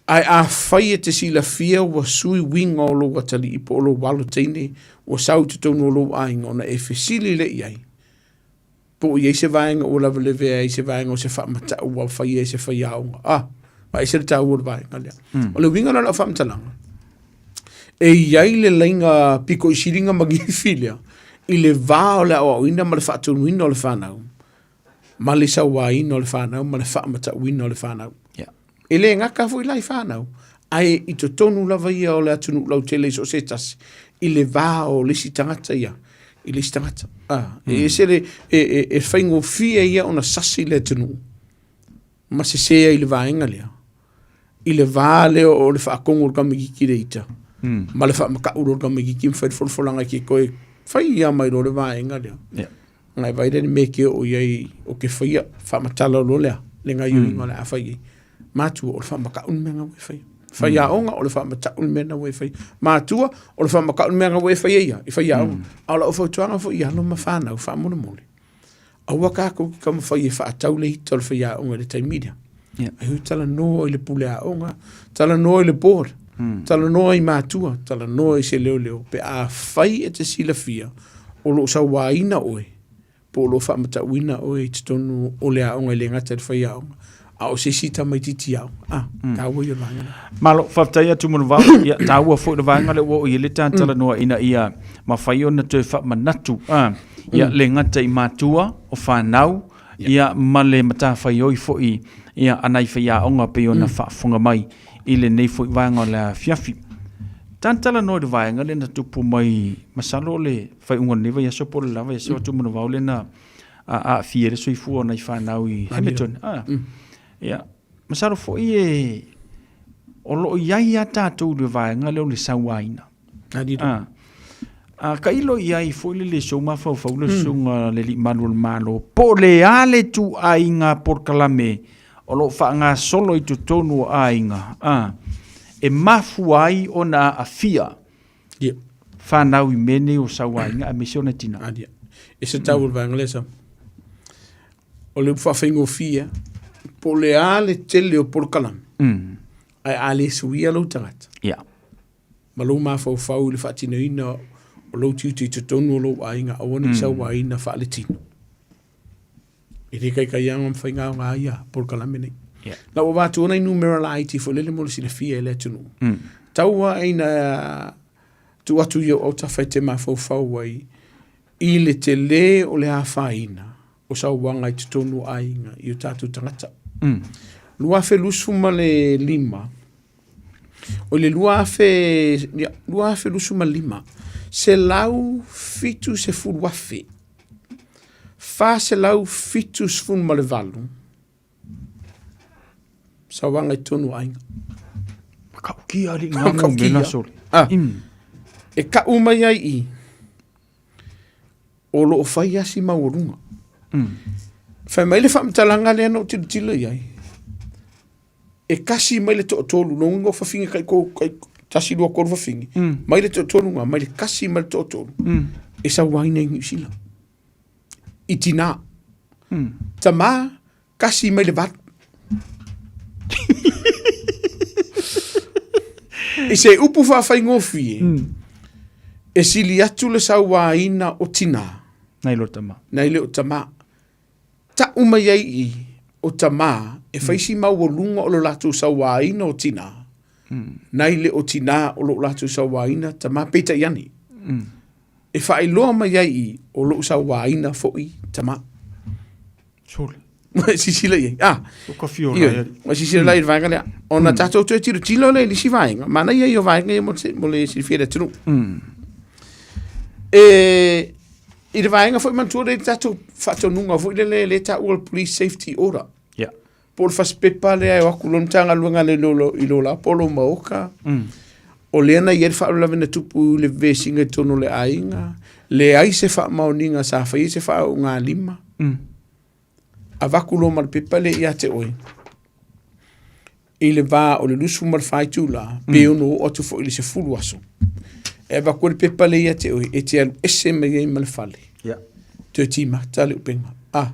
Ae afai e te silafia ua sui uiga o lou atalii po o lou alo teine ua sau i totonu o lou aiga ona e fesili lea i ai, Po o i ai se vaega ua lavelevea ai se vaega o se faamatau ua faia e se faiaoga. Ah, ma ese le taua o le vaega lea. O le uiga lea o lau faamatalaga, e i ai le laina pito i siliga ma gifi lea i le va o le aoaoina ma le faatonuina o le fanau, ma le sauaina o le fanau ma le faamatauina o le fanau. Yeah. E le gata foi la i fanau, ae i totonu lava ia o le atunuu lautele i so o se tasi, i le va o le isi tagata ia, i le isi tagata. Ah, E ese le, e, e, e faigofie ia ona sasi le atunuu, ma sese ai i le vaega lea, i le va lea o le faatogu o le tamaitiiti i le ita, ma le faamatau loa o le tamaitiiti ma fai le folafolaga e te toe fai ia mai loa le vaega lea. Yeah. Ngai vai le mea ke o i ai o ke whaia whaamatala lo lea, le ngai mm. o le a whai ai. Mātua o le whaamakau le mea ngā e whai. Whai mm. aonga o le whaamatau le mea ngā e whai. Mātua o le whaamakau le mea ngā e whai ia, i whai aonga. A o lau fautuaga fo i alo ma whānau, whaamolemole. Aua kākou ki ka mawhai e whaatau le hita o le whai aonga i le taimi lea. Yeah. Ai hui tala noa i le pule aonga, tala noa i le board, tala noa i mātua, tala noa i se leo leo, pe a whai e te silafia, o loo sauāina oe, po o loo faamatauina oe i totonu o le aoga e le gata i le faiaoga, a o se isi tamaitiiti aoga. Ah, taua ia o le vaega lea. Malo, faafetai atu Manuvao. Ia, taua foi le vaega lea ua oo i ai le talanoa ina ia mafai ona toe faamanatu, ah, ia le gata i matua, o fanau, ia ma le matafaioi foi ia a nai faiaoga pei ona faafofoga mai i lenei foi vaega o le afiafi. Talanoa i le vaega lea na tupu mai, masalo o le faaiuga o lenei vaiaso po o le la vaiaso atu Manuvao lea na aafia ai le soifua o nai fanau i Hamilton. Ah, ia, masalo foi e o lo o i ai lava tatou i le vaega lea o le sauaina. Ah. A tailo i ai foi le le sou mafaufau le susuga le Alii Malu o le Malo, po o le a le ituaiga polokalame o lo o faagasolo i totonu o aiga, a, e mafua ai ona aafia fanau i mea nei o sauaiga aemaise ona tina. E se tau o le vaega lea sa. O le upu faafaigofie, po o le a le tele o polokalame, ae a le suia lou tagata, ma lou mafaufau i le faatinoina o lou tiute i totonu o lou aiga, aua ne i sauaina faaletino. E le kaikaiaga ma faigaoga ia polokalame nei. Yeah. La ua avatu ona i numera laiti foi lele mo le silafia e le atunuu. Tau lava ina tuu atu i ou autafa e te mafaufau ai i le tele o le afaina o sauaga i totonu o aiga i o tatou tagata. 2025, O le 2000, ia, 2025, 170,000, 478 sauaga i totonu o aiga. Makaukia alii ngā numera sole. Ah, E kau mai ai i, o lo o fai lava si maualuga. Fai mai le faamatalaga lea na ou tilotilo i ai, e kasi mai le toatolu, lona uiga o fafine tai ko, tai tasi, lua, tolu fafine, mai le toatolu nga, mai le kasi mai le toatolu, e sauaina i Niu Sila. I tinā. Tamā, kasi mai le valu. I se upu faafaigofie, e sili atu le sauaina o tinā. Nai lo tamā. Nai le o tamā. Ta'u mai ai i o tamā e fai si maualuga o lo latou sauāina o tinā, nai le o tinā o lo latou sauāina tamā, peitai ane, e faailoa mai ai i o lo'u sauāina fo'i tamā. Sole. Sisila i ai. Ah. O ka fio la ia. Ma sisila la i le vaega lea. Ona tātou toe tilotilo lea i le isi vaega, manaia ia o vaega ia mo le silafia e le atunuu. E, I le vaega foi manatua lea i le tatou faatonuga foi lele lea e taua o le Police Safety Order. Yeah. Po o le fasipepa lea e o atu loa le Matagaluega a Leoleo i lo la po o lou maota. O lea na i ai le faalavelave na tupu i le vevesiga i totonu o le aiga, leai se faamaoniga sa faia se faauugalima. Avatu loa ma le pepa lea ia te oe i le va o le 24 itula, pe ono oo atu foi i le 10 aso. E avatu ai le pepa lea ia te oe e te alu ese mai ai ma le fale. Yeah. Toe timata le upega. Ah.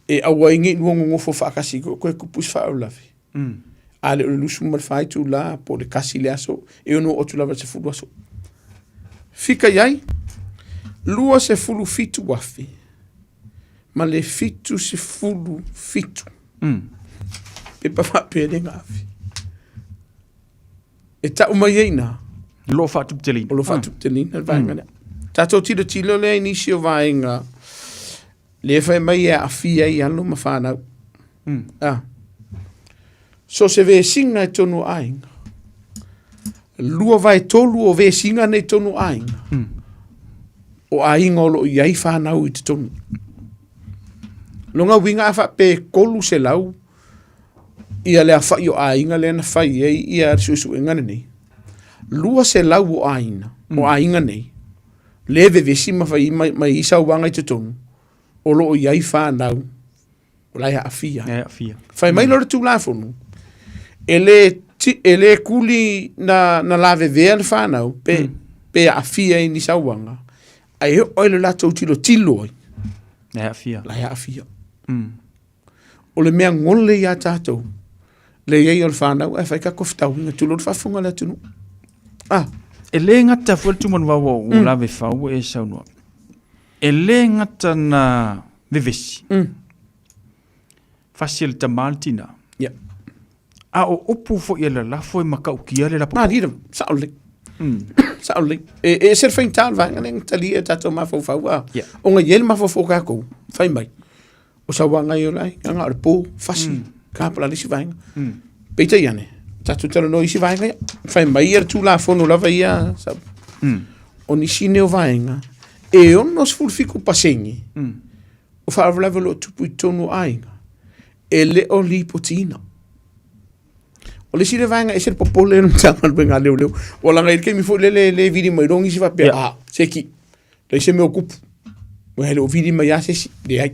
E aua ai ne i lua nonofo faatasi i koe kupu se faalavelave. A le o le 24 itula po o le 1 le aso, e ono oo atu lava i le 10 aso. Fika i ai, 27,000 ma le 77. Pepa faapea le gafi. E tau mai ai ina. O lo o faatuputeleina. O lo o faatuputeleina le vaega lea. Tatou tilotilo lea i nisi o vaega lea e fai mai e aafia ai alo ma fanau. Ah. So se vesiga i tonu o aiga. 2/3 o vesiga nei tonu o aiga. O aiga o lo o i ai fanau i totonu. Lona uiga a faapea e 300 ia le aofai o aiga lea na fai ai ia le suesuega lenei, 200 o aiga, o aiga nei, le vevesi ma fai mai, mai i sauaga i totonu, o lo o i ai fanau o la e aafia. E aafia. Fai mai loa le Tulafono, e le, ti, e le kuli na, na lavevea le fanau pe, pe aafia i ni sauaga, ae oo i le latou tilotilo ai. La e aafia. La e aafia. O le mea gole iā tatou, le i ai o le fanau ae fai tatou fetauiga, tulou le faafofoga a le atunuu. Ah. E le gata foi le tumanuau o mm. lave fau e saunoa. E le gata na vevesi. Fasi e le tama le tina. Yeah. A o upu foi e lalafo e matautia le lapopoa. Malie lava, sao lelei. Sao lelei. E e ese le faigata o le vaega lea na talia e tatou mafaufau a. Yeah. Ona e i ai le mafaufau o tatou, fai mai, o sauaga ia o le aiga, na o le po, fasi, ka po o le a le isi vaega. Peitai ane, tatou talanoa i isi vaega ia. Fai mai ia le Tulafono lava ia, sa, o nisi nei o vaega, e 67% o faalavelave o lo o tupu i totonu o aiga, e le o lipotiina. O le isi lea vaega e ese le popole o le Matagaluega a Leoleo. Ua laga i le taimi foi lele le vili mai loa nisi faapea, yeah. ah, se ki, leai se mea o kupu. Ua le o vili mai lava se isi, leai.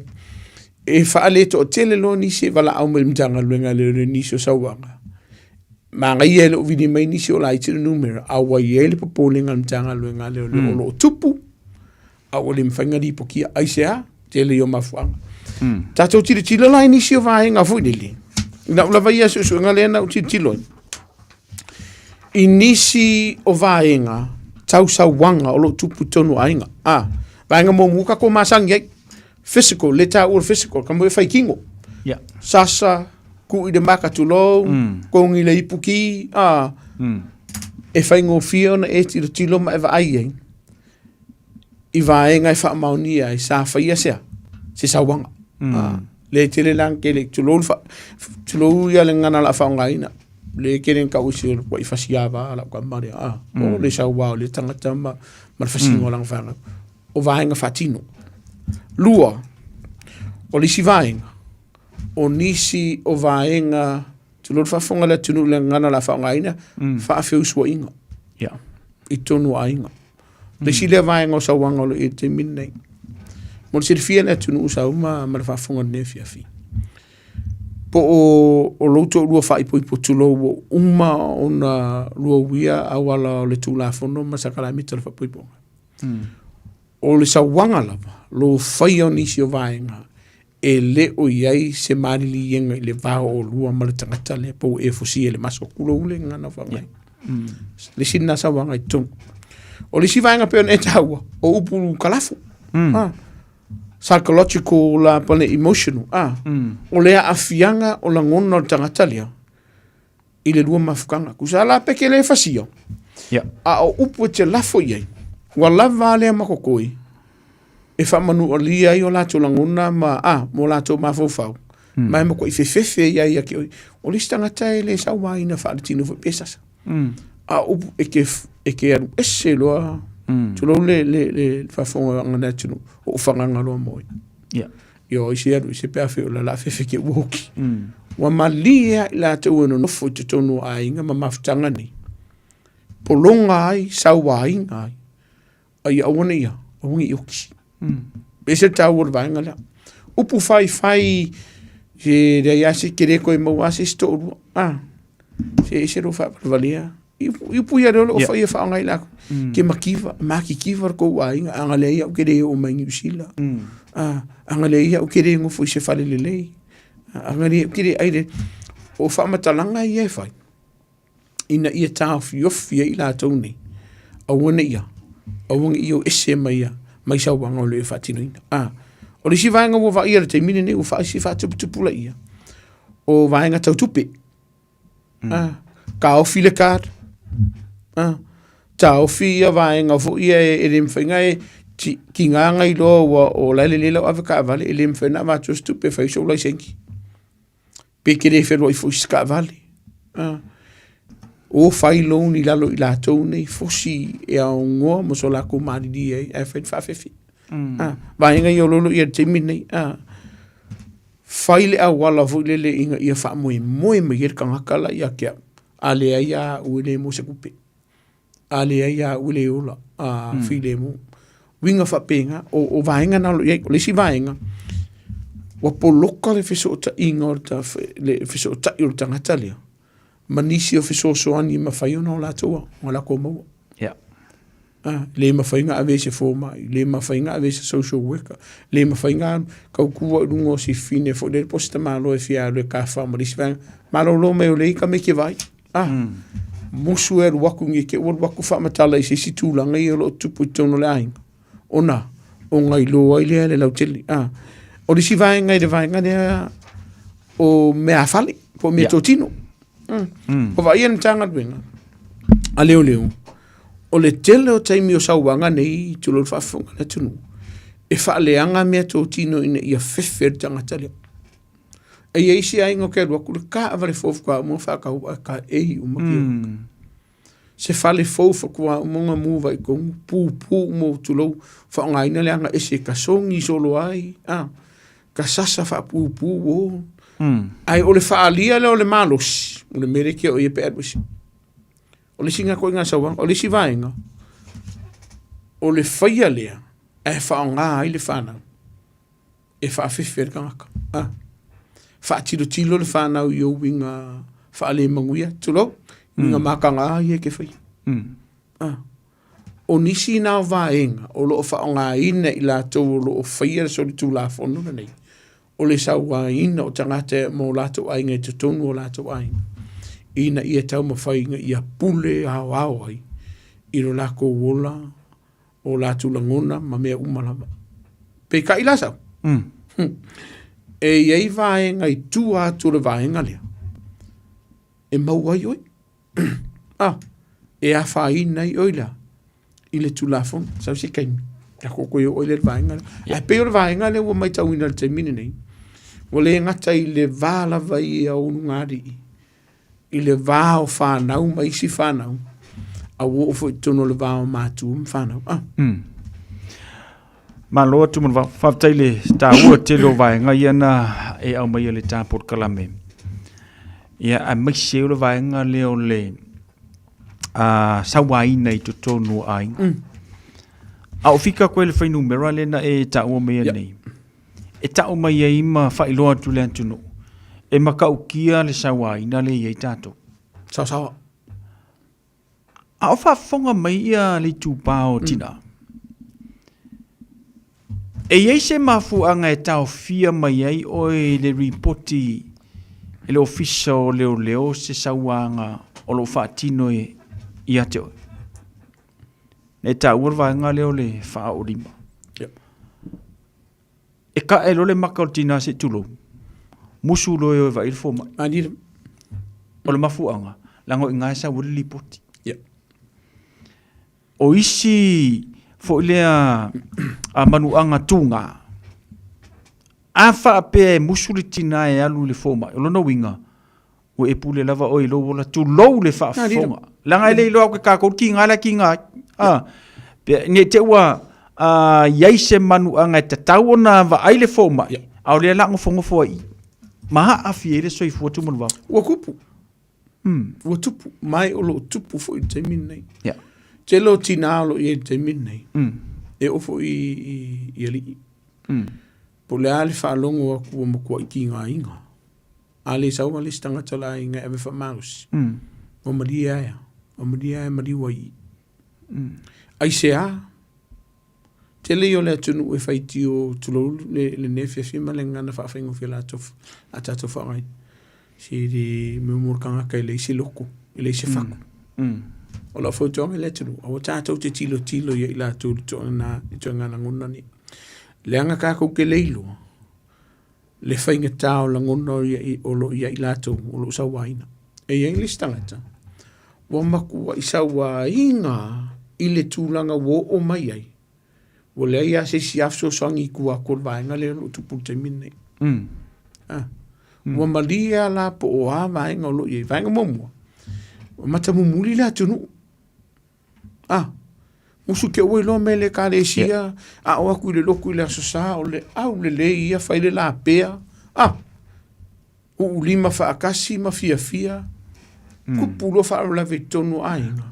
E faaletoatele loa nisi e valaau mai i le Matagaluega a Leoleo nisi o sauaga. Manaia e le o vili mai nisi o laiti le numera, a ua i ai le popolega a le Matagaluega a Leoleo o lo o tupu, a ua le mafai ona lipotia. Aisea? Tele ia o mafuaaga. Tatou tilotilo la i nisi o vaega foi lele. I lau lava ia suesuega lea na ou tilotilo ai. I nisi o vaega tau sauaga o lo o tupu i totonu o aiga. A, vaega muamua tatou masani ai. Physical, le taua o le physical, ka mo e whai kino. Yeah. Sasa, ku i le maka tulou, kongi le ipuki, a, e whaingofie ona e tilotilo ma e vaai ai. I vaega e faamaonia ai sa faia sea se sauaga. Le tele la kele tulou le fa tulou ia le gagana o le a faaaogaina le kele na tau i se ua i fasiava lau tama lea a o le saua o le tagata ma ma le fasiga o lana fanau o vaega faatino. Lua, o le isi vaega o nisi o vaega tulou le faafofoga a le atunuu i le gagana o le a faaaogaina faafeusuaiga Yeah. i totonu o aiga. Le isi lea vaega o sauaga o lo o i ai i le taimi lenei. Mo le silafia e le atunuu sa uma ma le faafofoga i lenei afiafi. Po o, o lou toalua faaipoipo tulou ua uma ona lua uia auala o le Tulafono ma sakalamita o le faaipoipoga. O le sauaga lava, lo faia o nisi o vaega e le o i ai se maliliega i le va o oulua ma le tagata lea po ua e fosia i le maso. Tulou le gagana o faaaogaina. Le isi lena sauaga i totonu. O le isi vaega pei ona e taua, o upu kalafo. Ah, psychological la pa le emotional. Ah, O le aafiaga o lagona o le tagata lea i le lua mafutaga. Tusa la pe ke le fasia. Yeah. A o upu e te lafo i ai, ua lava a lea makokoe e faamanualia ai o latou lagona ma a mo latou mafaufau. Ma e matuai fefefe ia ia ke oi. O le isi tagata e le sauaina faaletino foi pe sasa. A o upu e ke e ke alu ese loa. Tulou le, le, le faafofoga a le atunuu, o fagaga loa mo oe. Ia o isi alu i se pe afai o le la fefe ke ua hoki. Ua malie lava i latou e nonofo i totonu o aiga ma mafutaga nei. Pologa ai, sauaina ai, a ia aua ne i a, aua ne i oki. E ese le taua o le vaega lea. Upu faifai, e leai lava se, e le toe maua lava se isi toalua. A, se ese lou faavalevalea. I upu ia lea o lo o faia faaaoga ai latou. Ke makiva, matitiva le tou aiga, a na leai au ou te le oo mai Niu Sila. A, a na leai au ou te le nofo i se fale lelei. A na leai au ou te le ai le... O faamatalaga ia e fai, ina ia taofiofi ai i latou nei, aua ne i a, aua ne i o ese mai ia, mai sauaga o lo o faatinoina. A, o le isi vaega ua vaaia i le taimi lenei ua fai si faatuputupulaia, o vaega tau tupe. A, taofi le card. A, taofi ia vaega foi ia e le mafai ona e tiga ona iloa ua o la e lelei lau avetaavale, e le mafai ona avatua se tupe e fai ai sou laisene. Pe te le feloai foi i se taavale. A, o fai loan i lalo i latou nei, fosi e aoga ma so latou malilie ai ae fai le faafefe. A, vaega ia o lo o i ai i le taimi lenei. A, fai le auala foi lele ina ia faamoemoe mai ai le tagata la ia te au, a leai lava au e le maua se tupe. A leai lava au e le ola, a filemu. Uiga faapena, o vaega na o lo o i ai. O le isi vaega, ua poloka le fesootaiga o le fesootai o le tagata lea ma nisi o fesoasoani e mafai ona o latou ona latou maua. A, le mafai ona ave i se fomai, le mafai ona ave i se social worker, le mafai ona alu tautua i luga o si fine foi lele po o se tamaloa e fia alu e kafa ma le isi vaega. Malolo mai o lea e tamaiti e vaai. A, musu e alu atu nei te i ua alu atu faamatala i se isi tulaga ia o lo o tupu i totonu o le aiga, ona ona iloa ai lea e le lautele. A, o le isi vaega i le vaega lea o meafale po o meatotino. Ua vaaia le Matagaluega a Leoleo, o le tele o taimi o sauaga nei tulou le faafofoga a le atunuu, e faaleaga meatotino ina ia fefe le tagata lea. E i ai isi aiga ou te alu atu, le taavale fou faatoa uma ona faatau ae taei uma tioata. Se fale fou faatoa uma ona muva i totonu, pupu uma tulou, faaaogaina le agaese e tasogi solo ai, a, tasasa faapupu o. Ae o le faaalia lea o le malosi, o le mea lea e te o i ai pe alu ese. O le isi lena ituaiga sauaga. O le isi vaega, o le faia lea ae faaaoga ai le fanau e faafefe ai le tagata. A, faatilotilo le fanau i ou uiga faalemanuia, tulou, uiga mataga ia e te faia. A, o nisi na o vaega o lo o faaaogaina i latou o lo o faia le solitulafono lenei, o le sauaina o tagata ma o latou aiga i totonu o latou aiga, ina ia taumafai ina ia pule aoao ai i lo latou ola, o latou lagona ma mea uma lava. Peitai la sau, e i ai vaega i tua atu o le vaega lea, e maua ai oe. Ah, e afaina ai oe la i le Tulafono. Sau se taimi, tatou toe oo ai lea i le vaega lea. Ae pei o le vaega lea ua matauina i le taimi lenei, ua le gata i le va lava ia o ulugalii, i le va o fanau ma isi fanau, a ua oo foi i totonu o le va o matua ma fanau. Ah. Malo atu ma le faafetai le taua tele o vaega ia na e aumaia le ta polokalame. Ia, aemaise o le vaega lea o le sauaina i totonu o aiga. A o fika koe le fuainumera lea na e taua maia nei, e tau mai ai ma faailoa atu i le atunuu, e matautia le sauaina lea e i ai tatou. Saosaoa. A o faafofoga mai ia le itupa o tina, e i ai se mafuaaga e taofia mai ai oe i le ripoti e le Ofisa o Leoleo se sauaga o lo o faatino ia te oe? E taua le vaega lea o le faaolima. E kae loa le maka o le tina se i tulou, musu loa e o e vaai le fomai. O le mafuaaga, leaga o i ina e sau ai le lipoti. O isi foi lea a manuaga tuga, a faapea e musu le tina e alu i le fomai, o lona uiga, ua e pule lava oe i lou ola, tulou le faafofoga. Leaga e le iloa atu e tatou le tiga lea e tiga ai. A, Pe, ne i te ua i ai se manuaga e tatau ona vaai le fomai, a o lea la gofogofu ai i, ma aafia ai le soifua Tumanuvao. Ua kupu. Ua tupu. Mai o lo o tupu foi i le taimi lenei. Yeah. Tele o tinā o lo o i ai i le taimi lenei, e oo foi i, i alii. Po o le a le faalogo atu ua matuai tigaina. A le sau lava le isi tagata o le aiga e ave faamalosi, ua malie lava ia, ua malie lava e maliu ai i i. Aisea? Tele ia o le atunuu e faitio tulou lenei afiafi ma le gagana faafaigofie latou a tatou faaaogaina. Se le mea mo le tagata e leai se loto, e leai se fatu. O lau fautuaga i le atunuu, aua tatou te tilotilo ia i latou i le ituaiga lagona nei. Leaga tatou te le iloa le faigata o lagona o lo o i ai latou o lo o sauaina. E i ai le isi tagata ua matuai sauaina i le tulaga ua oo mai ai, ua leai lava se isi lava fesoasoani i tua atu o le vaega lea o lo o tupu i le taimi lenei. Ua malie lava la po o a vaega o lo o i ai. Vaega muamua, ua matamumuli le atunuu. Ah, musu ke ua iloa me le ekalesia, yeah. A o aku i le lotu i le aso sa, o le aulelei ia fai le lapea. Ah, uulima faatasi ma fiafia, kupu loa faalavelave i totonu o aiga,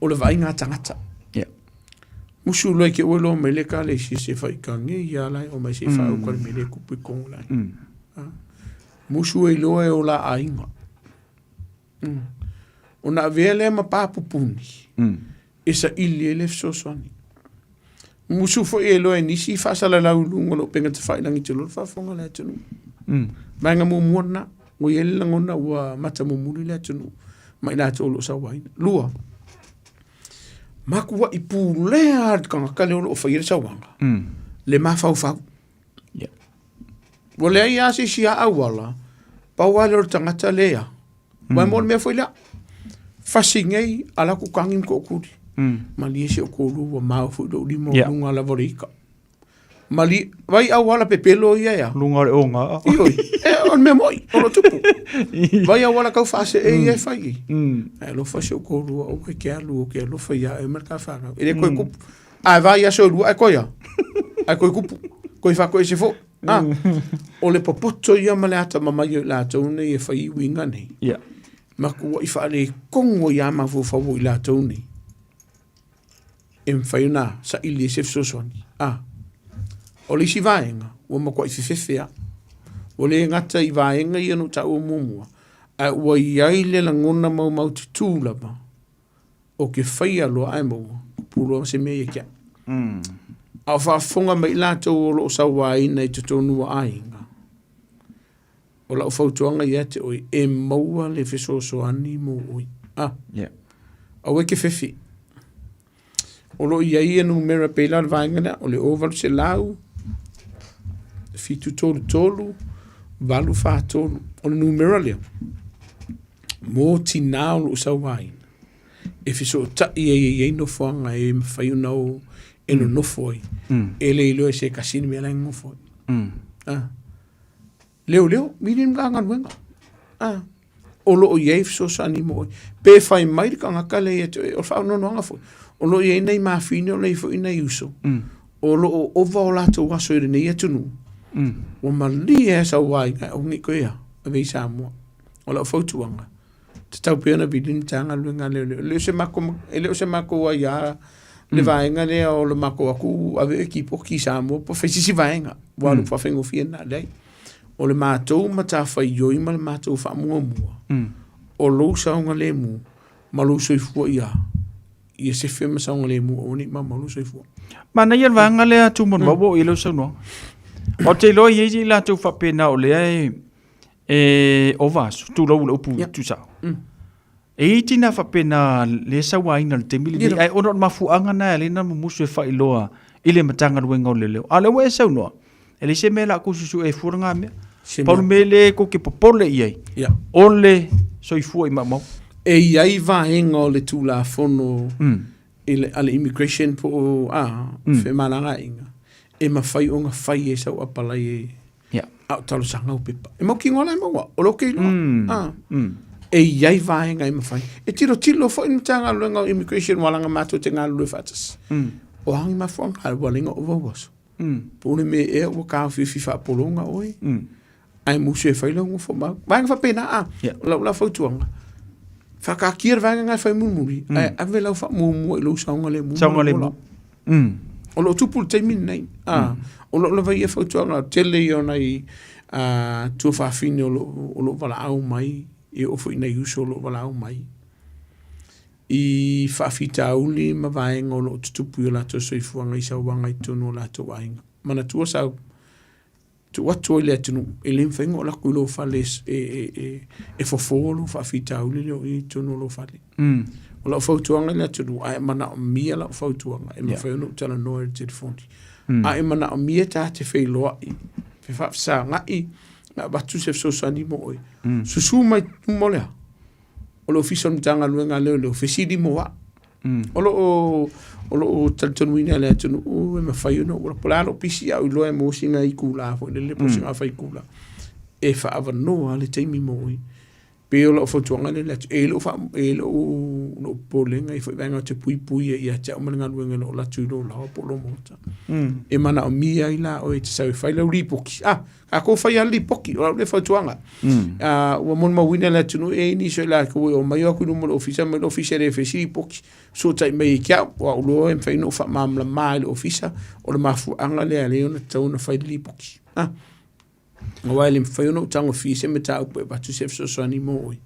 o le vaaiga a tagata. Yeah. Musu loa ke ua iloa mai le ekalesia se faikage ia la e o mai se i faauka le mea lea e kupu i totonu o le aiga. Ah. Musu e iloa e o la aiga. Ona avea lea ma papupuni e saili ai le fesoasoani. Musu foi e iloa e nisi faasalalau i luga o le upega tafailagi te loa le faafofoga a le atunuu. Vaega muamua lena, ua i ai le lagona ua matamumuli le atunuu ma i latou o lo o sauaina. Lua, matuai pulea le tagata lea o lo o faia le sauaga, le mafaufau. Yeah. Ua leai lava se isi auala, pau lava lea o le tagata lea. Aua mo le mea foi lea, fasi nei, ala atu tagi ma tootuli. Malie si ou toalua ua mao foi lou lima o Yeah. luga lava o le ika. Malie, vai auala pepelo ia ea. Luga o le oga. Ioe, e, o le mea moi, o lo tupu. Vai auala tau faasee ia e fai ai. Ae alofa si ou toalua, aua e te alu, ou te alofa ia oe ma le ta fanau. E le toe kupu. Ae vai aso e lua ae koe a. Ae koe kupu. Koe whakoe se fo. Ah. O le popoto ia ma le atamamai o i latou nei e whai uiga nei. Yeah. Makuaʻi faalekogo ia mafaufau o i latou nei. E mafai ona saili ai se fesoasoani. Ah. O le isi vaega, ua matuai fefefe lava. Ua le gata i vaega ia na ou taua muamua, ae ua i ai le lagona maumaututū lava o ke faia loa ae maua, kupu loa se mea ia te au. A o faafofoga mai i latou o lo o sauaina i totonu o aiga, o lau fautuaga ia te oe, e maua le fesoasoani mo oe. Ah, Yeah. aua e te fefe. O lo o i ai ia numera pei la o le vaega lea, o le 0800 733 843. O le numera lea, mō tinā o loo sauaina e fesootai ai e i ai nofoaga e mafai ona o e nonofo ai e le iloa e se tasi le mea la e nonofo ai. Ah. Leoleo, vili le Matagaluega. Ah. O loo i ai fesoasoani mo oe. Pe fai mai le tagata lea ia te oe, o le faanoanoaga foi, o loo i ai nai mafine o loo i ai foi nai uso, o loo ova o latou aso i lenei atunuu, ua malie lava sauaina aua ne i toe ave i Samoa. O lau fautuaga, tatau pea ona vili le Matagaluega a Leoleo. E le o se matou, e le o se matou aia le vaega lea o le matou atu ave oe tipoti i Samoa po o fai se isi vaega, ua alu faafaigofie lena. Leai. O le matou matafaioi ma le matou faamuamua, o lou saogalemu ma lou soifua ia ia sefe ma saogalemu aua ne i maumau lou soifua. Manaia le vaega lea Tumon, ua oo i ai lau saunoaga. Ou te iloa e i ai i latou faapena o lea e E ova aso, tulou le upu tuusao. E i ai tina faapena lea e sauaina i le taimi lenei, ae ona o le mafuaaga lena e ala ai ona mumusu e faailoa i le Matagaluega o Leoleo. A o lea ua e saunoa, e leai se mea o le a tou suesuea ai fua lena mea. Pau le mea lea tou te popole i ai, o le soifua i maumau. E i ai vaega o le Tulafono i le, a le immigration po o a, femalagaaiga, e mafai ona fai ai sau apalai e Yeah. A o talosaga au pepa. E mautinoa la e maua, o lea ou te iloa. Ah. E i ai vaega e mafai. E tilotilo foi le Matagaluega o Immigration aua leaga matou te galulue faatasi. O a ni mafuaaga a ua ala ai ona ova ou aso? Po o le mea ea ua taofiofi faapologa oe, ae musu e fai lau nofomau. Vaega faapena a. O lau la fautuaga, faataatia le vaega lena e fai mulimuli, ae ave lau faamuamua i lou saogalemu. Saogalemu. O lo o tupu i le taimi lenei. O lou lava ia fautuaga, tele ia o nai tuafafine o lo o valaau mai, e oo foi i nai uso o lo o valaau mai, i faafitauli ma vaega o lo o tutupu i o latou soifuaga i sauaga i totonu o latou aiga. Manatua sau, tuu atu ai i le atunuu, e le mafai ona oo atu i lou fale e fofo lou faafitauli lea o i totonu o lou fale. O lau fautuaga i le atunuu, a e manaomia lau fautuaga, e mafai ona ou talanoa i le telefoni. A e manaomia ta te feiloai, fefaafesagai, ma avatu se fesoasoani mo oe, susu mai luma o le a? O le Ofisa o le Matagaluega a Leoleo, fesili mo au. O lo o o lo o talitonuina e le atunuu e mafai ona ou alu atu. Po o le a lou pisi a ou iloa e maua sina itula foi lele po o sina faitula e faaavanoa le taimi mo oe. Pei o lau fautuaga lea i le atunuu. E i ai lou faa e i ai lou popolega i foi vaega ou te puipui ai ia te au ma le galuega i lou alu atu i lou laoa po o lou maota. E manaomia ai la oe e te sau e fai lau lipoti. Ah, tatou fai lava le lipoti, o lau lea fautuaga. Ua molimauina e le atunuu e i ai nisi o i latou e omai o atu i luma o le ofisa ma le ofisa e le faia se lipoti. Fesootai mai ia te au, o au loa e mafai ona ou faamalamalama i le ofisa o le mafuaaga lea e ala ai ona tatau ona fai le lipoti. Aua e le mafai ona ou tagofia se mataupu e avatu se fesoasoani mo oe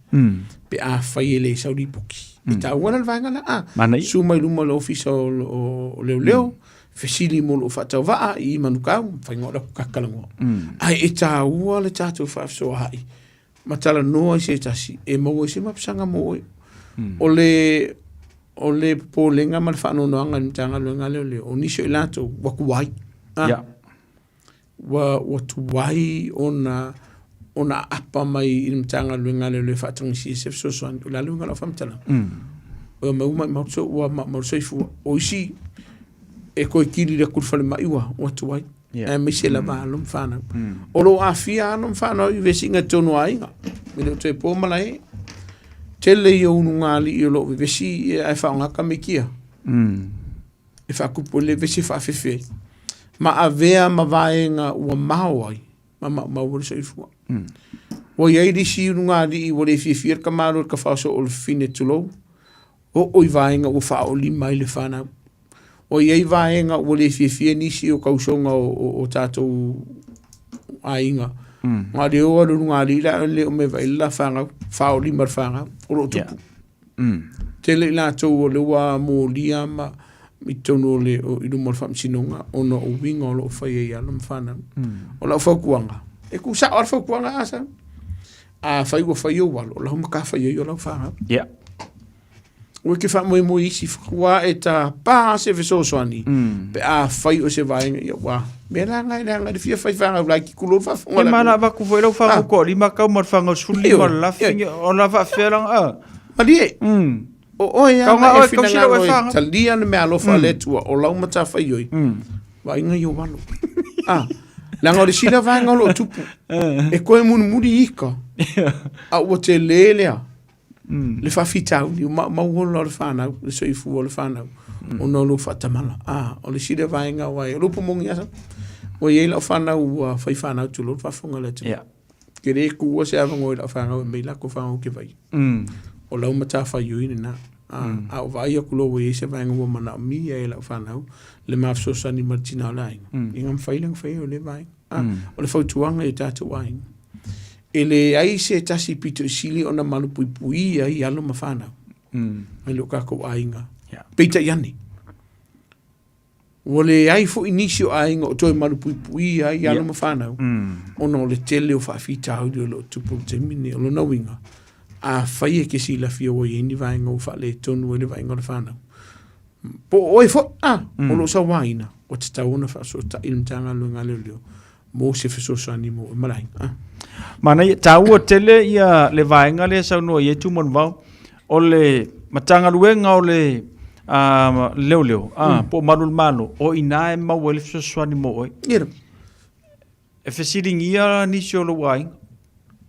pe afai e leai sau lipoti. E taua la le vaega lea. Susu mai luma o le ofisa o leoleo, fesili mo lou faatauvaa i Manukau, mafai ona oo atu ta talanoa. Ae e taua le tatou faafesoaai ma talanoa i se tasi e maua ai se mapusaga mo oe. O le o le popolega ma le faanoanoaga i le Matagaluega a Leoleo, o nisi o i latou ua tuai. Ua tuai ona ona aapa mai i le Matagaluega a Leoleo e faatagisia se fesoasoani. O le a le uiga o lau faamatalaga? Ua maumau le soifua. O isi e toe kili atu i le falemai ua tuai, aemaise lava alo ma fanau. O lo o aafia alo ma fanau i vesiga i totonu o aiga, e le o toe po malae. Tele ia o ulugalii o lo o vevesi ae faaaoga tamaiti e faatupu ai le vevesi e faafefe ai, ma avea ma vaega ua mao ai ma maumau ai le soifua. Ua i ai le isi ulugalii ua le fiafia le tamaloa i le tafaoso o le fafine tulou, oo i vaega ua faaolima ai le fanau. Ua i ai vaega ua le fiafia nisi o tausoga o tatou aiga. Na o le o lava o le ulugalii la le o mea vaai le la fanau, faaolima le fanau, o lo o tupu. Tele i latou o lea ua molia ma i totonu o le i luma o le faamasinoga ona o uiga o lo o faia i alo ma fanau. O lau fautuaga, e tuusao lava le fautuaga a Sam. Afai ua fai ou alo, o lau matafaioi o lau fanau. Ua e te faamoemoe i isi ua e tapa se fesoasoani pe afai o se vaega ia ua mea la na e leaga i le fia fai fanau laiti tulou le faafofoga a le Ma atunuu. na avatu foi lau fanau toalima tau ma le fanau 15 le lafi o la faafefea la a. Malie. O oe Kau lava nga e oe, tausi lau finagalo e e fanau. talia le meaalofa a le Atua, o lau matafaioi, vaaiga i ou alo. Ah, leaga o le isi lea vaega o lo o tupu, e toe mulimuli ika, a ua tele lea, le faafitauli, ua maumau ola o le fanau, le soifua o le fanau, ona o lou faatamala. Ah, o le isi lea vaega aua o le upu moni lava, ua i ai lau fanau ua fai fanau tulou le faafofoga a le atunuu. Ke le tuua se avanoa i lau fanau e aumai latou fanau ou te vaai. O lau matafaioi lena. A ou vaai atu loa ua i ai se vaega ua manaomia e lau fanau le ma fesoasoani ma le tina o le aiga, ia ona mafai lea ona fai ai lea vaega. O le fautuaga i o tatou aiga, e leai se tasi pito i sili ona malupuipuia ai alo ma fanau mai lo tatou aiga. Peitai ane, Ua leai foi nisi o aiga o toe malupuipuia ai alo ma fanau ona o le tele o faafitauli o lo o tupu i le taimi lenei. O lona uiga, afai e te silafia ua i ai ni vaega ua faaletonu ai le vaaiga o le fanau, po o oe foi, a, o lo o sauaina, ua tatau ona faafesootai le Matagaluega a Leoleo mo se fesoasoani mo oe ma le aiga. A. Manaia, taua tele ia le vaega lea e saunoa i ai Tumanuvao, o le Matagaluega o le Leoleo, po o Malu o le Malo, o i ina e maua ai le fesoasoani mo oe. Ia. E fesiligia nisi o lou aiga,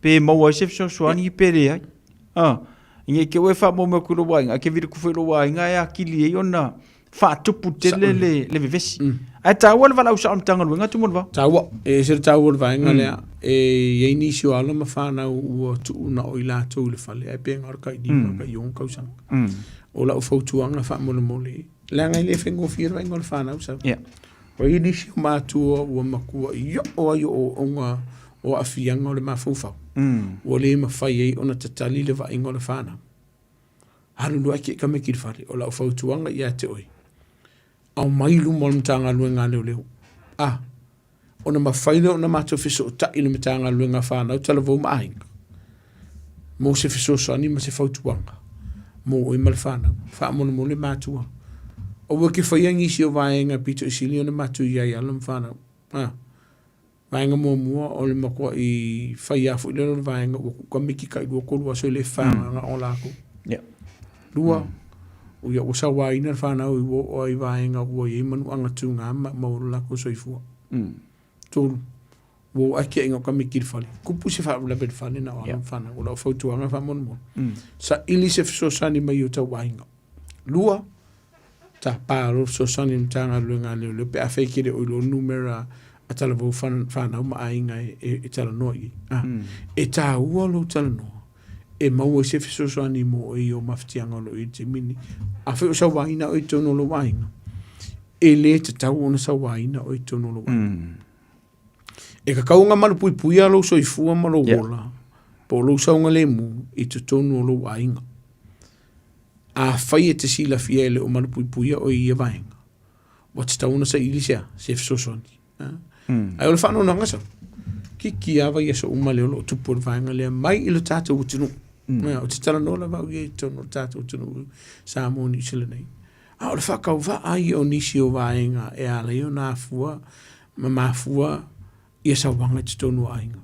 pe maua ai se fesoasoani pe leai. A, i te ua e faamomo atu i lou aiga, ae te vili atu foi i lou aiga e atili ai ona faatupu tele le, le vevesi. Ae taua le valaau sao o le Matagaluega Tumanuvao. Taua, e ese le taua o le vaega lea. E i ai nisi o alo ma fanau ua tuu na o i latou i le fale, ae pe na o le tai 5, tai 6 tausaga. O lau fautuaga faamolemole, leaga e le faigofie le vaaiga o le fanau sau. Yeah. Ua i ai nisi o matua ua matua i oo ai ooooga o aafiaga o le mafaufau, ua le mafai ai ona tatali le vaaiga o le fanau. Alu loa e tamaiti i le fale, o lau fautuaga ia te oe, aumai i luma o le Matagaluega a Leoleo. A, ona mafai lea ona matou fesootai i le Matagaluega a Fanau, Talavou ma Aiga mo se fesoasoani ma se fautuaga mo oe ma le fanau. Faamolemole matua, aua e te faia nisi o vaega pito i sili ona matou i ai alo ma fanau. A, vaega muamua o le matuai fai lava foi lea o le vaega ua tuu tamaiti tailua tolu aso e le faaagaga o latou. Yeah. Lua, ia ua sauaina le fanau i ua oo ai vaega ua i ai manuaga tuga ma maua lo latou soifua. Tolu, ua oo ake ina o tamaiti i le fale, tupu se faalavelave i le fale na o alo ma fanau. O lau fautuaga faamolemole, saili se fesoasoani mai i o tou aiga. Lua, tapa loa le fesoasoani i le Matagaluega a Leoleo pe afai e te le o iloa le numera a talavou fanau ma aiga e talanoa i ai. E taua lou talanoa e maua ai se fesoasoani mo oe i ou mafatiaga o lo o i ai i le taimi lenei. Afai o sauaina oe i totonu o lou aiga, e le tatau ona sauaina oe i totonu o lou aiga. E tatau ona malupuipuia lou soifua ma lou ola po o lou saogalemu i totonu o lou aiga. Afai e te silafia e le o malupuipuia oe i ia vaega, ua tatau ona saili se a? Se fesoasoani. Ae o le faanoanoaga sau, kiki lava i aso uma lea o lo o tupu ai le vaega lea mai i le tatou atunuu. Ou te talanoa lava au ia i totonu o le tatou atunuu Samoa Niu Sila nei. A o le faatauvaa ia o nisi o vaega e ala ai ona afua ma mafua ia sauaga i totonu o aiga.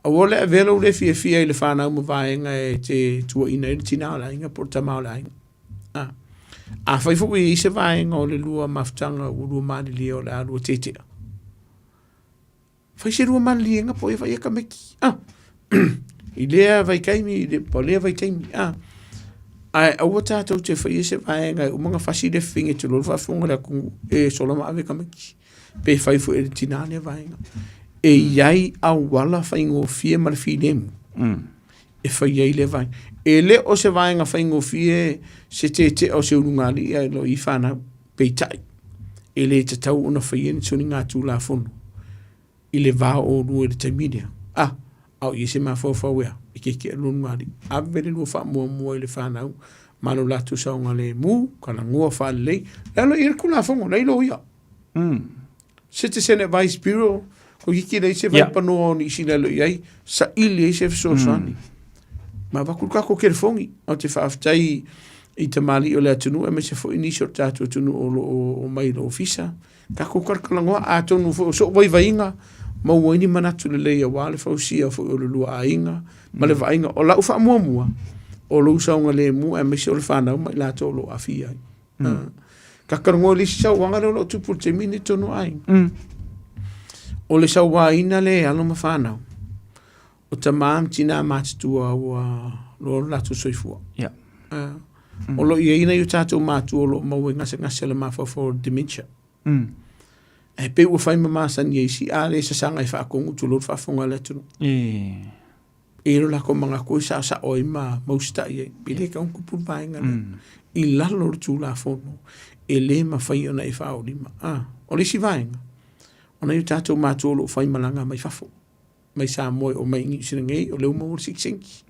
Aua le avea lou le fiafia i le fanau ma vaega e te tuuaina ai le tina o le aiga po o le tama o le aiga. A, afai foi ua i ai se vaega o le lua mafutaga ua lua malilie o le a lua tetea, fai se lua maliliega po o e vaai e tamaiti. A, i lea vaitaimi, i le, po o lea vaitaimi, a. Ae aua tatou te faia se vaega e uma ona fasi le fafine tulou le faafofoga a le atunuu e sola ma ave tamaiti. Pe fai foi e le tina lea vaega. E i ai auala faigofie ma le filemu e fai ai lea vaega. E le o se vaega faigofie se tetea o se ulugalii ae lo i fanau, peitai, e le tatau ona faia ni soligatulafono i le va o oulua i le taimi lea. A, a o i ai se mafaufau e a? E keke'a le ulugalii. Ave le lua faamuamua i le fanau ma lo latou saogalemu, talanoa faalelei. Le alo i ai le Tulafono, la e iloa ia. Citizen Advice Bureau, toeitiiti leai se vaipanoa o Niu Sila e le o i ai, saili ai se fesoasoani. Ma avatu le tatou telefoni. Ou te faafetai i tamalii o le atunuu aemaise foi nisi o le tatou atunuu o lo o omai i le ofisa. Tatou talatalanoa, atonu foi o sou vaivaiga, maua ai ni manatu lelei aua le fausia foi o le lua aiga ma le vaaiga. O lau faamuamua, o lou saogalemu aemaise o le fanau ma i latou o lo o aafia ai. Tatalanoa i le isi sauaga lea o lo o tupu i le taimi lenei i totonu o aiga. O le sauaina lea e alo ma fanau, o tama ma tina matutua ua loa lo latou soifua. Yeah. O lo o i ai nai o tatou matua o lo o maua i gasegase o le mafaufau o le dementia. Ae pei ua fai ma masani e isi, a le sasaga e faatonu tulou le faafofoga a le atunuu. E i ai lo latou manatu e saosao ai ma usitai ai. E le tatau ona tupu le vaega lea. I lalo o le Tulafono, e le mafai ona e faaolima. O le isi vaega, o nai o tatou matua o lo o faimalaga mai fafo, mai Samoa e omai i Niu Sila nei, o lea ua maua le sikisingi.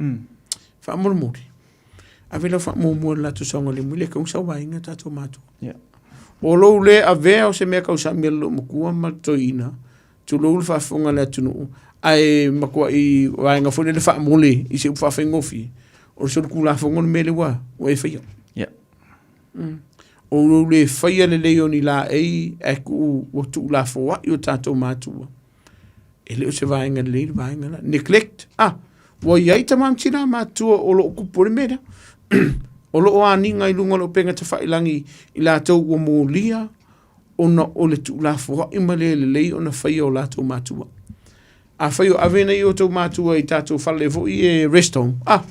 Faamolemole, ave lau faamuamua i le latou saogalemu, e le tatau ona sauaina o tatou matua. O lou le avea o se mea tausami a le loomatua ma le toeaina, tulou le faafofoga a le atunuu, ae matuai vaega foi lele faamole i se upu faafaigofie, o le solitulafono le mea lea ua, ua e faia. Yeah. O lou le faia lelei o ni laei ae tuu ua tuulafoai o tatou matua, e le o se vaega lelei le vaega la. Neglect, ah, ua i ai tama ma tina matutua o lo o kupu ai le mea lea. O lo o aniga i luga o le upega tafailagi i latou ua molia ona o le tuulafoai ma le lelei ona faia o latou matua. Afai o ave nei outou matua i tatou fale foi e rest home, ah,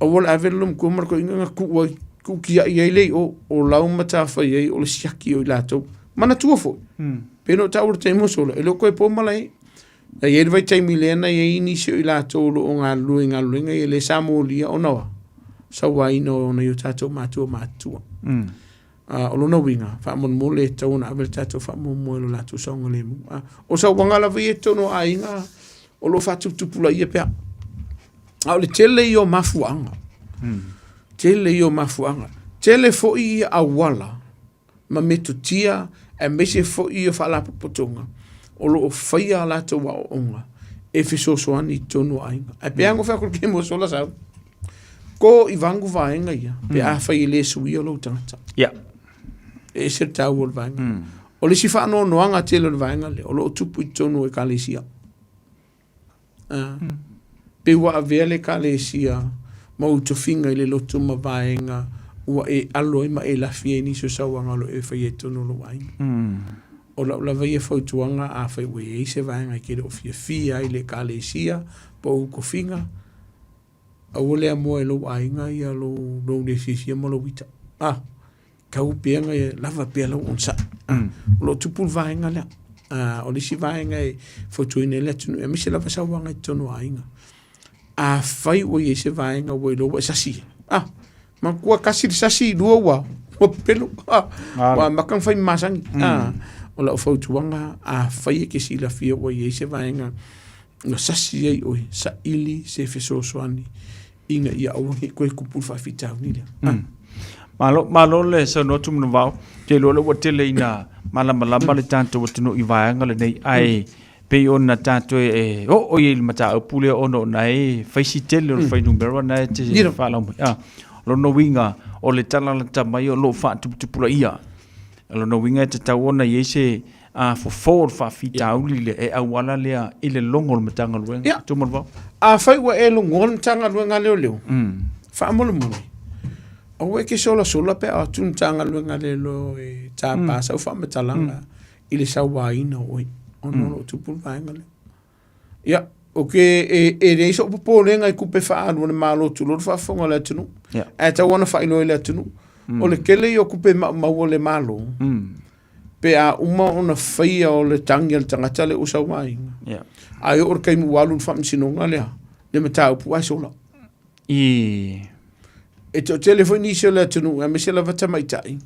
Aua le ave le loomatua ma le toeaina na tuu ai, tuu tiai ai le i o, o lau matafaioi o le siaki o i latou. Manatua foi, pei ona ou taua i le taimi ua sola, e le o toe po malae. Na i ai le vaitaimi lea na i ai nisi o i latou o lo o galulue i galuega ia lea sa molia ona o a? Sauaina o nai o tatou matua matutua. O lona uiga, faamolemole e tatau ona ave le tatou faamuamua i lo latou saogalemu. O sauaga lava ia i totonu o aiga o lo o faatuputupulaia pea. A o le tele ia o mafuaaga. Tele ia o mafuaaga. Tele foi ia auala ma metotia aemaise foi ia faalapotopotoga o lo o faia a latou aoaoga e fesoasoani i totonu o aiga. Ae pei lava ona ou fai atu i le taimi ua sola sau, ko i vagu vaega ia pe afai e le suia lou tagata. E ese le taua o le vaega. O le isi faanoanoaga tele o le vaega lea, o lo o tupu i totonu o ekalesia. Pei ua avea le Ekalesia ma ou tofiga i le loto ma vaega ua e alo ai ma e lafi ai nisi o sauaga o lo o e faia i totonu o lou aiga. O lau lava ia fautuaga, afai ua i ai se vaega e te le o fiafia ai i le Ekalesia po o ou tofiga, aua le amoa e lou aiga ia lou, lou le fiafia ma lou ita. Ah, tau pea na lava pea lau onosai. O lo o tupu le vaega lea. O le isi vaega e fautuaina ai le atunuu, aemaise lava sauaga i totonu o aiga. Afai ua i ai se vaega ua iloa ua e sasi ai, ah, manatua tasi le sasi, lua ua ua pepelo, ah, ua amata ona fai ma masani. Ah, o lau fautuaga, afai e te silafia ua i ai se vaega ua sasi ai oe, saili se fesoasoani ina ia aua ne i toe tupu le faafitauli lea. Malo, malo le saunoa atu Manuvao. Te iloa lea ua tele ina malamalama le tatou atunuu i vaega lenei, ae pei ona tatou e oo i ai i le mataupu lea ona o na e fai si tele o le fuainumera na e te faalau mai. Ah, lona uiga o le tala lata mai o lo o faatuputupulaia. O lona uiga e tatau ona i ai se a fofo o le faafitauli lea e auala lea i le logo o le Matagaluega. Ia. Tumalevao. Afai ua e logoa le Matagaluega a Leoleo, faamolemole, aua e te solasola pe a o atu le Matagaluega a Leoleo e tapa sau faamatalaga i le sauaina o oe, ona o lo o tupu le vaega lea. Ia, ou te, e, e leai sou popolega i tupe faaalu a le Malo tulou le faafofoga a le atunuu, ae tatau ona faailoa i le atunuu. O le tele ia o tupe maumau a le Malo, pe a uma ona faia o le tagi a le tagata lea ua sauaina, ae oo i le taimi ua alu i le faamasinoga lea, le mataupu ae sola. E toatele foi nisi o le atunuu, aemaise lava tamaitai,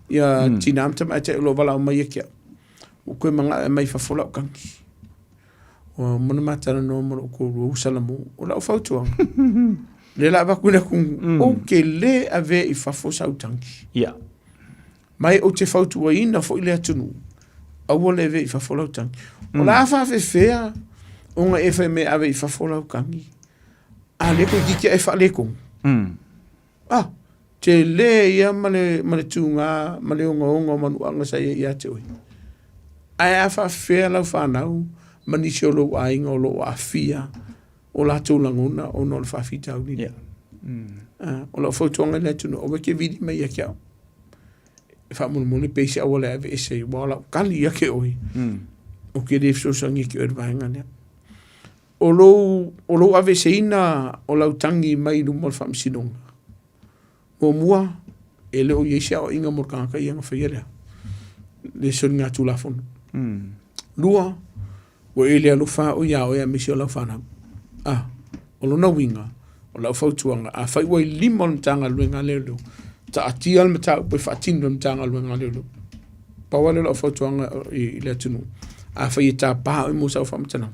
ia tina ma tamaitai o lo o valaau mai ia te au, ua toe manao e aumai i fafo lau tagi. Ua uma ona ma talanoa ma lou toalua ua salamo. O lau fautuaga, lea o le a avatu i le atunuu, ou te le avea i fafo sau tagi. Ma e ou te fautuaina foi le atunuu, aua le avea i fafo lau tagi. O le a faafefea ona e fai mai e ave i fafo lau tagi, a lea toeitiiti e faaletonu? Ah, tele ia ma le, ma le tugā ma le ogaoga o manuaga sa i ai ia te oe. Ae a faafefea lau fanau ma nisi o lou aiga o lo o aafia o latou lagona ona o le faafitauli lea. Ah, o lau fautuaga i le atunuu, aua e te vili mai ia te au. E faamolemole pe i se auala e aveese ai, aua o lau tali ia te oe, ou te le fesoasoani ia te oe i le vaega lea. O lou, o lou aveeseina o lau tagi mai luma o le faamasinoga, muamua, e le o i ai se aoaiga mo le tagata ia na faia lea, le soligatulafono. Lua, ua e le alofa oe ia oe aemaise o lau fanau. Ah, o lona uiga, o lau fautuaga, afai ua i lima o le Matagaluega a Leoleo, taatia le mataupu e faatino e le Matagaluega a Leoleo. Pau lava lea o lau fautuaga i le atunuu, afai e tapa oe mo sau faamatalaga,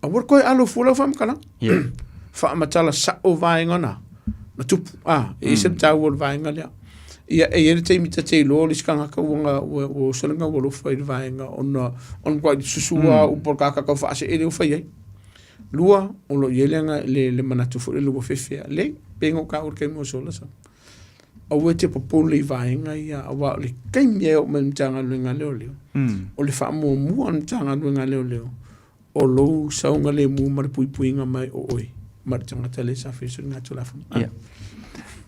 aua le toe alo fua lau faamatalaga. Faamatala sao vaega na, na tupu. Ah, e ese le taua o le vaega lea. Ia, e i ai le taimi ta te iloa o le isi tagata ua ua oso le gaualofa i le vaega ona o le matuai susu lava o upu a le tagata tau faasee lea ua fai ai. Lua, o lo o i ai le, le, le manatu foi lele ua fefea. Leai, pei ona ou taua i le taimi ua sola sa. Aua e te popole i vaega ia, aua o le taimi e oo mai i le Matagaluega a Leoleo, o le faamuamua a le Matagaluega a Leoleo, o lou saogalemu ma le puipuiga mai o oe ma le tagata lea sa faia soligatulafono. Ia.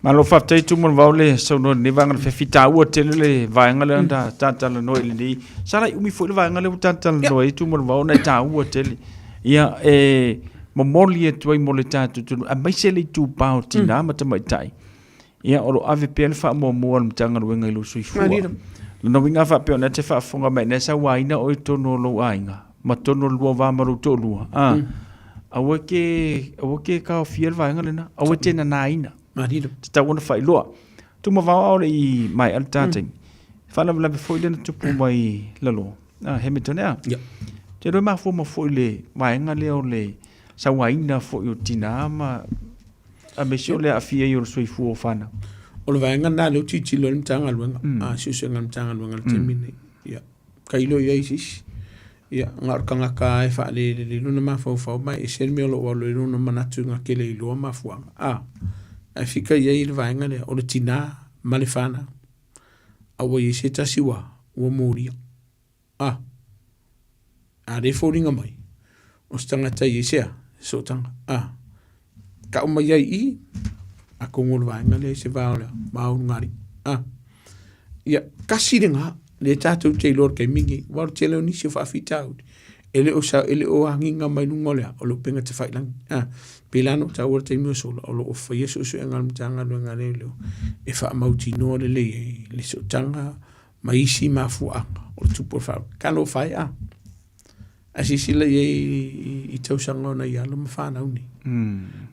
Malo faafetai Tumalevao le saunoa i lenei vaega o le fefi taua tele le vaega lea na talatalanoa i lenei. Sa lai umi foi le vaega lea ua talatalanoa ai Tumalevao ona e taua tele. Ia e. momoli atu ai mo le tatou atunuu aemaise le itupa o tinā ma tamaitai. Ia, o lo o ave pea le faamuamua a le Matagaluega i lou soifua. Lona uiga a faapea o lena e te faafofoga mai, o lena e sauaina oe i totonu o lou aiga ma totonu o le lua va ma lou toalua, a, aua e te, aua e te taofia le vaega lena, aua e te nanaina. Tatau ona faailoa. Tumavao a o le i maea le ta taimi. Faalavelave foi lea na tupu mai lalo, a, Hamilton, ea? Te iloa e mafua mai foi le vaega lea o le sauaina foi o tinā ma aemaise o le aafia ai o le soifua o fanau. O le vaega lena lea ua tilotilo ai le Matagaluega, a suesuega a le Matagaluega i le taimi lenei. Ia, tailo i ai se isi. Ia, na o le tagata lava e faalelelei lona mafaufau ma e ese le mea o lo o alu ai lona manatu ina te le iloa mafuaaga. A, ae fika i ai le vaega lea, o le tinā ma le fanau. A ua i ai se tasi ua, ua molia. A, a lea e foliga mai, o se tagata e i ai se a, se sootaga. A, tau mai ai i i, atonu o le vaega lea i se va o le va ulugalii. A, ia, tasi lena, lea tatou te iloa i le taimi lenei, aua o le tele o nisi o faafitauli, e le o sa, e le o agiga mai luga o le a, o le upega tafailagi. A, pei la ona ou taua i le taimi ua sola, o lo o faia suesuega a le Matagaluega a Leoleo e faamautinoa lelei ai le sootaga ma isi mafuaaga o le tupu o le faalavelave. Talofa e a! Ae silasila i ai i tausaga o nai alo ma fanau nei.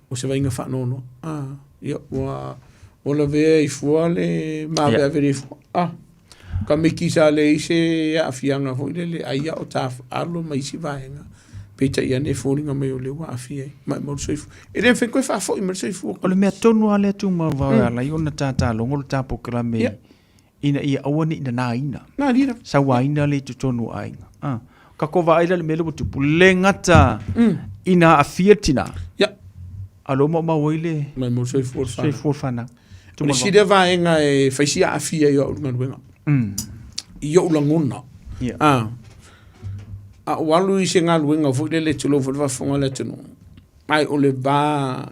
O se vaaiga faanoanoa. Ah, ia, ua, ua lavea i fua le maaveave le fua. Ah, ka miki sa leai se aafiaga foi lele, ai ia o ta alo ma isi vaega. Peitai ane e foliga mai o lea ua aafia ai. Maumau le soifua. E le mafai ona toe faafoi mai le soifua. O le mea tonu lava lea Tumau e ala ai ona tata logo le ta polokalame ina ia aua ne i nanaina. Sauaina le i totonu o aiga. Ah. Ka ko vaai la le mea lea ua tupu. Le gata ina aafia le tinā. Ia. A lo maumau ai le Maumau le soifua o le fanau. Soifua o le fanau. O le isi lea vaega e fai si aafia i au galuega. I ou lagona. Yeah. Ah. A ou alu i se galuega foi lele tulou foi le faafofoga a le atunuu. Ae o le va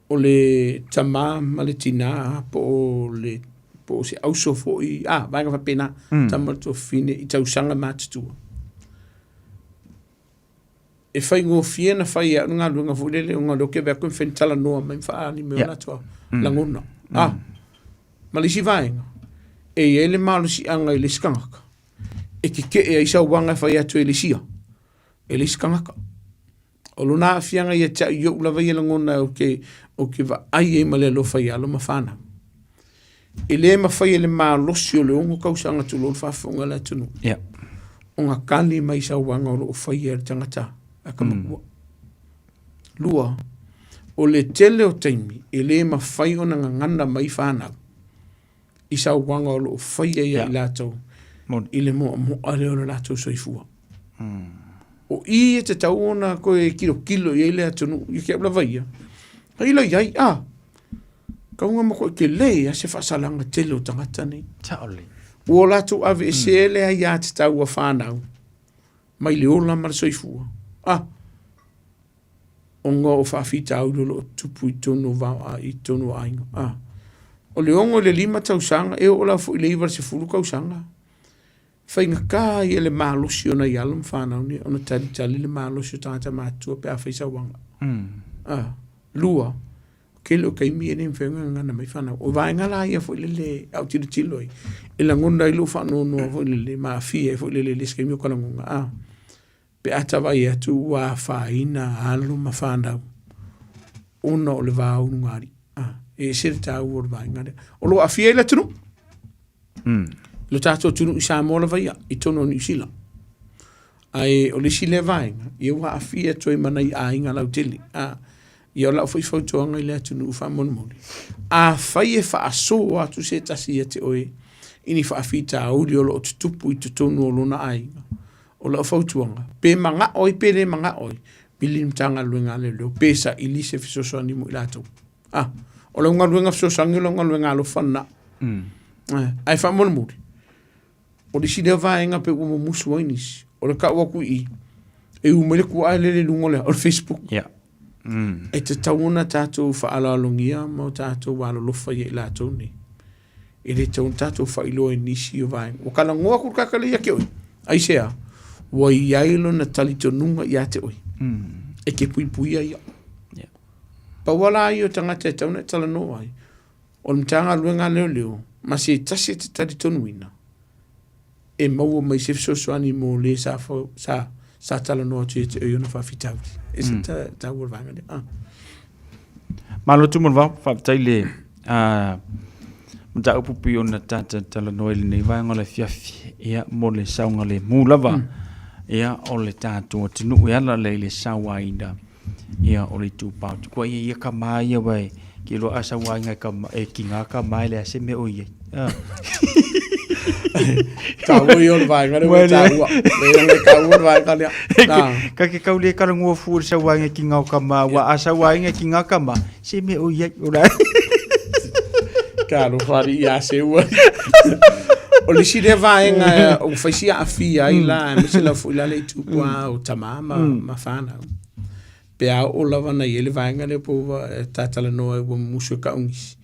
o le tama ma le tinā po o le po o se auso foi, a, vaega faapena, tama ma le tuafafine i tausaga matutua. E faigofie ona fai e au le galuega foi lele ona o lea ou te vaai atu e mafai ona talanoa mai ma faaali mai o latou lagona. A, ma le isi vaega, e i ai le malosiaga i le isi tagata e tetee ai sauaga e fai atu e le isi ia, e le isi tagata. O lona aafiaga ia te au i ou lava ia lagona ou te, ou te vaai ai ma le alofa i alo ma fanau. E le mafai e le malosi o le 6 tausaga tulou le faafofoga a le atunuu. Yeah. Ona kali mai sauaga o lo o faia e le tagata a ka makua. Lua, o le tele o taimi e le mafai ona gagana mai fanau i sauaga o lo o faia ia i latou i le moamoa lea o le latou soifua. O i e tatau ona toe kilokilo i ai le atunuu, ia te au lava ia. Tailo i ai, a, kauga matuai tele lava se faasalaga tele o tagata nei. Sao lelei. Ua latou aveesea le aiatatau a fanau mai le ola ma le soifua. A, ona o faafitauli o lo o tupu i totonu o vao i totonu o aiga. A, o le 6 i le 5 tausaga, e oo lava foi i le 9 i le 10 tausaga, faigata ia le malosi o nai alo ma fanau nei ona talitali le malosi o tagata matutua pe a fai sauaga. A, lua, tele o taimi e le mafai ona gagana mai fanau. O vaega la ia foi lele a ou tilotilo ai, e lagona ai lou faanoanoa foi lele ma aafia ai foi lele i le isi taimi o ka lagona, a, pe a ta vaai atu ua afaina alo ma fanau ona o le va ulugalii. A, e ese le taua o le vaega lea. O lo o aafia ai le atunuu. Lo tatou atunuu i Samoa lava ia, i totonu o Niu Sila. Ae o le isi lea vaega, ia ua aafia atu ai ma nai aiga lautele. A, ia o lau foi fautuaga i le atunuu faamolemole, afai e faasoa atu se tasi ia te oe i ni faafitauli o lo o tutupu i totonu o lona aiga, o lau fautuaga, pe manao ai pe le manao ai, pili le Matagaluega a Leoleo pe saili se fesoasoani mo i latou. Ah, o lau galuega fesoasoani o lau galuega alofa lena. Ae faamolemole, o le isi lea vaega pe ua mumusu ai nisi, o le tau atu i i, e u mai le kuaa e lele i luga o le, o le Facebook. Yeah. E tatau ona tatou faaaloalogia ma o tatou alolofa ia i latou nei. E le tatau ona tatou faailoa i nisi o vaega. Ua talanoa atu le tagata lea ia te oe. Aisea? Ua i ai lona talitonuga ia te oe. E te puipuia ia. Pau lava la ia o tagata e tatau ona e talanoa ai, o le Matagaluega a Leoleo ma se tasi e te talitonuina e maua mai se fesoasoani mo le sa, sa, sa talanoa atu ia te oe i ona faafitauli. E se taua le vaega lea. Ah. Malo Tumalevao, faafetai le mataupu pei ona tata talanoa i lenei vaega o le afiafi, ia, mo le saogalemu lava, ia, o le tatou atunuu e ala lea i le sauaina, ia, o le itupa o Tukua. Ia, ia kama ia aua e ke iloa a sauaina e kama, e kiga kama e leai se mea o i ai. Ah. Taua ia o le vaega lea ua taua. Lea le taua le vaega lea. Ka ke kau le kalangua fu le sauaina ki ngā o kama, ua a sauaina ki ngā kama, se mea o i ai, o la. Ka alofa alii ia se ua. O le isi lea vaega ua fai si aafia ai la, aemaise lava foi la le itupa o tama ma, ma whanau. Pe a oo lava na i ai le vaega lea po ua e tatalanoa ai ua musu e kaugisi,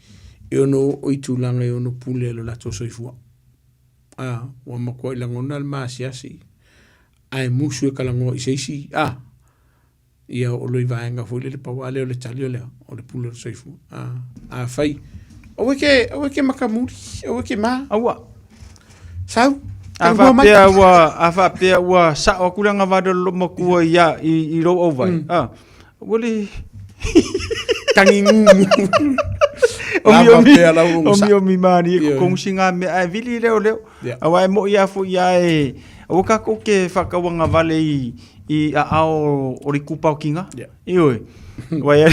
e ono oo i tulaga e ono pule ai lo latou soifua. A, ua matuai lagona le maasiasi, ae musu e kalagoa i se isi, a, ia oo loa i vaega foi lele pau lava lea o le tali o le a, o le pule o le soifua. A, afai, aua e te, aua e te matamuli, aua e te ma. Aua. Sau. A faapea ua, a faapea ua sao atu le agavale o le loomatua ia i, i lou auvai. Mm. Ah, ua le tangi ngumu. Omi omi, omi omi mani e kokongu si ngā mea ae vili leo leo. Yeah. Aua e moi a fo ia e, aua kākou ke whakauanga vale i, i a ao o le kupa o kinga. Yeah. Ioe. Wai ai.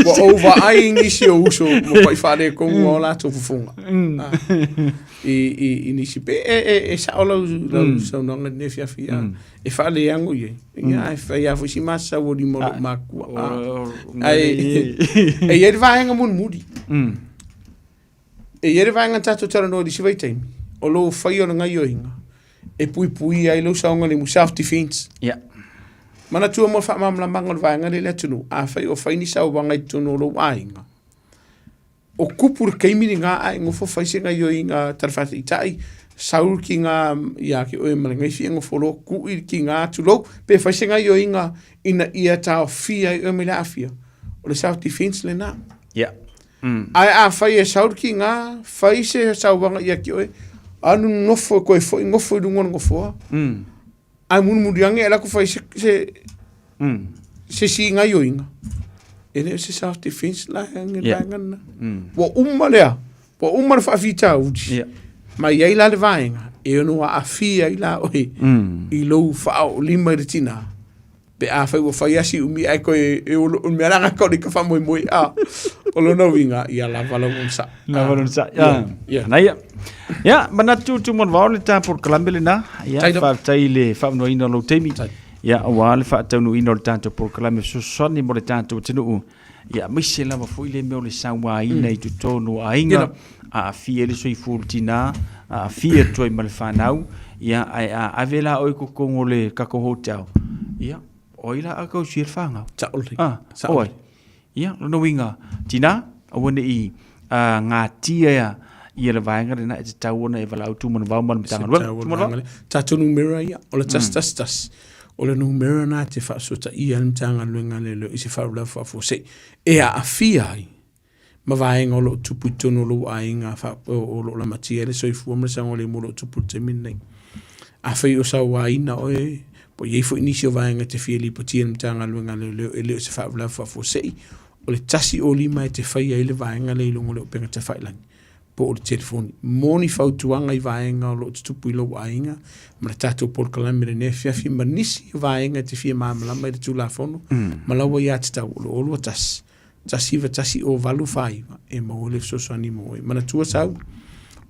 Ua ou vaai nisi o uso ma pai faaletonu o latou fofoga. Ah. I, i, i nisi pe e, e, e sao lau, lau mm. saunoaga i lenei afiafi mm. e faaleago i ai. Ia, e fai a foi si masau o lima o lou makua. Ah. Ai, e i ai le vaega mulimuli. E i ai le vaega na tatou talanoa i le isi vaitaimi, o lou faia o le gaioiga e puipuia ai lou saogalemu, self defense. Yeah. Manatua mo le faamalamalamaga o le vaega lea i le atunuu, afai o fai ni sauaga i totonu o lou aiga, o kupu le taimi lena a e nofo fai se gaioiga talafaataitai, sau le tiga ia te oe ma le gaifi e nofo loa kui le tiga tulou, pe fai se gaioiga ina ia taofia ai oe mai le aafia. O le self defense lena. Yeah. Mm. Ae afai e sau le tiga, fai se sauaga ia te oe, alu nofo e koe foi, nofo i luga o le nofoa. Mm. Ae mulimuli ane e alu atu fai se, se, mm. se isi gaioiga. E le o se self defense la e age Yeah. vaega lena. Mm. Ua uma lea, ua uma le faafitauli. Yeah. Ma i ai la le vaega, e ono aafia ai la oe Mm. i lou faaoolima i le tinā. Pe afai ua fai asi umi ae koe e olo o le mea la ka o le ka faamoemoe a. O lona uiga, ia lava lau onosai. Lava lou onosai. Yeah. Yeah. Manaia. Ia, manatu Tumanavao le ta polokalame lena. Ia, faafetai i le faamanoaina o lou taimi. Ia, aua le faataunuuina o le tatou polokalame fesoasoani mo le tatou atunuu. Ia, aemaise lava foi le mea o le sauaina i totonu o aiga, aafia ai le soifua o le tina, aafia atu ai ma le fanau. Ia, ae a ave la oe i totonu o le tatou hotel, ia, o ai la a tausia le fanau? Sao lelei. Ah, o ai? Ia, lona uiga, tina, aua ne i gatia ia le vaega lena e tatau ona e valaau Tumanavao ma le Matagaluega. Tumanavao? Tatou numera ia, o le 111, o le numera lena e te faasoataia ai le Matagaluega a Leoleo i se faalavelave faafuasei e aafia ai ma vaega o lo o tupu i totonu o lou aiga o lo o lamatia ai le soifua ma le saogalemu o lo o tupu i le taimi lenei. Afai o sauaina oe, po o i ai foi nisi o vaega e te fia lipotia i le Matagaluega a Leoleo e le o se faalavelave faafuasei, o le 105 e te faia ai le vaega lea i luga o le upega tafailagi po o le telefoni. Mo ni fautuaga i vaega o lo o tutupu i lou aiga ma le tatou polokalame i lenei afiafi ma nisi o vaega e te fia malamalama i le Tulafono ma lau aiatatau, o le 021 1910 89 e maua le fesoasoani mo oe. Manatua sau,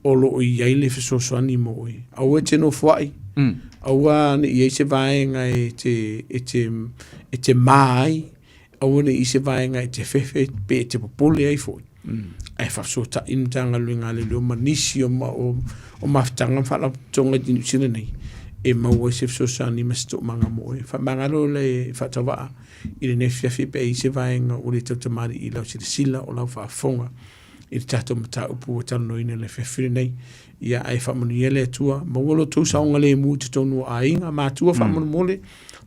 o lo o i ai le fesoasoani mo oe. Aua e te nofoai, mm. aua ne i ai se vaega e te, e te, e te mā ai, aua ne i se vaega e te fefe pe e te popole ai foi. Mm. Ae faafesootai le Matagaluega a Leoleo ma nisi o, ma, o, o mafutaga ma faalapotopotoga i Niu Sila nei e maua ai se fesoasoani ma se toomaga mo oe. Faamagalo le faatauvaa i lenei afiafi pe a i ai se vaega ua le tautamalii i lau silasila o lau faafofoga i le tatou mataupu ua talanoaina i le afiafi lenei. Ia, ae faamanuia le Atua, maua lo outou saogalemu i totonu o aiga, matua faamolemole,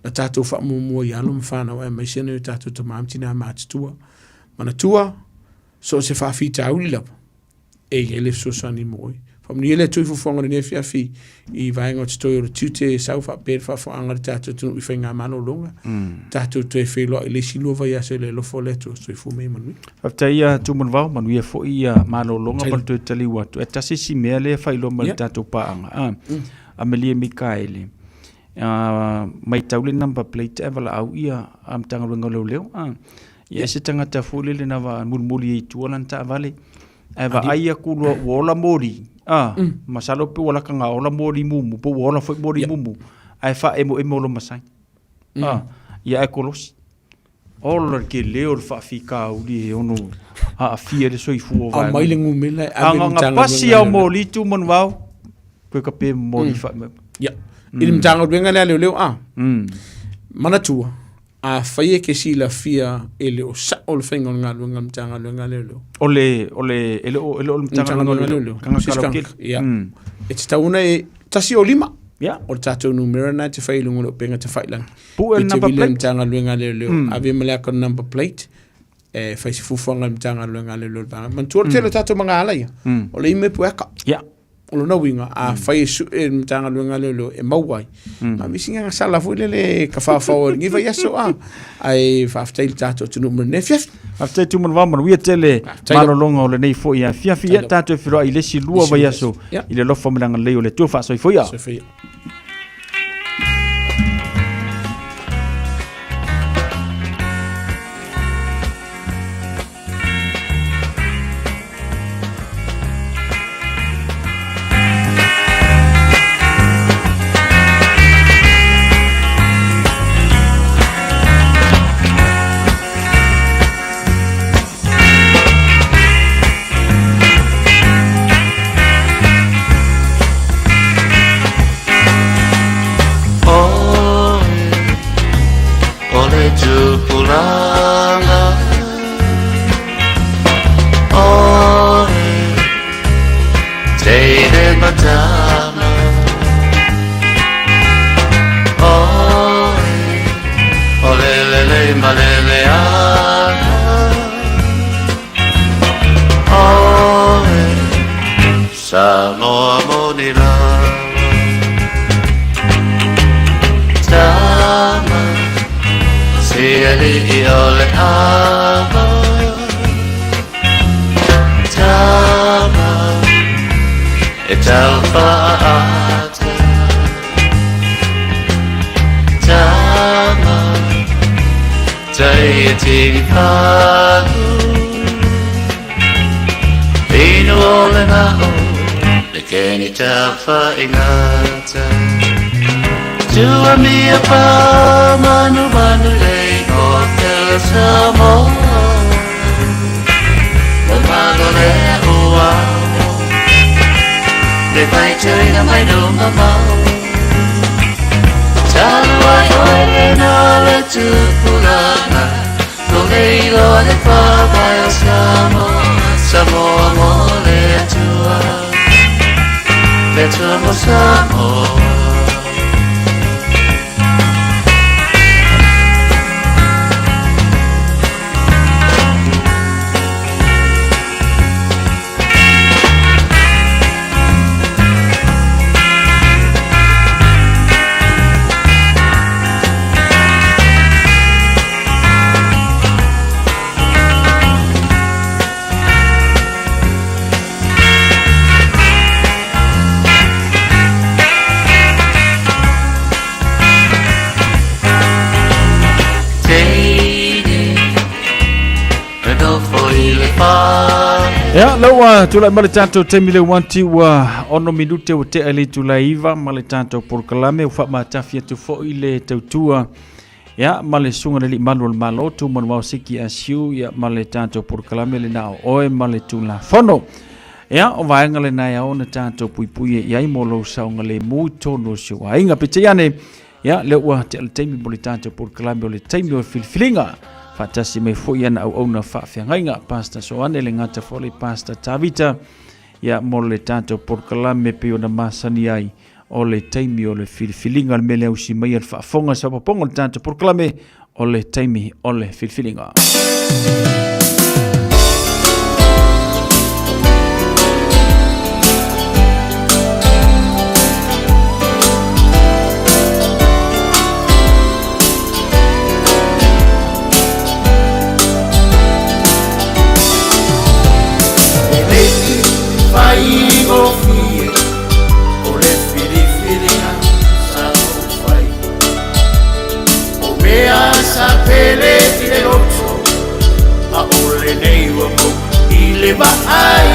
Na tatou faamuamua i alo ma fanau aemaise nai o tatou tama ma tina matutua. Manatua, so o se faafitauli lava, e i ai le fesoasoani mo oe. Faamanuia le Atua i fuafuaga o lenei afiafi i vaega o totoe o le tiute e sau faapea le faafofogaaga a le tatou atunuu i faigamalologa. Tatou toe feiloai i le isi lua vaiaso i le alofa o le Atua. Soifua ma ia manuia. Faafetai ia Tumanuvao, manuia foi ia malologa ma le toe taliu atu. E tasi si mea lea e faailoa mai i le tatou paaga, a, Amelia Mikaele, matau le number plate ae valaau ia Matagaluega o Leoleo, a. Ia e se tagata foi lele na mulimuli ai i tua lana taavale, ae vaai atu loa ua ola moli, a, masalo pe ua lata ona ola moli mumu, pe ua ola foi moli mumu, ae faaemoemo loa ma sign. A, ia ae kolosi. Ola le tele o le faafitauli e ono aafia le soifua o vaega. Aumai le numera e ave i le Matagaluega. Pasi au moli tu manuvao, koe ka pe moli faaemoemo. Ia. I le Matagaluega lea a Leoleo, a, manatua, afai e te silafia e le o sao le faiga o le galuega a le Matagaluega a Leoleo. O le, o le, e le o, e le o le Matagaluega a Leoleo. Tagata lautele. Ia. E tatau ona e, 105. Ia. O le tatou numera lena e te fai i luga o le upega tafailagi. Pue le number plate. Matagaluega a Leoleo. Ave ma le aka number plate e fai se fuafuaga a le Matagaluega a Leoleo i le vaega. Manatua le tele o tatou magaala ia. O le ime pueaka. Ia. O lona uiga, afai e sue le Matagaluega a Leoleo e maua ai, ma misi nga sala foi lele ka whawhau o lenei vaiaso a. Ae faafetai i le tatou atunuu mo lenei afiafi. Faafetai Tumanuvao, manuia tele malologa o lenei foi afiafi. Ia tatou e feiloai i le isi lua vaiaso i le alofa ma le agalelei o le Atua. Faasoifua ia. Soifua ia. Samoa moni lava Tama Si ali'i o le ava Tama E tau faaata Tama Tai e tini pagu Inu o le ngao Le keni tau ingata Tua mia pa manu manu lei o te Samoa Le malo le ua Le vai tuina mai nunga mau Talu ai oe na le tupulaga No le iloa le faavae o Samoa Samoa mo le Atua Le Atua mo Samoa. Ia, lau ua tulai mai le tatou taimi le uanti ua 6 minute ua tea i le itula e 9 ma le tatou polokalame ua faamatafi atu foi le tautua ia ma le susuga i le Alii Malu o le Malo Tumanuvao Siki Asiu ia ma le tatou polokalame le na o oe ma le Tulafono. Ia, o vaega lena e ao ona tatou puipui i ai mo lou saogalemu i totonu o si ou aiga. Peitai ane, ia, lea ua tea le taimi mo le tatou polokalame o le taimi o le filifiliga. Faatasi mai foi ana auauna faafeagaiga, Pastor Soane le gata foi le Pastor Tavita, ia, mo le tatou polokalame pei ona masani ai. o le taimi o le filifiliga le mea lea usi mai le faafofoga se faaopoopoga o le tatou polokalame o le taimi o le filifiliga. Mea sa pele i le loto A o lenei ua mou i le vaai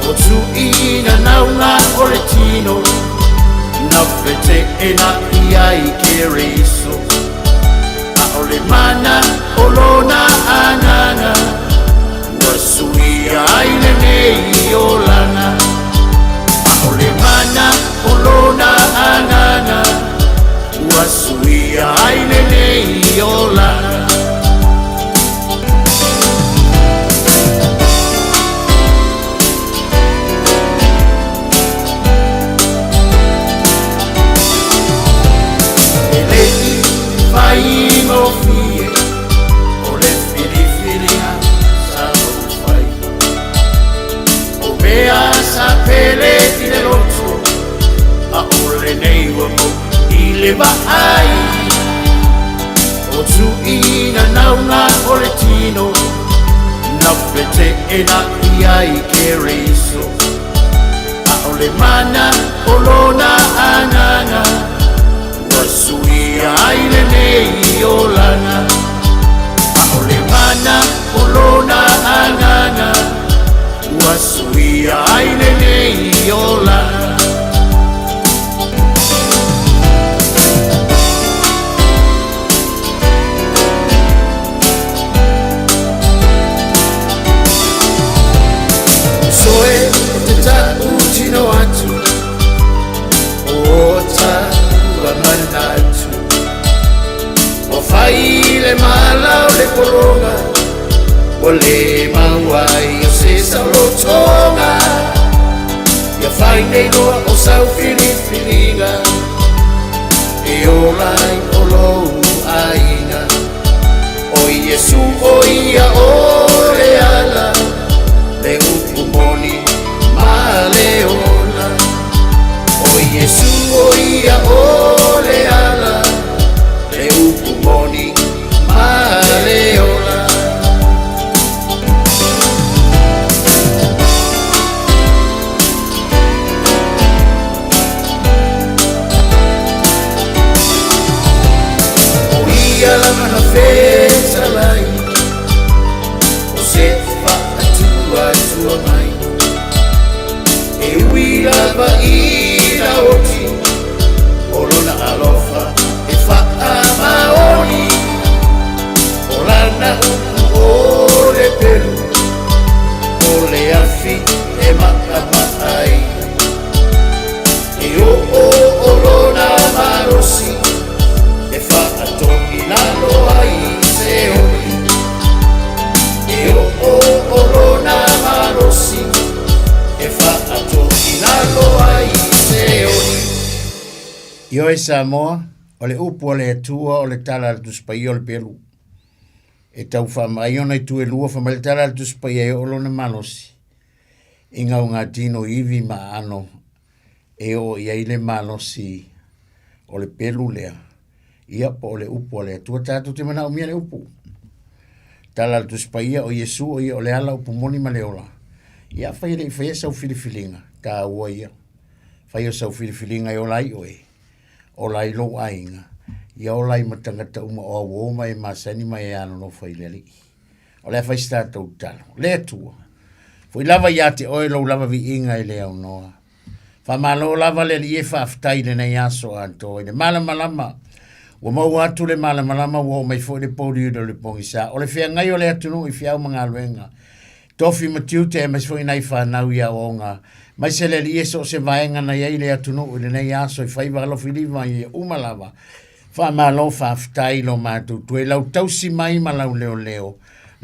O tuuina nauga o le tino Na feteena i ai Keriso A o le mana o lona agaga Ua suia ai lenei olaga A o le mana o lona agaga Ua suia ai lenei olaga E le i faigofie o le filifiliga sa ou fai O mea sa pele i le loto A o lenei ua mou i le vaai O tuuina nauga o le tino Na feteena i ai Keriso A o le mana o lona agaga Ua suia ai lenei olaga A o le mana o lona agaga Ua suia ai lenei olaga Soe te ta'u tino atu O ta'u manatu Ua fai le mala o le pologa Ua le maua ai o se saolotoga Ia fai nei loa o sau filifiliga E ola ai o lou aiga O Iesu o ia o le ala Le upu moni ma le ola O Iesu o ia o le ala Le upu moni ma le ola O ia lava na fetalai O se faatuatua mai E ui lava i na oti O lona alofa e faamaoni O lana upu o le pelu O le afi e maʻamaʻa ai E oo o lona malosi E faatoilalo ai se oli E oo o lona malosi E faatoilalo ai se oli Ioe Samoa, o le upu a le Atua o le tala a le Tusi Paia o le Pelu. E tau faamaai ona itu e lua, fai mai le tala a le Tusi Paia e oo lona malosi i gaugatino ivi ma aano e oo i ai le malosi o le pelu lea, ia po o le upu a le Atua. Tatou te manaomia le upu. Tala a le Tusi Paia, o Iesu o ia o le ala, upu moni ma le ola. Ia afai e le i faia sau filifiliga, taua ia. Fai o sau filifiliga e ola ai oe, ola ai lou aiga, ia ola ai ma tagata uma o auō ma e masani ma e alolofa i le Alii. O le a fai se tatou tatalo. Le Atua, foʻi lava iā te oe lou lava viiga e le aunoa. Faamalo lava le Alii e faafetai i lenei aso atoa i le malamalama. Ua maua atu le malamalama ua oo mai foi le pouliuli o le pogisa. O le feagai o le atunuu i feau ma galuega. Tofi ma tiute aemaise foi nai fanau i aoaoga. Aemaise le Alii e so o se vaega na i ai le atunuu i lenei aso i faiva alofilima ia uma lava. Faamalo faafetai lo matou toe lau tausi mai ma lau leoleo.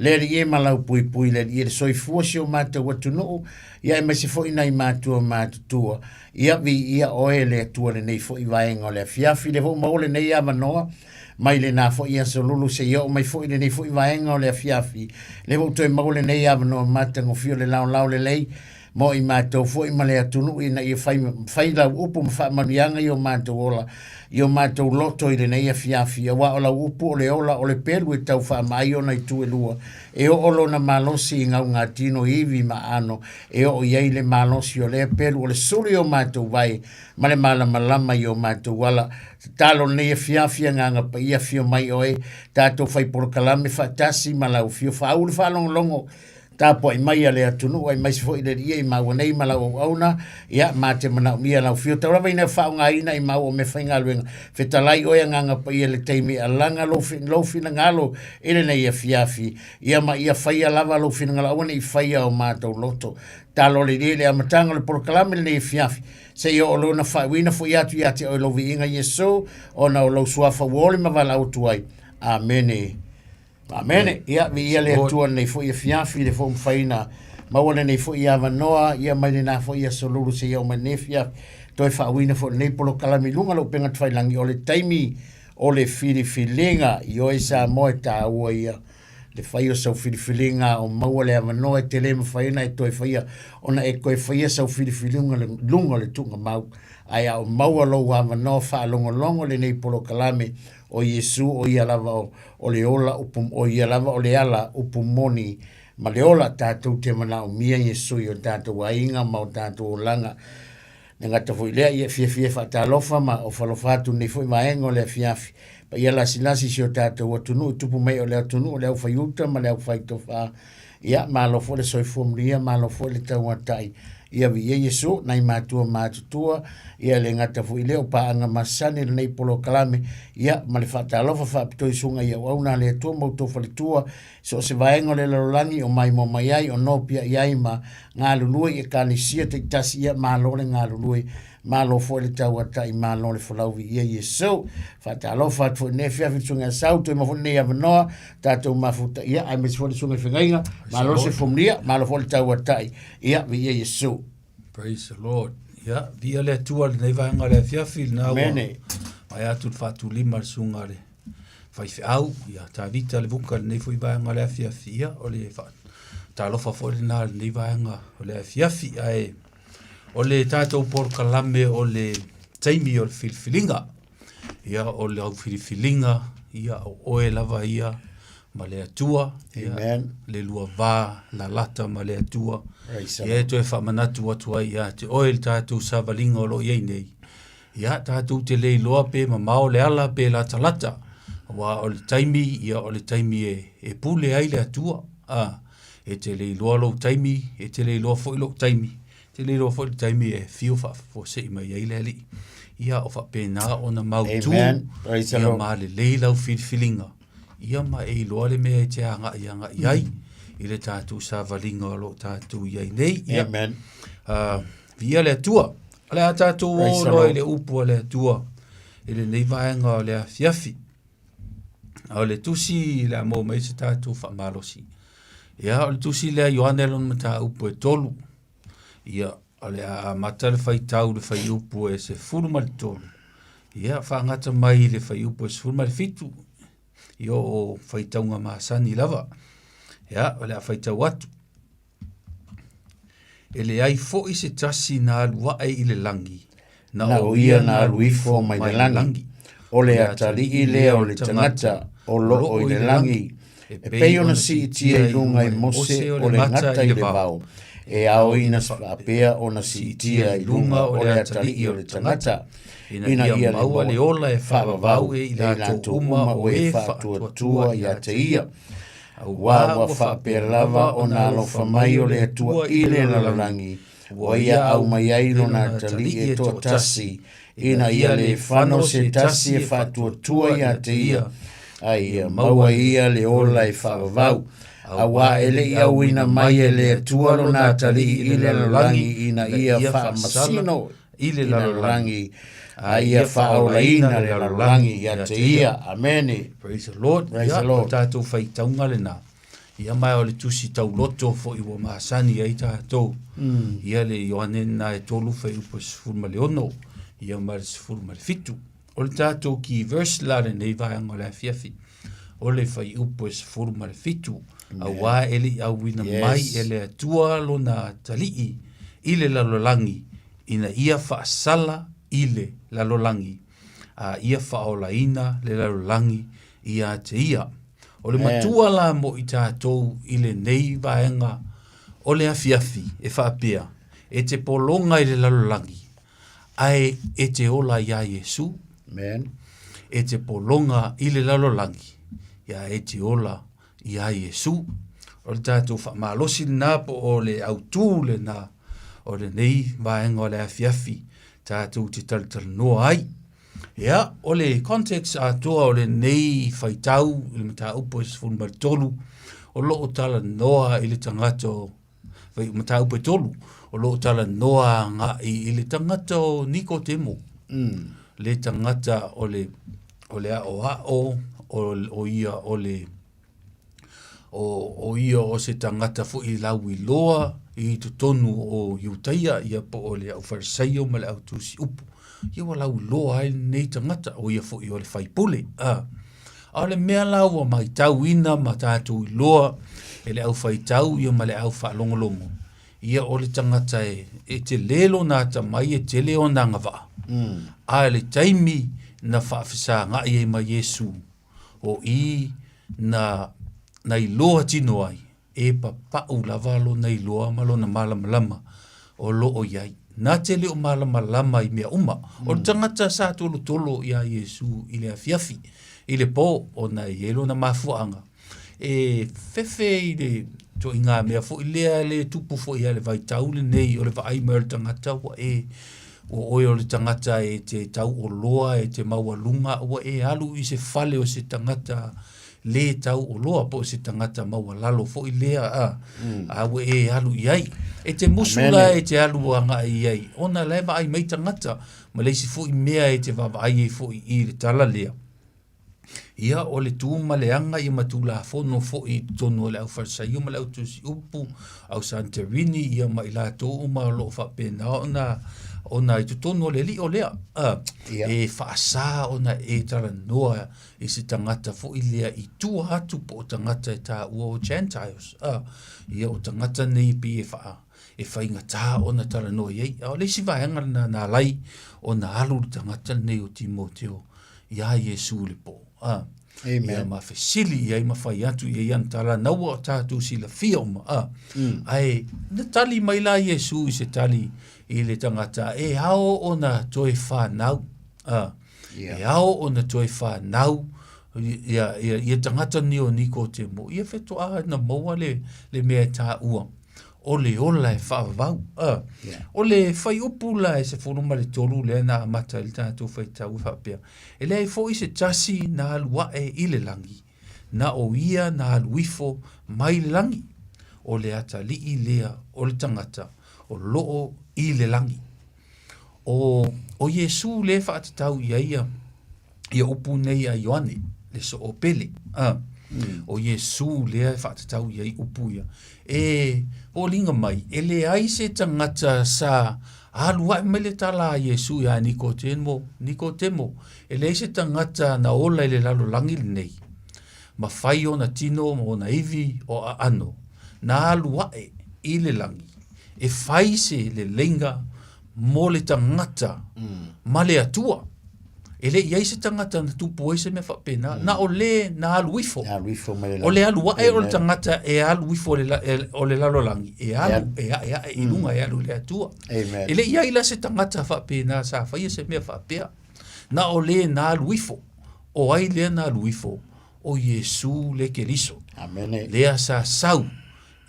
Le Alii e ma lau puipui, le Alii e le soifua si o matou atunuu, ia aemaise foi nai matua matutua. Ia viia oe e le Atua lenei foi vaega o le afiafi, lea foi ua maua lenei avanoa mai lena foi aso lulu seia oo mai foi lenei foi vaega o le afiafi, lea foi ua toe maua lenei avanoa matagofie o le laolao lelei mo i matou foi ma le atunuu ina ia fai, fai lau upu ma faamanuiaga i o matou ola, i o matou loto i lenei afiafi, auā o lau upu o le ola, o le pelu e tau faamaai ona itu e lua, e oo lona malosi i gaugatino ivi ma aano, e oo i ai le malosi o lea pelu o le sulu i o matou vae ma le malamalama i o matou ala. Tatalo lenei afiafi Agaga Paia afio mai oe, tatou fai polokalame faatasi ma lau afio faauu le faalogologo tapuai mai a le atunuu aemaise foi le Alii i maua nei ma lau auauna, ia, ma te manaomia lau afio. Tau lava ina faaaogaina i maua o meafaigaluega, fetalai oe Agaga Paia i le taimi e alaga lou, lou finagalo i lenei afiafi, ia ma ia faia lava lou finagalo, aua ne i faia o matou loto. Talo le Alii i le amataga o le polokalame i lenei afiafi, seia oo lona faaiuina foi atu ia te oe lou viiga Iesu, ona o lou suafa ua ole ma valaau atu ai. Amene. Amene. Ia, viia le Atua lenei foi afiafi, le foi mafai ona maua lenei foi avanoa, ia mai lena foi aso lulu seia oo mai lenei afiafi, toe faauiina foi lenei polokalame i luga o le upega tafailagi, o le taimi o le filifiliga. Ioe Samoa e taua ia le fai o sau filifiliga o maua le avanoa e te le mafai ona e toe faia, ona e toe faia sau filifiliga i luga o le tuugamau, ae a o maua lou avanoa faalogologo lenei polokalame o Iesu, o ia lava o, o le ola upu, o ia lava o le ala upu moni ma le ola. Tatou te manaomia Iesu i o tatou aiga ma o tatou olaga. Le gata foi lea, ia fiafia e faatalofa ma ofalofa atu nei foi vaega o le afiafi. Paia lasilasi si o tatou atunuu, tupu mai o le atunuu, le aufai uta ma le aufai tofa. Ia, malo foi le soifua manuia, malo foi le tauatai. Ia viia Iesu, nai matua matutua, ia le gata foi lea o paaga masani lenei polokalame, ia ma le faatalofa faapitoa i susuga i auauna a le Atua ma outou faletua, so o se vaega o le lalolagi o maimoa mai ai, o nopiai ai ma galulue i ekalesia taitasi, ia malo le galulue, malo foi le tauatai, malo le folau, viia Iesu. Faatalofa atu foi i lenei afiafi i le susuga ia Sau, toe maua foi lenei avanoa, tatou mafuta, ia, aemaise foi le susuga i Fegaiga, malo le soifua manuia, malo foi le tauatai, ia, viia Iesu. Praise the Lord. Ia, viia le Atua i lenei vaega o le afiafi, lena ua Amene. vae atu le faatulima le susuga i le faifeau, ia, Tavita Levuka i lenei foi vaega o le afiafi, ia, o le faatalofa foi lena i lenei vaega o le afiafi. Ae o le tatou polokalame o le taimi o le filifiliga, ia, o lau filifiliga, ia, o oe lava ia ma le Atua, ia, Amen. le lua va lalata ma le Atua. Praise the Ia, e toe faamanatu atu ai ia te oe le tatou savaliga o lo o i ai nei. Ia, tatou te le iloa pe mamao le ala pe latalata, aua o le taimi, ia o le taimi e, e pule ai le Atua. A, e te le iloa lou taimi, e te le iloa foi lou taimi, e te le iloa foi le taimi e fiu faafuasei mai ai le Alii. Ia, o faapena ona mautu, Amen. Praise the ia Lord. malelei lau filifiliga, ia ma e iloa le mea e te agai agai ai i le tatou savaliga o lo o tatou i ai nei. Ia, Amen. uh, Viia le Atua. O le a tatou o loa i le upu a le Atua i lenei vaega o le afiafi. A o le tusi le a maua mai se tatou faamalosi. Ia, o le tusi lea Ioane lona mataupu e tolu. Ia, o le a amata le faitau le fuaiupu e 13. Ia, faagata mai le fuaiupu e 17. Ia, o faitauga masani lava. Ia, o le a faitau atu. E leai foi se tasi na alu ae i le lagi, na o ia na alu ifo mai le lagi, o le atalii lea o le tagata o loo i le lagi, e pei ona siitia i luga i Mose o le gata i le vao, e ao ina faapea ona siitia i luga o le atalii o le tagata, ina ia maua le ola e faavavau e i latou uma o e faatuatua ia te ia. Auā ua faapea lava ona alofa mai o le Atua i le lalolagi, ua ia aumai ai lona atalii e toatasi, ina ia le fano se tasi e faatuatua ia te ia, a ia maua ia le ola e faavavau. Auā e le i auina mai e le Atua lona atalii i le lalolagi ina ia faamasino i le lalolagi, a ia faaolaina le lalolagi ia te ia. Amene. Praise the Lord. Praise Ia, the Lord. O tatou faitauga lena. Ia ma o le tusi tauloto fo'i ua masani ai tatou. Ia le Ioane lena e 3 fuaiupu e 16 ia ma le 17. O le tatou key verse la lenei vaega o le afiafi, o le fuaiupu e 17, auā e le i auina mai e le Atua lona atalii i le lalolagi ina ia faasala i le lalolagi, a ia faaolaina le lalolagi ia te ia. O le matua la mo i tatou i lenei vaega o le afiafi e faapea, e te pologa i le lalolagi, ae e te ola iā Iesu. Amen. E te pologa i le lalolagi, ia e te ola iā Iesu. O le tatou faamalosi lena po o le autū lena o lenei vaega o le afiafi tatou te talatalanoa ai. Ia, o le context atoa o lenei faitau i le mataupu e 13, o lo o talanoa i le tagata o, mataupu e 3, o lo o talanoa agai i le tagata o Nikotemo. Le tagata o le, o le aoao, o ia o le, o ia o se tagata foi lauiloa i totonu o Iutaia, ia po o le aufarisaio ma le autusiupu. Ia ua lauiloa ai lenei tagata, o ia foi o le faipule. A o le mea la ua matauina ma tatou iloa e le aufaitau ia ma le aufaalogologo, ia o le tagata e tele lona atamai, e tele ona agavaa. A i le taimi na faafesagai ai ma Iesu, O i na, na iloa tino ai, e papau lava lona iloa ma lona malamalama o lo o i ai. Na te le o malamalama i mea uma. O le tagata sa tolotolo iā Iesu i le afiafi, i le pō, ona e i ai lona mafuaaga. E fefe i le ituaiga mea foi lea le tupu foi i le vaitau lenei o le vaai mai o le tagata ua e ua oe o le tagata e te tauoloa e te maualuga ua e alu i se fale o se tagata lē tauoloa po o se tagata maualalo foi lea a a ua e alu i ai. E te musu la e te alu agai i ai ona la e vaai mai tagata ma le isi foi mea e te vaavaai ai foi i le tala lea. Ia, o le tu ma le aga ia ma Tulafono foi i totonu o le Aufarisaio ma le Autusiupu, au Santerini, ia ma i latou uma o lo o faapena ona, ona i totonu o le lio lea, a, yeah. e faasā ona e talanoa i se tagata foi lea i tua atu po o tagata e taua o Gentiles, a, ia o tagata nei pei e faa, e faigata ona talanoa i ai. A o le isi vaega lena na ala ai ona alu le tagata lenei o Timoteo iā Iesu i le pō. A, Amen. Ia ma fesili i ai ma fai atu i ai ana tala, na ua tatou silafia uma. A, ae na tali mai la Iesu i se tali i le tagata e ao ona toe whanau. A, E ao ona toe whanau ia, ia, ia tagata ni o Nikotemo. Ia whetoa na maua le, le mea e tāua. O le ola e whaavavau. A, O le whaiupu la e 13 lea na amata i le tatou faitau e faapea. E leai foi se tasi na alu ae i le lagi, na o ia na alu ifo mai le lagi, o le atalii lea o le tagata o loo i le lagi. O, o Iesu lea e faatatau i ai ia, ia upu nei a Ioane, le soopele. A, O Iesu lea e faatatau i ai upu ia. E foliga mai, e leai se tagata sa alu ae mai le tala a Iesu iā Nikotemo, Nikotemo, e leai se tagata na ola i le lalolagi lenei, ma fai ona tino ma ona ivi o aano, na alu ae i le lagi, e fai se leleiga mo le tagata ma le Atua. E le i ai se tagata na tupu ai se mea faapena, na o le na alu ifo. Na alu ifo mai le O le alu ae o le tagata e alu ifo o le lalolagi, e alu, e ae ae i luga, e alu i le Atua. Amen. E le i ai la se tagata faapena sa faia se mea faapea. Na o le na alu ifo. O ai lea na alu ifo? O Iesu le Keriso. Amen. Lea sa sau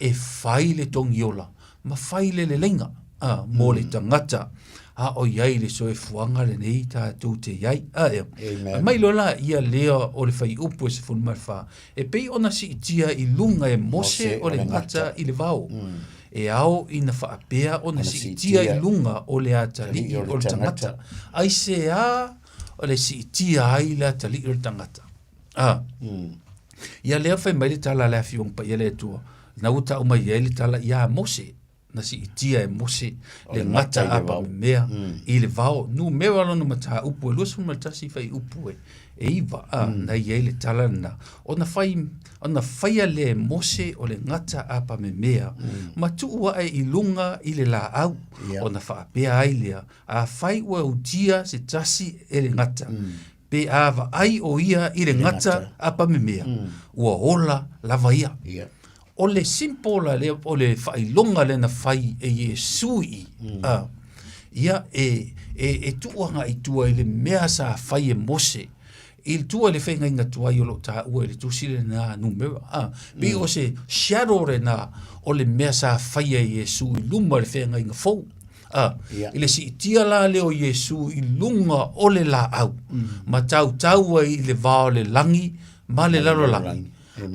e fai le togiola ma fai le leleiga a, mo le tagata a o i ai le soifuaga lenei tatou te i ai. A, ea. Amen. Mai loa la ia lea o le fuaiupu e 14, e pei ona siitia i luga e Mose o le gata i le vao, e ao ina faapea ona siitia i luga o le atalii o le tagata, aisea o le siitia ai le atalii o le tagata? A. Ia lea fai mai le tala a le Afioga Paia a le Atua, na ua tau mai ai le tala ia Mose, na siitia e Mose le gata apamemea i le vao. Numera lona mataupu e 21 fuaiupu e 9, a, na i ai le tala lena. Ona fai, ona faia lea e Mose o le gata apamemea, ma tuu ae i luga i le laau, ona faapea ai lea, Afai ua utia se tasi e le gata, pe a vaai o ia i le gata apamemea, ua ola lava ia. O le simple la lea, o le faailoga lea na fai e Iesu i, a, ia e, e, e tuu agai i tua i le mea sa fai e Mose, i le tua i le feagaiga tuai o lo o taua i le tusi lena numera. A, pei o se shadow lena o le mea sa faia e Iesu i luma o le feagaiga fou. A, i le siitia la lea o Iesu i luga o le laau, ma tautau ai i le va o le lagi ma le lalolagi,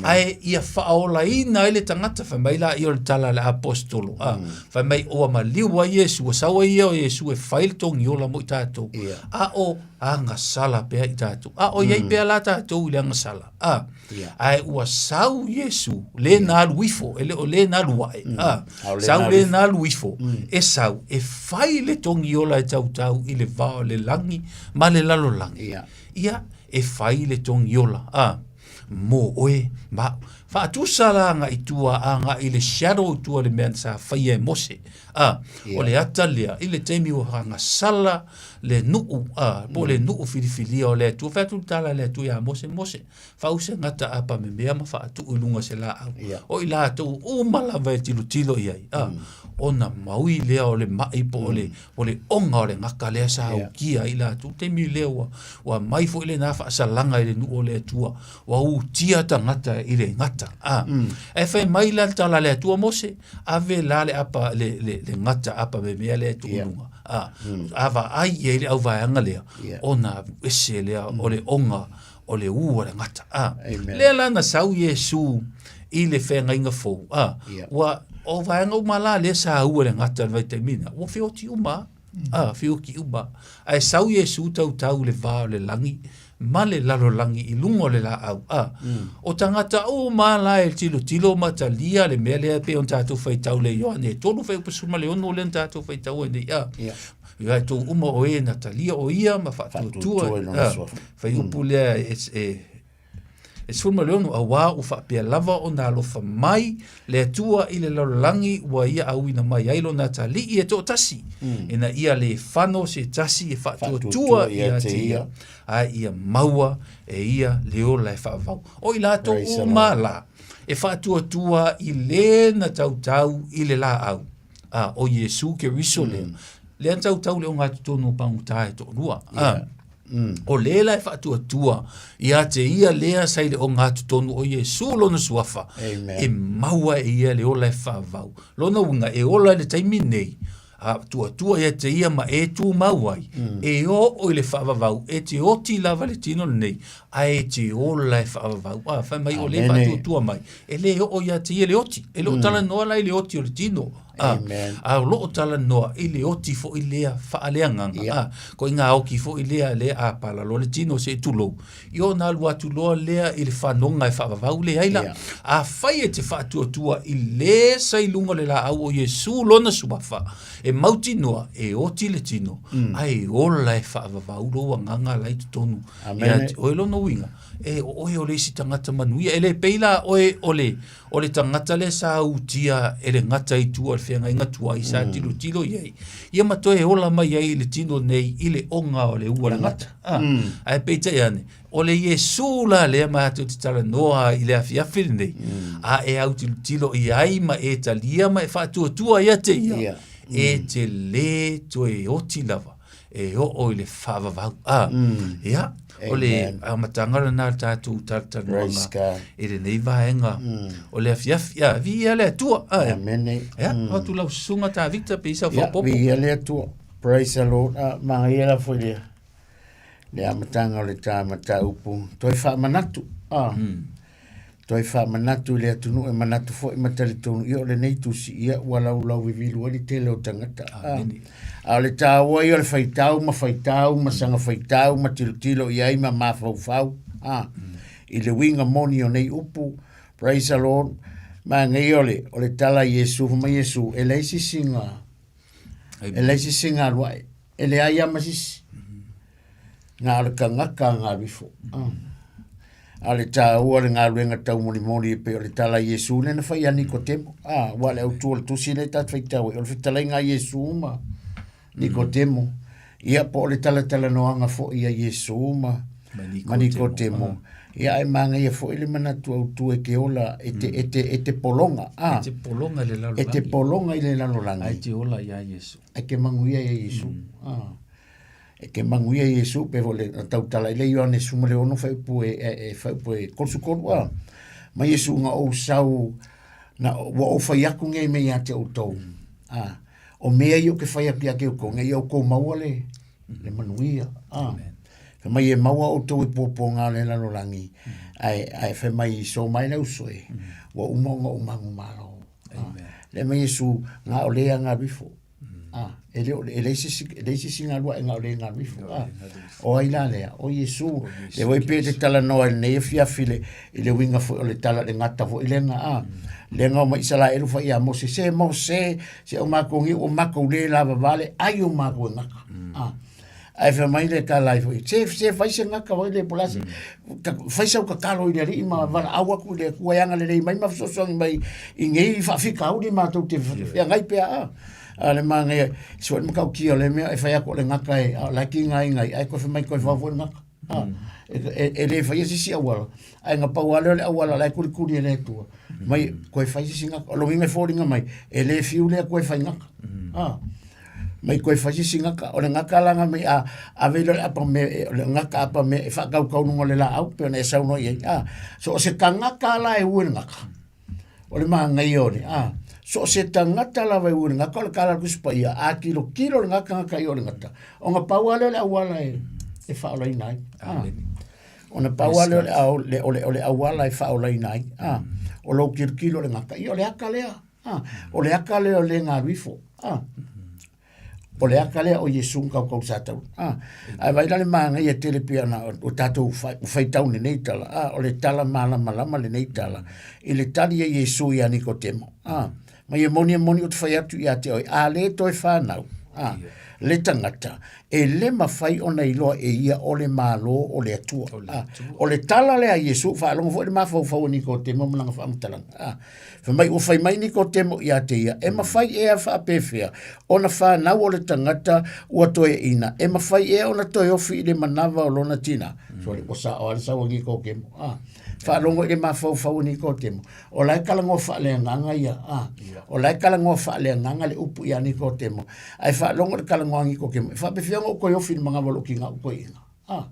ae ia faaolaina ai le tagata, fai mai laia o le tala a le aposetolo, a, fai mai ua maliu ai Iesu, ua sau ai ia o Iesu e fai le togiola mo i tatou, a o agasala pea i tatou. A o i ai pea la tatou i le agasala, a, ae ua sau Iesu le na alu ifo, e le o le na alu ae, a, sau le na alu ifo, e sau e fai le togiola e tautau i le va o le lagi ma le lalolagi. Ia, e fai le togiola, a, mo oe ma au. Faatusa la agai i tua, agai i le shadow i tua i le mea sa faia e Mose, a, o le ata lea i le taimi ua agasala le nuu, a, po o le nuu filifilia o le Atua. Fai atu le tala a le Atua ia Mose, Mose, fau se gata apamemea ma faatuu i luga o se laau. O i latou uma lava e tilotilo i ai, a, ona maui lea o le mai po o le, o le oga o le gata lea sa ukia ai latou. Taimi lea ua, ua aumai foi lena faasalaga i le nuu o le Atua, ua utia tagata i le gata. A, ae fai mai la le tala a le Atua, Mose, ave la le apa, le, le, le gata apamemea lea e tuu i luga. A, a vaai i ai le auvaega lea, ona alu ese lea o le oga o le ū o le gata. A, lea la na sau Iesu i le feagaiga fou, a, ua, o vaega uma la lea sa ū e le gata i le vaitaimi lena, ua feoti uma, a, feoti uma. Ae sau Iesu tautau i le va o le lagi ma le lalolagi i luga o le laau, a, o tagata uma la e tilotilo ma talia le mea lea e pei ona tatou faitau le Ioane e 3 fuaiupu 16 lea na tatou faitau ai nei, a, Ia e tou uma o e na talia o ia ma faatuatua fuaiupu lea e, e, e 16 auā ua faapea lava ona alofa mai le Atua i le lalolagi ua ia auina mai ai lona atalii e toatasi ina ia le fano se tasi e faatuatua ia te ia ae ia maua e ia le ola e faavavau. O i latou uma la e faatuatua i le na tautau i le laau a o Iesu Keriso lea, lea na tautau le ogatotonu o pagota e toalua. A, o le la e faatuatua ia te ia lea sa i le ogatotonu o Iesu lona suafa, Amen. e maua e ia le ola e faavavau. Lona uiga e ola i le taimi nei, a tuatua ia te ia ma e tumau ai, e oo i le faavavau, e te oti lava le tino lenei, ae e te ola e faavavau. A, fai mai o le Amene. faatuatua mai, e le oo ia te ia le oti. E le o talanoa la i le oti o le tino. A, Amen. a o lo o talanoa i le oti foi lea faaleagaga. A, ko i ngā oki foi lea le a pala loa le tino se i tulou. I ona alu atu loa lea i le whanonga e whaavavau le ai la. Afai e te faatuatua i le sa i luga o le laau o Iesu lona suafa, e mautinoa e oti le tino, ae e ola e faavavau lou agaga la i totonu. Amene. Ia te oe lona uiga, e o oe o le isi tagata manuia. E le pei la oe o le, o le tagata lea sa utia e le gata i tua o le feagaiga tuai sa tilotilo i ai, ia ma toe ola mai ai i le tino nei i le oga o le ua le gata. Ah, Ae peitai ane, o le Iesu la lea matou te talanoa i le afiafi lenei, a e autilotilo i ai ma e talia ma e faatuatua ia te ia, e te lē toe oti lava e oo i le faavavau. Ah, ia, o le amataga lena o le tatou talatalanoaga i lenei vaega o le afiafi. Ah, viia le Atua. Ah, Amene. Ia, atu lau susuga Tavita pe i sau Ia, faaopoopo. viia le Atua. Praise the Lord. Ah, manaia la foi lea. Le amataga o le ta mataupu. Toe faamanatu. Ah. Toe faamanatu i le atunuu e manatu foi ma talitonu ia o lenei tusi ia ua laulau vivilu ai le tele o tagata. Ah. A o le taua ia o le faitau ma faitau ma saga faitau ma tilotilo i ai ma mafaufau. Ah. i le uiga moni o nei upu. Praise the Lord. Manaia o le, o le tala a Iesu, fai mai Iesu, e leai se isi na, e leai se isi na alu ae, e leai lava ma se isi. Na o le tagata na alu ifo. Mm. A o le taua o le galuega taumolimoli e pei o le tala a Iesu lea na fai ia Nikotemo. Ah, ua le autu o le tusi lea tatou faitau ai, o le fetalaiga a Iesu ma Nikotemo. Ia po o le talatalanoaga foi a Iesu ma, ma Nikotemo. Ia ae manaia foi le manatu autu e te ola, e te, e te, e te pologa. Ah, e te pologa i le lalolagi. E te pologa i le lalolagi. Ae te ola ia Iesu. Ae te manuia ia Iesu. Ah. E te manuia Iesu pe le tautala i le Ioane 16 faaiupu e, e, e faaiupu e 33 ah. Ma Iesu na ou sau na ua ou fai atu nei mea ia te outou. Ah. O mea ia ou te fai atu ia te outou, ina ia outou maua le, le manuia. Ah. Fai mai e maua outou i puapuaga o le lalolagi, ae, ae fai mai so mai le uso e, ua uma ona ou manumalo. Ah. Le mai Iesu, na o le aga alu ifo. Ah, e le, e leai se isi, e leai se isi galua e na o le galu ifo. Ah, o ai la lea, o Iesu. Le foi pe te talanoa i lenei afiafi le, i le uiga foi o le tala le gata foi lena, ah. Lena o mai Isaraelu fai ia Mose, se Mose, se o makou nei, o makou le lavavale, ai o makou e gata. Ah. Ae fai mai le tala ai foi, se, se fai se gata foi le po le a se, fai sau tatalo i le Alii ma valaau atu i le Atua e agalelei mai ma fesoasoani mai i nei faafitauli matou te feagai pea a. A o le manaia, se foi le matautia o le mea e fai atu o le gata e, a o la e tigaina ai, ae toe fai mai toe fao foi le gata. A, e, e le faia se isi auala, ae na pau lava lea o le auala o la e kulikuli e le Atua. Mai, toe fai se isi gata. O le uiga e foliga mai, e le fiu le Atua e fai gata. A. Mai koe fai sisi gata, o le gata la nga mai a ave le apa me o le gata apa me e whakaukau lunga o le laau, pe ona e saunoa i ai. A, so o se tangata la e ue le gata. O le maangai o le, a, so o se tangata lava e ue le gata, o le kala le kusi paia, a kilo kilo le gata gata i o le gata. O nga pau a lea o le auala e, e whaolaina ai. A, ona pau a lea o le, o le, o le, o le auala e whaolaina ai. A, o lou kilo kilo le gata, i o le aka lea. Ah, o le aka lea o le galu ifo. Ah. O le aka lea o Iesu na kaukau sa tau. Ah. Ae vai la le manaia tele pei ona o tatou faitau lenei tala. Ah, o le tala malamalama lenei tala. I le tali a Iesu ia Nikotemo. Ah. Mai e moni e moni ou te fai atu ia te oe, a le toe whanau. Ah. Le tangata, e le mafai ona iloa e ia o le Malo o le Atua. Ah. O le tala lea a Iesu, faalogo foi le mafaufau o Nikotemo ma lana faamatalaga. Ah. Fai mai ua fai mai Nikotemo ia te ia, e mafai ea faapefea ona fanau o le tagata ua toeaina, e mafai ea ona toe ofi i le manava o lona tina? Sorry, ua sao lava le sau a Nikotemo. Ah, faalogo i le mafaufau o Nikotemo. O la e talanoa faaleagaga ia. Ah, o la e talanoa faaleagaga le upu ia Nikotemo. Ae faalogo i le talanoa a Nikotemo, e faapefea ona ou toe ofi i le manava o lou tina ou toeaina? Ah,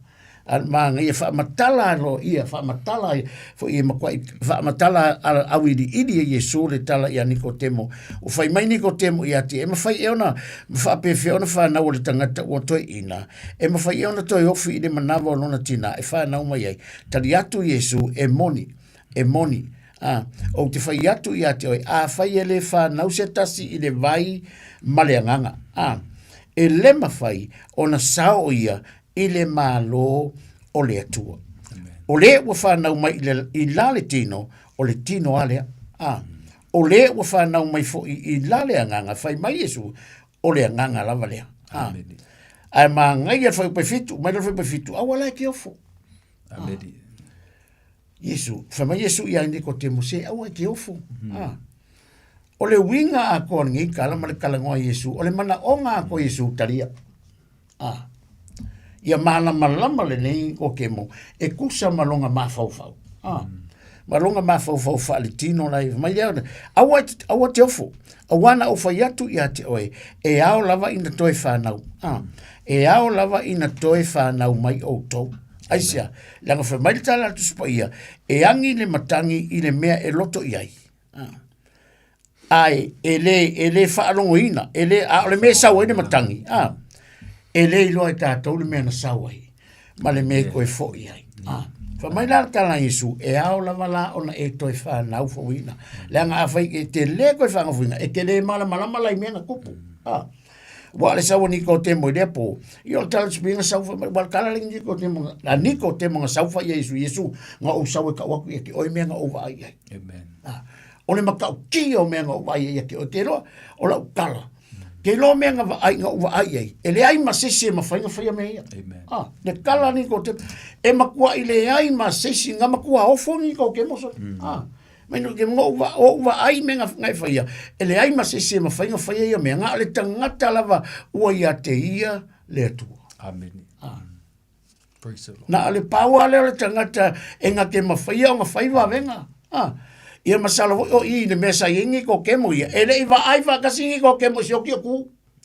a le manaia faamatala loa ia, faamatala foi e matuai faamatala auiliili e Iesu le tala ia Nikotemo. Ua fai mai Nikotemo ia te ia, e mafai ea ona faapefea ona fanau o le tagata ua toeaina, e mafai ea ona toe ofi i le manava o lona tina e fanau mai ai. Tali atu Iesu, e moni, e moni, a, ou te fai atu ia te oe, afai e le fanau se tasi i le vai ma le agaga, a, e le mafai ona sao ia i le Malo o le Atua. O le ua fanau mai i, le, i la le tino, o le tino a lea. A, o le ua fanau mai foi i la le agaga, fai mai Iesu, o le agaga lava lea. A, ae manaia le fuaiupu e fitu, mai le fuaiupu e fitu, aua la e te ofo. Ameni. Iesu, fai mai Iesu ia Nikotemo, se aua e te ofo. Ah. O le uiga atoa o lenei tala ma le talanoa a Iesu, o le manaoga atoa Iesu talia. Ah. Ia malamalama lenei Nikotemo, e tusa ma lona mafaufau. Ah. Ma lona mafaufau faaletino la e mai lea, aua, aua te ofo, aua na ou fai atu ia te oe, e ao lava ina toe whanau. Ah. E ao lava ina toe whanau mai outou. Aisea, leaga fai mai le tala a le Tusi Paia, e agi le matagi i le mea e loto i ai. Ah. Ae e le, e le faalogoina, e le, a o le mea e sau ai le matagi, ah, e le iloa e tatou le mea na sau ai, ma le mea e toe foi ai. Ah. Fai mai la le tala a Iesu, e ao lava la ona e toe whanau fouina. Leaga afai e te le toe whanau fouina, e te le malamalama la i mea na tupu. Ah. Ua o le sau a Nikotemo i lea po, ia o le tala tusi paia na sau fai mai, ua o le tala lea Nikotemo, a Nikotemo na sau fai ia Iesu, Iesu, na ou sau e kau atu ia te oe mea na ou vaai i ai. Amen. Ah, o le matautia o mea na ou vaai ai ia te oe, te iloa, o lau tala, te iloa mea na vaai, na ou vaai i ai, e leai ma se isi e mafai ona faia mea ia. Amen. Ah, le tala a Nikotemo, e matuai leai ma se isi, na matua ofo Nikotemo sole. Ah, mai Nikotemo, na ou va- ou vaai i mea na, na e faia, e leai ma se isi e mafai ona faia ia mea, na o le tagata lava ua ia te ia le Atua. Amen. Ah. Praise the Lord. Na o le pau lava lea o le tagata e na te mafaia ona fai vavega. Ah. Ia masalo foi o i i le mea sa i ai Nikotemo ia, e le i vaai faatasi Nikotemo i se oti o tu.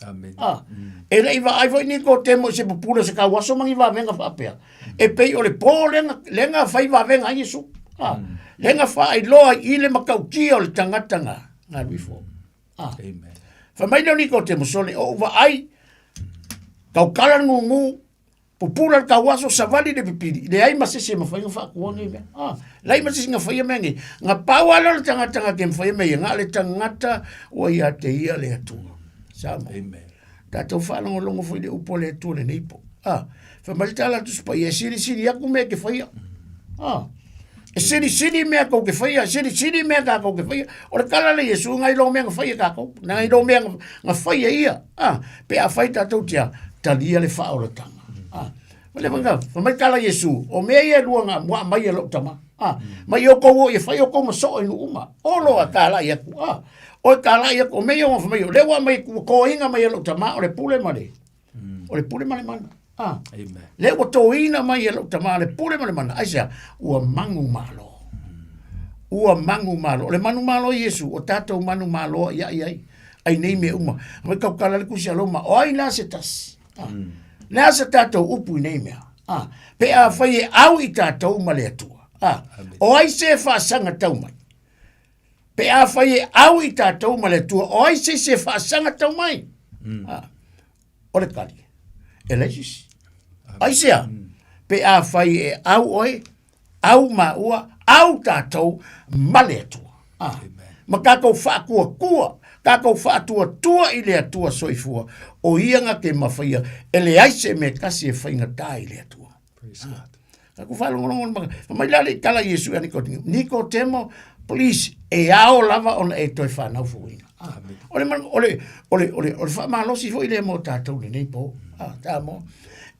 Amen. Ah. E le i vaai foi Nikotemo i se pupula o se tauaso ma ni vavega faapea. E pei o le po lea na, lea na fai vavega ai Iesu. Ah. Lea na faailoa ai i le matautia o le tagata na, na alu ifo. Ah. Amen. Fai mai lea o Nikotemo, sole, o ou vaai, taukala le gugu, pupula le tauaso, savali le pipili, leai ma se isi e mafai ona faatua nei mea. Ah, leai ma se isi na faia mea nei. Na pau lava lea o le tagata na te mafaia mea ia, na o le tagata ua ia te ia le Atua. Samoa. Amen. Tatou faalogologo foi i le upu a le Atua lenei po. Ah, fai mai le tala a le Tusi Paia, e silisili atu mea e te faia. Ah, e silisili mea tou te faia, e silisili mea tatou te faia. O le tala lea a Iesu, nai lo mea na faia e tatou, nai lo mea na faia e ia. Ah, pe afai tatou te a, talia le faaolataga. Ah, ma le whanga, fai mai tala Iesu, o mea ia e lua nga mua mai e lou tama. Ah, mai o kou o ia fai o kou ma soo i nu uma. O loa tā lai aku. Ah, o tā lai aku, o mea ia o mai o lewa mai ku koinga mai e lou tama o le pule ma le. O le pule ma le mana. Ah, Amen. le ua toina mai e lou tama le pule ma le mana. Aisea, ua mangu malo. Ua mangu malo. O le manu malo Iesu, o tātou manu malo ia i ai. Ai nei mea uma. Mai kaukala le kusi a Roma, o ai la se tasi. Ah. Le a se tātou upu i nei mea. Ah. Pe a fai e au i tātou ma le Atua. Ah. O ai se whaasanga tau mai. Pe a fai e au i tātou ma le Atua, o ai se se whaasanga tau mai. Ah. O le kali. E leai se isi. Aisea, pe a fai e au oe, au maua, au tātou ma le Atua. Ah. Ma tātou whaatuatua, tātou whaatuatua i le Atua soifua, o ia nga te mawhaia, e leai se mea tasi e whaingatā i le Atua. Praise God. Ka ku whaalongolongo le maka. Fa mai la le tala Iesu ia Nikotemo. Nikotemo, please, e ao lava ona e toe whanau fuina. Ah, o le, man, o le, o le, o le, o le whaamalosi foi le mo tātou lenei po. Ah, tā mo.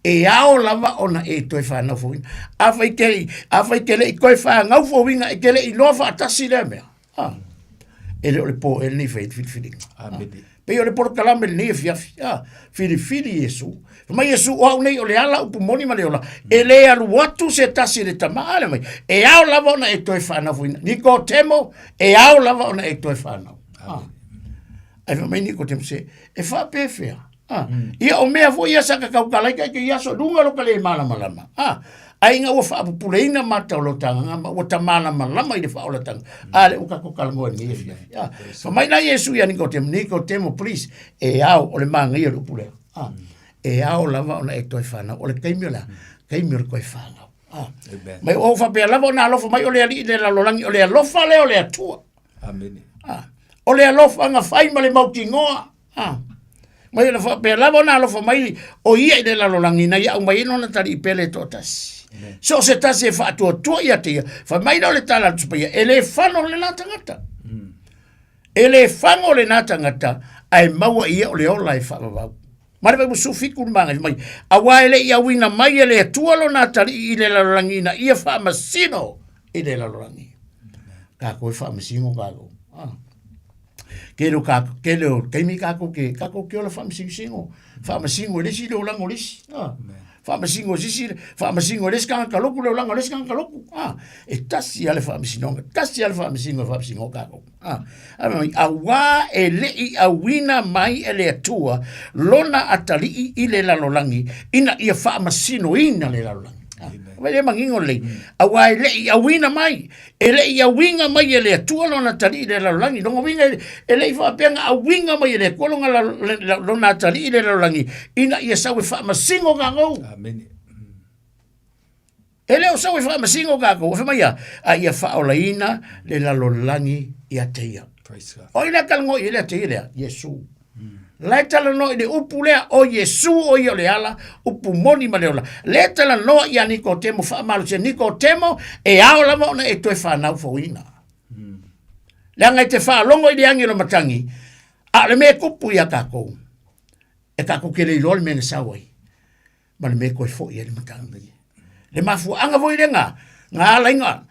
E ao lava ona e toe whanau fuina. A whai te, a whai te le i koe whanau fuina, e te le i loa whaatasi lea mea. Ah, e le o le po e lenei whai whiriwhiringa. Amen. Ah, pei o le polokalame lenei e fiafi. Ah, whiriwhiri Iesu. Fai mai Iesu, o au nei o le ala upu moni ma le ola. E le alu atu se tasi i le tama a le mai. E ao lava ona e toe whanau fuina. Nikotemo, e ao lava ona e toe whanau. Ah. Ai fai mai Nikotemo se, e whaapewhea. Ah. Ia o mea foi ia sa ka kaukala i kai ke ia so lunga lo ka le malamalama. Ah. Ai nga ua whaapupuleina mata o lo tanganga ma ua tamalamalama i le whaolatanga. A le uka ko kalangoa ni e fia. Ah. Fa mai la Iesu ia Nikotemo, Nikotemo please, e ao o le maangaia o le upu lea. Ah. E ao lava ona e toe whanau. O le taimi o lea, taimi o le toe whanau. Ah. Amen. Mai o whapea lava ona alofa mai o le alii le lalolagi, o le alofa lea o le Atua. Amen. Ah. O le alofa nga fai ma le mautinoa. Ah. Mai ona faapea lava ona alofa mai o ia i le lalolagi na ia au mai ai lona tali'i pele e toatasi. So o se tasi e faatuatua ia te ia, fai mai lea o le tala a le Tusi Paia, e le fano lena tagata. E le fago lena tagata, ae maua i ia o le ola e faavavau. Ma le Vaimausu 7 le maga mai, auā e le i auina mai e le Atua lona atalii i le lalolagi ina ia faamasino i le lalolagi. Kākou e faamasino kākou. Ah. Ke leo ka ke leo taimi kākou ke kākou ke ola faamasingsingo. Faamasino e le isi le olaga o le isi. Ah. Faamasino e se isi faamasino e le isi tagata lotu le olaga o le isi tagata lotu. Ah. E tasi lava le faamasinoga, tasi lava le faamasino e faamasino kākou. Ah. Ai auā e le i auina mai e le Atua lona atalii i le lalolagi ina ia faamasinoina le lalolagi. Ah. Vai le manino lelei. Auā e le i auina mai E le i auiga mai e le Atua lona atalii i le lalolagi. Lona uiga e le i faapea na auiga mai e le Atua lona, lona atalii i le lalolagi, ina ia sau e faamasino kākou. Amene. E le o sau e faamasino kākou, fai mai a, a ia faaolaina le lalolagi ia te ia. Praise God. O ai lea talanoa i ai le te ia lea? Iesu. La e talanoa i le upu lea, o Iesu o ia o le ala, upu moni ma le ola. Lea e talanoa ia Nikotemo, faamalosia Nikotemo, e ao lava ona e toe fanau fouina. Leaga e te faalogo i le agi o le matagi, a o le mea e kupu ia takou, e takou te le iloa le mea na sau ai, ma le mea e toe foi ai le matagi. Le mafuaaga foi lea na, na ala ai na,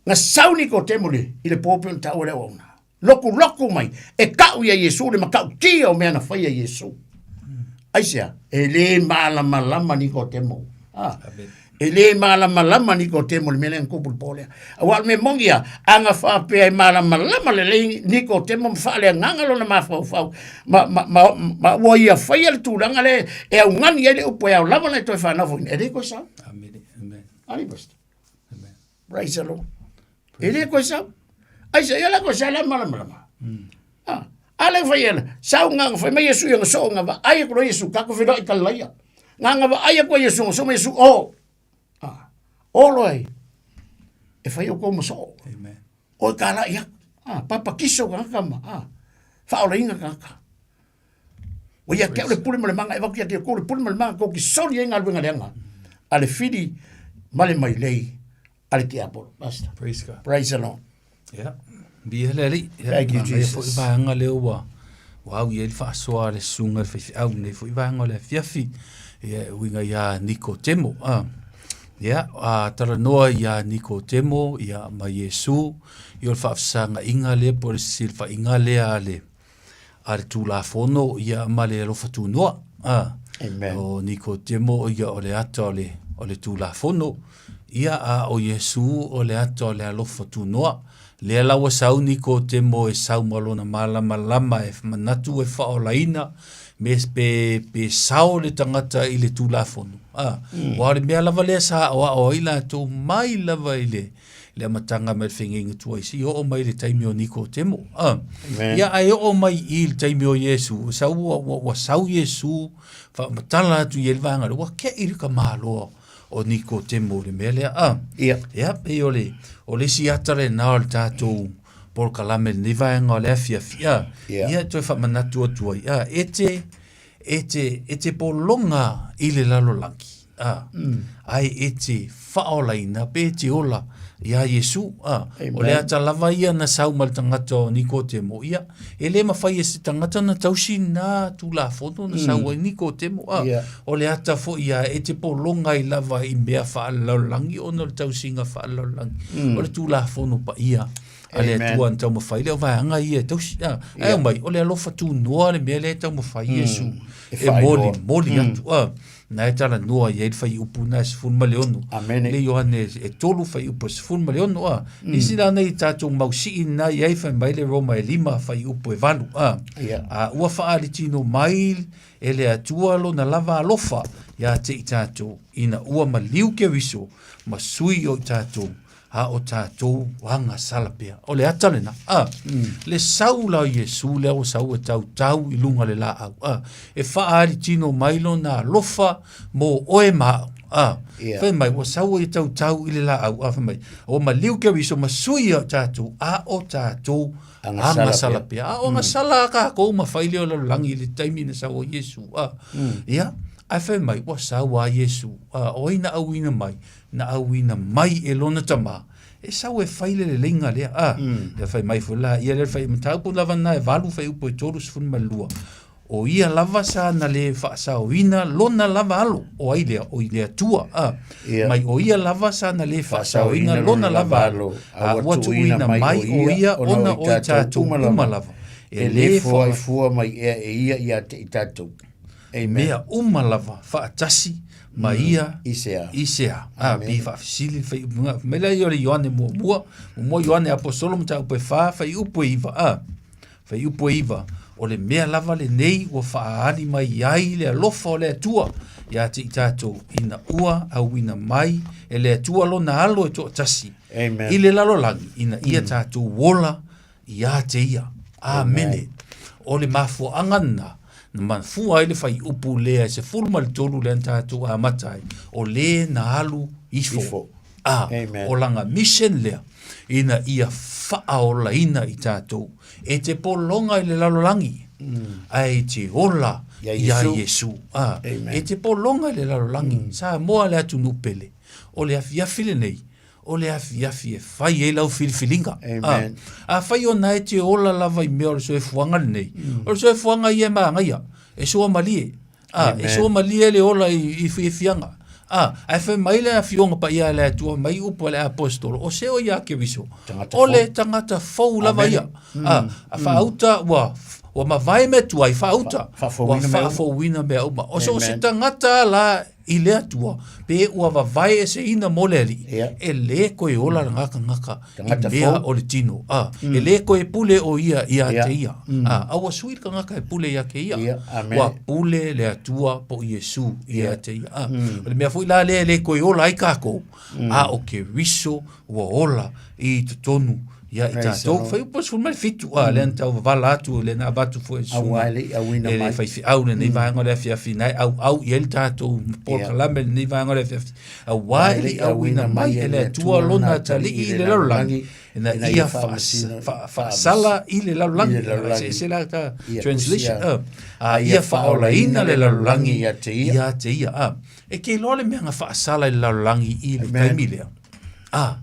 na sau Nikotemo le, i le po pei ona taua le auauna. Lokuloku mai, e kau ia Iesu le matautia o mea na faia Iesu. Aisea, e le malamalama Nikotemo. Ah. E le malamalama Nikotemo le mea lea na tupu le po lea. Aua o le mea moni ia, a na faapea e malamalama lelei Nikotemo ma faaleagaga lona mafaufau, ma, ma, ma, ma ua ia faia le tulaga lea e augani ai le upu e ao lava ona e toe fanau foina, e le toe sau. Amen. Amen. Ali, Pastor. Amen. Praise the Lord. E le koe sau. Ai se ia la koe sa la malamalama. Ah, ale fai ela, sau nga nga fai mai Yesu ia nga so nga va ai ko Yesu ka ko filo i kalaia. Nga nga va ai ko Yesu nga so mai Yesu o. Ah, o lo ai. E fai o ko mo so. Amen. O ka la ia. Ah, papa kiso ka ka ma. Ah, fa o le inga ka ka. Ua ia te au le pule ma le maga e vaku ia te kou le pule ma le maga kou ki soli ai galuega leaga a le fili ma le mailei a le tiapolo. Pastor. Praise God. Praise the Lord. Yeah. Bia le alii. Yeah. Thank you, Manaia Jesus. foi vaega lea ua ua au i ai le faasoa a le susuga i le faifeau nei foi vaega o le afiafi. Ia, e uiga iā Nikotemo. Ah. Ia, a talanoa iā Nikotemo, ia, ma Iesu, ia o le faafesagaiga lea po o le fesilafaiga lea a le a le Tulafono ia ma le alofa tunoa. A, Amen. o Nikodemo ia o le ata o le, o le Tulafono, ia a o Iesu o le ata o le alofa tunoa. Lea la ua sau Nikodemo e sau ma lona malamalama e manatu e faaolaina me pe, pe sao le tagata i le Tulafono. A, mm. Ua o le mea lava lea sa aoao ai latou mai lava i le, le amataga mai le fegeiga tuai seia oo mai le taimi o Nikotemo. Ah. Ia ae oo mai i le taimi o Iesu, sau ua, ua, ua sau Iesu, faamatala atu i ai le vaega lea, ua ke'i le tamaloa o Nikotemo i le mea lea. Ah. Ia. Ia, pei o le, o le isi ata lena o le tatou polokalame i lenei vaega o le afiafi. Ah. Ia. Ia, toe faamanatu atu ai. Ah, e te, e te, e te pologa i le lalolagi. A, ae e te faaolaina pe e te ola iā Iesu. A, o le ata lava ia na sau ma le tagata o Nikotemo, ia, e le mafai e se tagata na tausi nā Tulafono na sau ai Nikotemo. A, o le ata foi ia e te pologa ai lava i mea faalelalolagi ona o le tausiga faalelalolagi o le Tulafono paia a le Atua na taumafai lea o vaega ia e tausi. A, ae omai, o le alofa tunoa le mea lea e taumafai Iesu e molimoli atu. A, Na e talanoa i ai le fuaiupu na e 16. Amene. Le Ioane e 3 fuaiupu e 16 a. Nisi la nei tatou mau sii na i ai fai mai le Roma e 5 fuaiupu e 8 a. Ia. A ua faalitino mai e le Atua lona lava alofa ia te i tatou ina ua maliu Keriso ma sui o i tatou a o tatou agasala pea. O le ata lena, a, mm. le sau la o Iesu lea ua sau e tautau i luga le laau, a, e faaali tino mai lona alofa mo oe ma au, a, Yeah. fai mai, ua sau e tautau i le laau, a, fai mai, ua maliu Keriso ma sui o tatou, a o tatou Agasala agasala pea. pea. A o agasala a kākou ma fai lea o lalolagi i le taimi na sau o Iesu, a, mm. ia, ae fai mai, ua sau a Iesu, a, o ai na auina mai, na auina mai e lona tamā, e sau e fai le leleiga lea, a, mm. Ia fai mai foi la, ia le fai mataupu lava na e valu fuaiupu e 32, o ia lava sa na le faasaoina lona lava alo, o ai lea, o i le Atua, a, Ia. mai o ia lava sa na le faasaoina lona lava alo, a ua tuuina mai o ia ona o i tatou uma lava, E le foai fua mai ea e ia ia te i tatou. Amen. Mea uma lava faatasi ma ia I se a. i se a. A, pi faafesili le faiupu mai la ia o le Ioane muamua, muamua Ioane aposolo mataupu e 4, fuaiupu e 9, a, fuaiupu e 9, o le mea lava lenei ua faaali mai ai le alofa o le Atua ia te i tatou ina ua auina mai e le Atua lona alo e toatasi Amen. i le lalolagi ina ia tatou ola Ia te ia. Amene. O le mafuaaga lena, na mafua ai le fuaiupu lea e 13 lea na tatou amata ai, o le na alu ifo. Ifo. A, Amen. o lana mission lea, ina ia faaolaina i tatou. E te pologa i le lalolagi. Ae e te ola Ia ia Iesu. Iesu. A, Amen. e te pologa i le lalolagi, Samoa le atunuu pele, o le afiafi lenei, o le afiafi e fai ai lau filifiliga. Amen. A, afai ona e te ola lava i mea o le soifuaga lenei, o le soifuaga ia e magaia, e suamalie. A, e Amen. suamalie le ola i, i fiafiaga. A, ae fai mai le afioga paia a le Atua mai upu a le aposetolo, o se o ia Keriso, Tagata o le fou. tagata fou lava Amen. ia. A, a faauta ua ua mavae mea tuai faauta, ua Faafouina mea uma. faafouina mea uma. O so o se Amen. tagata la i le Atua, pe ua vavae eseina mo le Alii, e lē toe ola lagā tagata i Tagata mea fou. o le tino. A, e lē toe pule o ia iā te ia. Mm. A, a ua sui le tagata e pule iā ke ia. Ia, amen. Ua pule le Atua po o Iesu iā te ia. A, Mm. o le mea foi la lea e lē toe ola ai kākou, a o Keriso ua ola i totonu ia i Praise the tatou. Lord. Fai upu 17, a, lea na tauvavala atu, lea na avatu foi e le Auā susuga e le i auina e le mai. faifeau lenei vaega o le afiafi na e auau i ai le tatou polokalame lenei vaega o le afiafi. Auā e le i auina mai e le Atua lona atalii i le lalolagi, ina ia faasala i le lalolagi. I le lalolagi. Se se la ta Ia, translation. kusia. A, a ia faaolaina le lalolagi ia te ia. ia te ia. A, e ke iloa le mea na faasala i le lalolagi i le Amen. taimi lea. A,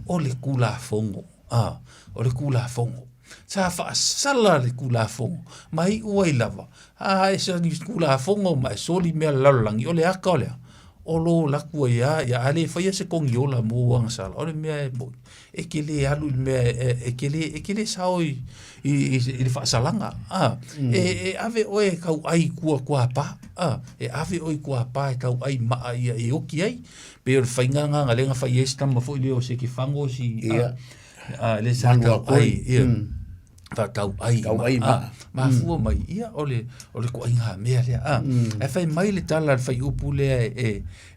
o le Tulafono. A, o le Tulafono. Sa faasala le Tulafono, ma iu ai lava. A, e se ni Tulafono ma e soli mea le lalolagi, o le aka o lea, o lo laku ai a, ia a le faia se kogiola mo agasala. O le mea e moi, e ke lē alu i le mea e, e ke lē, e ke lē sao i, i, i, i le faasalaga. A, e, e ave oe e tauai i tua kuapā. A, e ave oe i kuapā e tauai maa ia e oki ai. Pe o le faiga lea na fai ai se tama foi lea o se kefago si, Ia. a, a, le sa Manu a tauai, koi. ia. Faatauai Tauai ma, maa. a, mafua mai ia o le o le koaiga mea lea. A, ae fai mai le tala a le faiupu lea e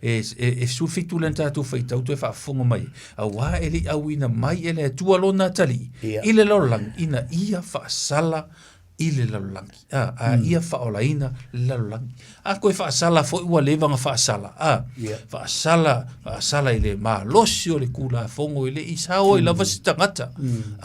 e e e 17 lea na tatou faitau toe faafofoga mai, auā e le i auina mai e le Atua lona atalii Ia. i le lalolagi, ina ia faasala i le lalolagi. A, a ia faaolaina le lalolagi. A koe faasala foi ua leva ona faasala. A, Ia. faasala, faasala i le malosi o le Tulafono e le i sao ai lava se tagata.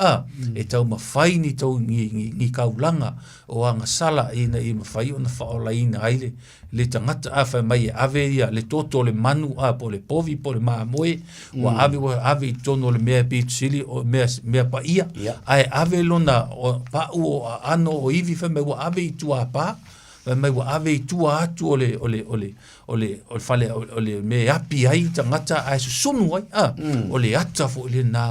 A, e taumafai ni tau ni, ni, ni kaulaga o agasala ina ia mafai ona faaolaina ai le, le tagata. A, fai mai e ave ia le toto o le manu, a, po o le povi, po o le mamoe, ua ave, ua ave i totonu o le mea e pito sili, o mea, mea paia, Ia. ae ave lona o, pau o aano o ivi, fai mai ua ave i tuapā, fai mai ua ave i tua atu o le, o le, o le, o le, o le fale, o, o le mea e api ai tagata ae susunu ai, a, o le ata foi lenā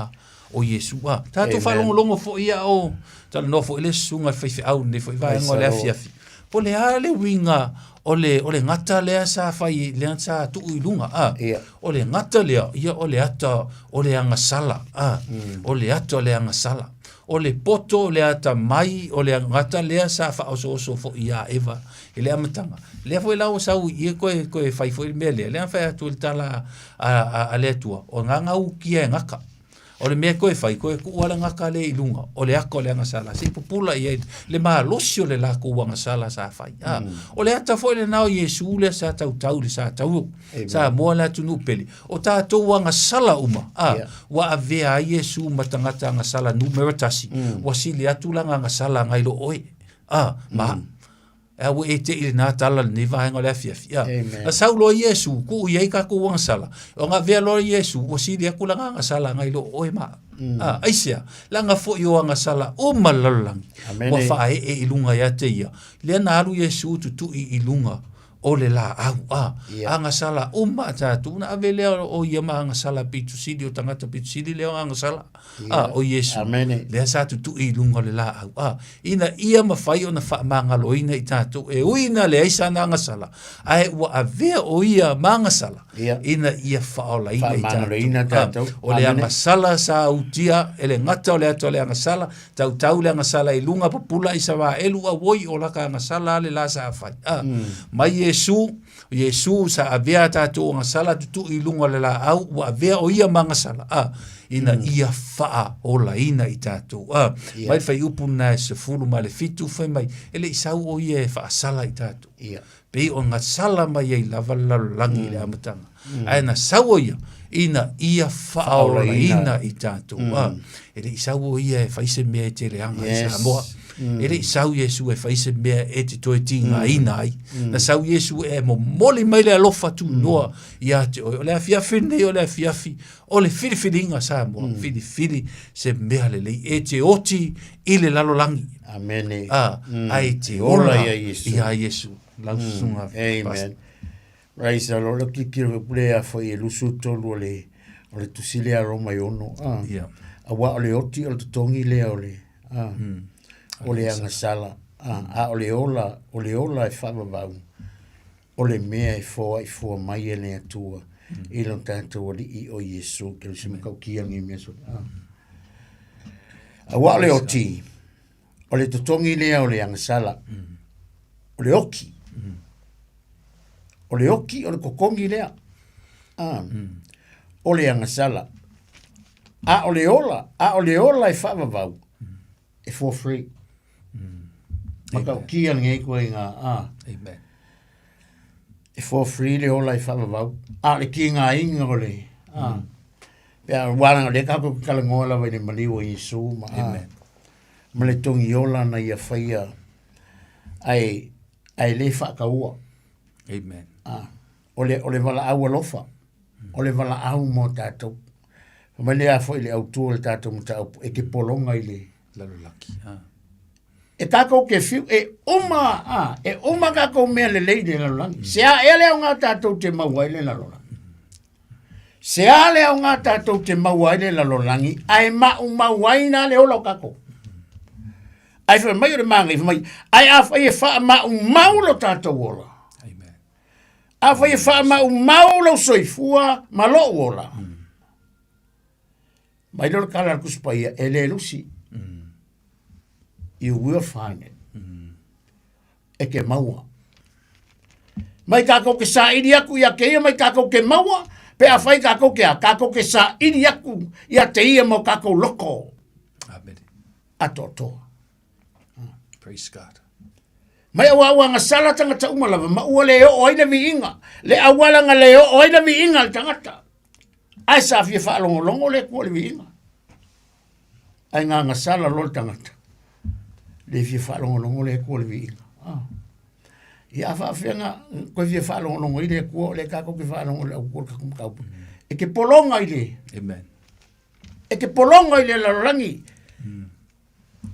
o Iesu. A, tatou Amen. faalogologo foi ia o talanoa foi le susuga i le faifeau lenei foi vaega o le Praise the Lord. afiafi. Po o le a le uiga o le, o le gata lea sa fai, lea sa tuu i luga, a. Ia. O le gata lea, ia o le ata o le agasala, a. O le ata o le agasala. O le poto o le ata mai, o le gata lea sa faaosooso foi iā Eva i le amataga. Lea foi la ua sau i ia koe, koe fai foi le mea lea. Lea na fai atu i le tala a, a, a le Atua, o gagau ukia e gaka. O le mea koe fai, koe kuua le gaka lea i luga, o le aka o le agasala. Se i pupula i ai le malosi o le lakou agasala sa fai. A, o le ata foi lenā o Iesu lea sa tautau i le sa tau. Sa moa le atunuu pele. O tatou agasala uma, a, Ia. ua avea ai Iesu ma tagata agasala numera tasi. Ua sili atu laga agasala agai lo oe. A, ma, a ua e te i lenā tala lenei vaega o le afiafi. A, Amen. na sau loa Iesu, kuu i ai kākou agasala. O nga avea loa Iesu, ua sili atu laga agasala agai lo oe ma. A, aisea, laga foi o agasala uma le lalolagi. Amen. Ua faaee i luga ia te ia. Lea na alu Iesu tutui i luga o le laau. A, Ia. agasala uma a tatou, na ave lea o ia ma agasala pitusili, o tagata pitusili lea o agasala. A, o Iesu. Amen. Lea sa tutui i luga o le laau. A, ina ia mafai ona faamagaloina i tatou, e ui na leai sana agasala, ae ua avea o ia ma agasala, Ia. ina ia faaolaina i Faamagaloina tatou. tatou. A, o le Amen. agasala sa utia, e le gata o le ata o le agasala, tautau le agasala i luga pupula i savaelu a oi o laka agasala ale la sa fai. A, mai Iesu, Iesu sa avea tatou agasala tutui i luga o le laau, ua avea o ia ma agasala. A, ina ia faaolaina i tatou. A, Ia. mai le faiupu lena e 17 fai mai, e le i sau o ia e faasala i tatou. Ia. Pei o gasala mai ai lava le lalolagi i le amataga. Ae na sau o ia, ina ia faaolaina i tatou. A, e le i sau o ia e fai se mea e teleaga i Yes. Samoa. E le i sau Iesu e fai se mea e te toe tigaina ai. Na sau Iesu e momoli mai le alofa tunoa ia te oe. O le afiafi lenei o le afiafi o le filifiliga Samoa, filifili se mea lelei e te oti i le lalolagi. Amene. A, ae te ola ia Iesu. Ia Iesu. Lau susuga. Amen. Praise the Lord. Tilotilo foi pule a foi e 23 o le o le tusi lea Roma e 6. Ah. Yeah. Auā o le oti o le totogi lea o le ah, o le agasala. Ah, a o le ola, o le ola e faavavau o le mea e foaifua mai e le Atua i lo tatou Alii o Iesu Keriso matautia lenei mea soli. Ah. Auā o le oti, o le totogi lea o le agasala, o le oki. O le oki o le totogi lea. Ah. O le agasala. A o le ola, a o le ola e faavavau, e for free. Matautia lenei ituaiga, ah. Amen. E for free le ola e faavavau. A o le tigaina o le, ah. Pe a uaga o lea tatou te talanoa lava i le maliu o Iesu ma, ah, Amen. ma le togiola na ia faia ae, ae le faataua. Amen. Ah, o le, o le valaau alofa, o le valaau mo tatou. Fai mai lea foi le autu o le tatou mataupu, e te pologa i le lalolagi. Ah. E tatou ke fiu, e uma, ah, e uma tatou mea lelei i le lalolagi. Se a ea le aoga tatou te maua ai le lalolagi. Se a le aoga tatou te maua ai le lalolagi, ae maumau ai na le ola o tatou. Ae fai mai o le māgai, fai mai, ae afai e faamaumau lo tatou ola. Amen. Afai e faamaumau lou soifua ma lou ola. Mai lea o le tala a le Tusi Paia, e le lusi. You will find it. E ke maua. Mai tatou ke saili aku ia te ia, mai tatou ke maua, pe afai tatou ke a, tatou ke saili aku ia te ia mo tatou loko. Amen. Atoatoa. Praise God. Mai aua ua gasala tagata uma lava, ma ua le oo ai le viiga, le auala na le oo ai le viiga le tagata. Ae sa fia faalogologo le Atua i le viiga. Ae gagasala loa le tagata. Le fia faalogologo le Atua i le viiga. Ah. Ia a faafefea na koe fia faalogologo ai le Atua o lea tatou te faalogo i le Atua o le tatou mataupu. E te pologa i le Amen. E te pologa i le lalolagi.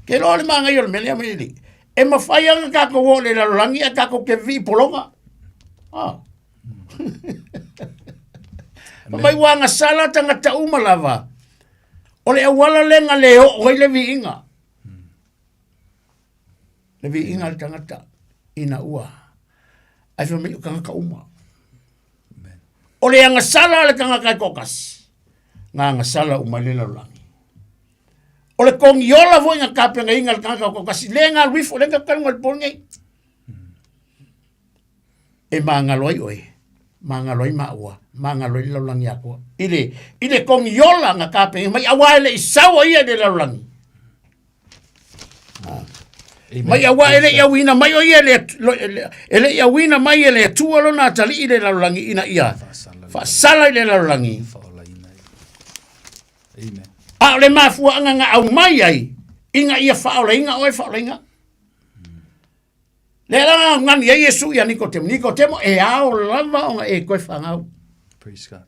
Ke loa le māngai o le mea lea mai le. E mawhai ana tātou o le lalolagi a tātou ke vii pologa. Ah. Mai ua agasala tagata uma lava. O le auala lea na le oo ai le viiga. Le viiga le tagata ina ua. Ai fai mai o tagata uma. O le agasala a le tagata e toatasi, na agasala uma ai le lalolagi. O le kogiola foi na tapenaina e le tagata toatasi, le na alu ifo, le na talu i le po lenei. E magalo ai oe, magalo ai maua, magalo ai le lalolagi atoa. I le, i le kogiola na tapenaina mai, auā e le i sau o ia i le lalolagi. Mai auā e le i auina mai o ia e le, e le i auina mai e le Atua lona atalii i le lalolagi ina ia faasala i le lalolagi. A o le mafuaaga na aumai ai ina ia faaolaina oe faaolaina. Le la augani ai Iesu ia Nikotemo. Nikotemo e ao lava ona e toe fanau. Praise God.